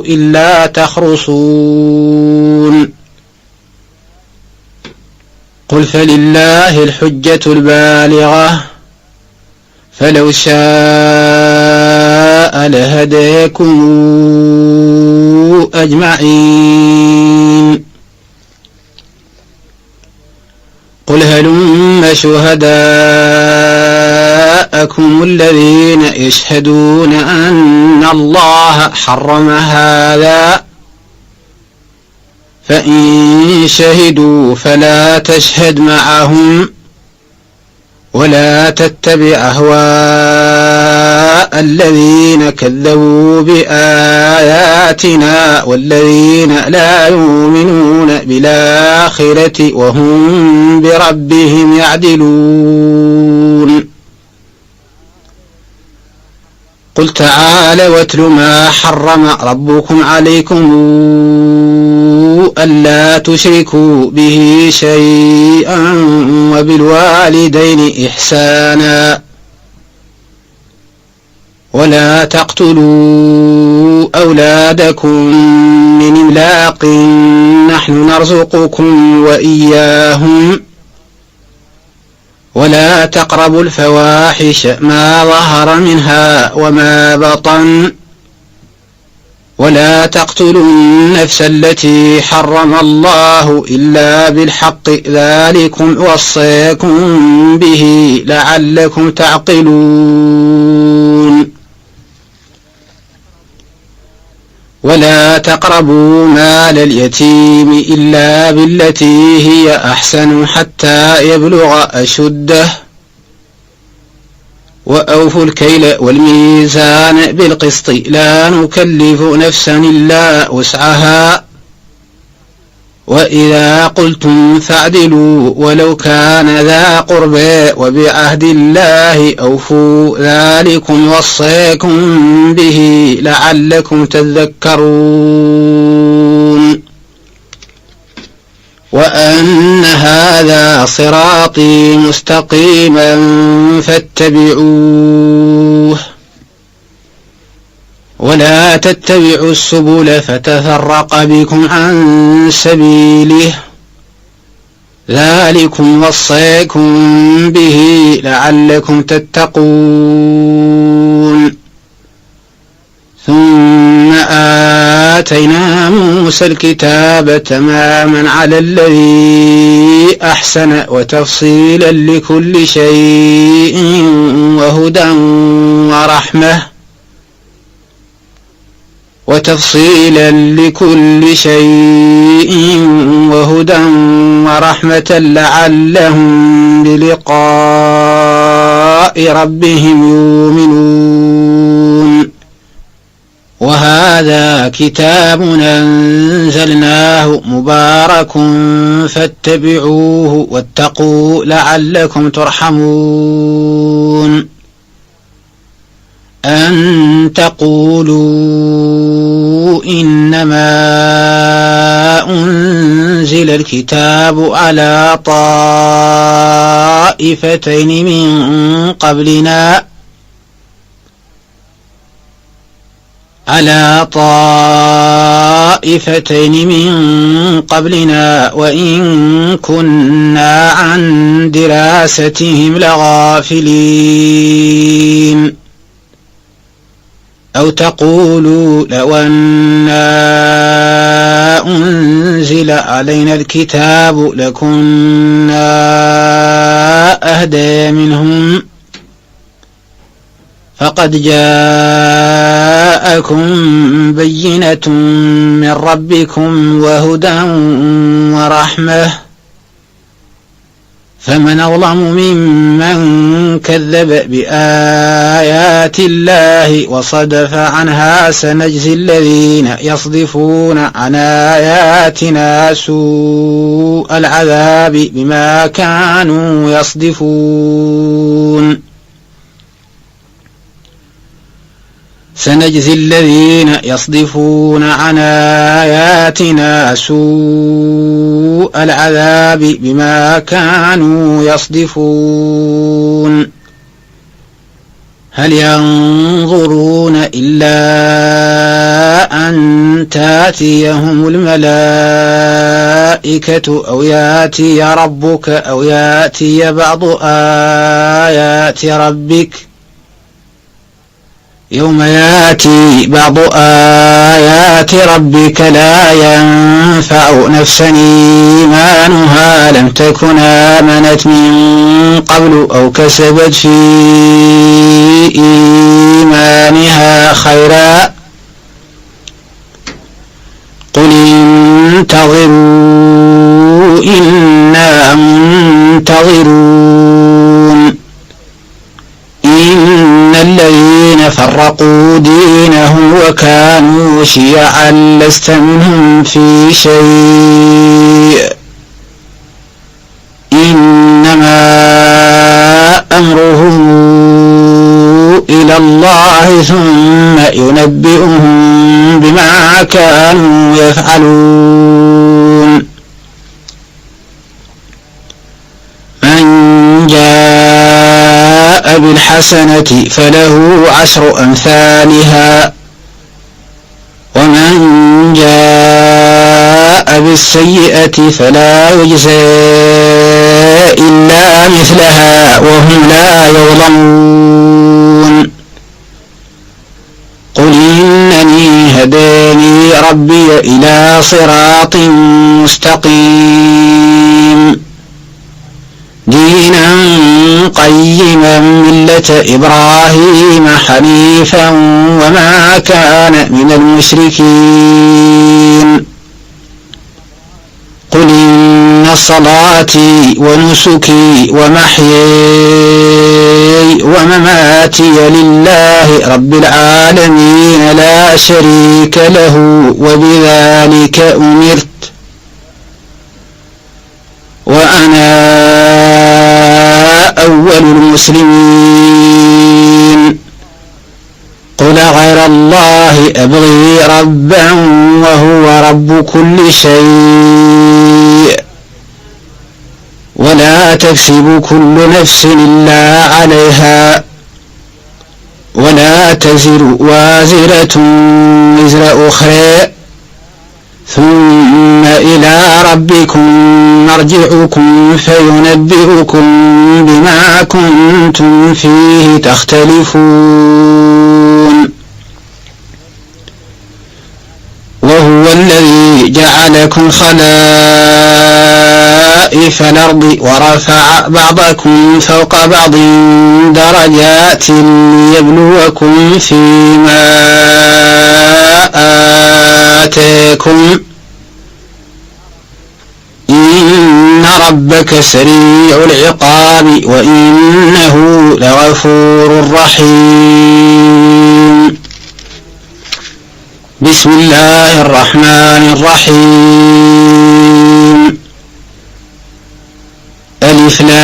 إلا تخرصون. قل فلله الحجة البالغة فلو شاء لهداكم أجمعين. قل هلم شهداءكم الذين يشهدون أن الله حرم هذا فإن شهدوا فلا تشهد معهم ولا تتبع أهواء الذين كذبوا بآياتنا والذين لا يؤمنون بالآخرة وهم بربهم يعدلون. قل تعالوا اتل ما حرم ربكم عليكم ألا تشركوا به شيئا وبالوالدين إحسانا ولا تقتلوا أولادكم من إملاق نحن نرزقكم وإياهم ولا تقربوا الفواحش ما ظهر منها وما بطن ولا تقتلوا النفس التي حرم الله إلا بالحق ذلكم وصاكم به لعلكم تعقلون. ولا تقربوا مال اليتيم إلا بالتي هي أحسن حتى يبلغ أشده وأوفوا الكيل والميزان بالقسط لا نكلف نفسا إلا وسعها وإذا قلتم فاعدلوا ولو كان ذا قربى وبعهد الله أوفوا ذلكم وصاكم به لعلكم تذكرون. وأن هذا صراطي مستقيما فاتبعوه ولا تتبعوا السبل فتفرق بكم عن سبيله ذلكم وصاكم به لعلكم تتقون. ثم آتينا موسى الكتاب تماما على الذي أحسن وتفصيلا لكل شيء وهدى ورحمة وتفصيلا لكل شيء وهدى ورحمة لعلهم بلقاء ربهم يوقنون. وهذا هذا كتاب أنزلناه مبارك فاتبعوه واتقوا لعلكم ترحمون. أن تقولوا إنما أنزل الكتاب على طائفتين من قبلنا، على طائفتين من قبلنا وإن كنا عن دراستهم لغافلين. أو تقولوا لو أنا أنزل علينا الكتاب لكنا أهدى منهم، فقد جاءكم بينة من ربكم وهدى ورحمة، فمن أظلم ممن كذب بآيات الله وصدف عنها، سنجزي الذين يصدفون عن آياتنا سوء العذاب بما كانوا يصدفون. سنجزي الذين يصدفون عن آياتنا سوء العذاب بما كانوا يصدفون. هل ينظرون إلا أن تأتيهم الملائكة أو يأتي ربك أو يأتي بعض آيات ربك، يوم يأتي بعض آيات ربك لا ينفع نفسا إيمانها لم تكن آمنت من قبل أو كسبت في إيمانها خيرا، قل انتظروا إنا منتظرون. إن الذين فرقوا دينهم وكانوا شيعا لست منهم في شيء، إنما أمرهم إلى الله ثم ينبئهم بما كانوا يفعلون. من جاء بالحسنة فله عشر أمثالها، ومن جاء بالسيئة فلا يجزى إلا مثلها وهم لا يظلمون. قل إنني هداني ربي إلى صراط مستقيم دينا قيما ملة إبراهيم حنيفا وما كان من المشركين. قل إن صلاتي ونسكي ومحياي ومماتي لله رب العالمين لا شريك له وبذلك أمرت وأنا أول المسلمين. قل غير الله أبغي ربا وهو رب كل شيء ولا تكسب كل نفس إلا عليها ولا تزر وازرة وزر أخرى ثم إلى ربكم مرجعكم فينبئكم بما كنتم فيه تختلفون. وهو الذي جعلكم خلائف الأرض ورفع بعضكم فوق بعض درجات ليبلوكم فيما آتاكم إن ربك سريع العقاب وإنه لغفور رحيم. بسم الله الرحمن الرحيم. ألف لام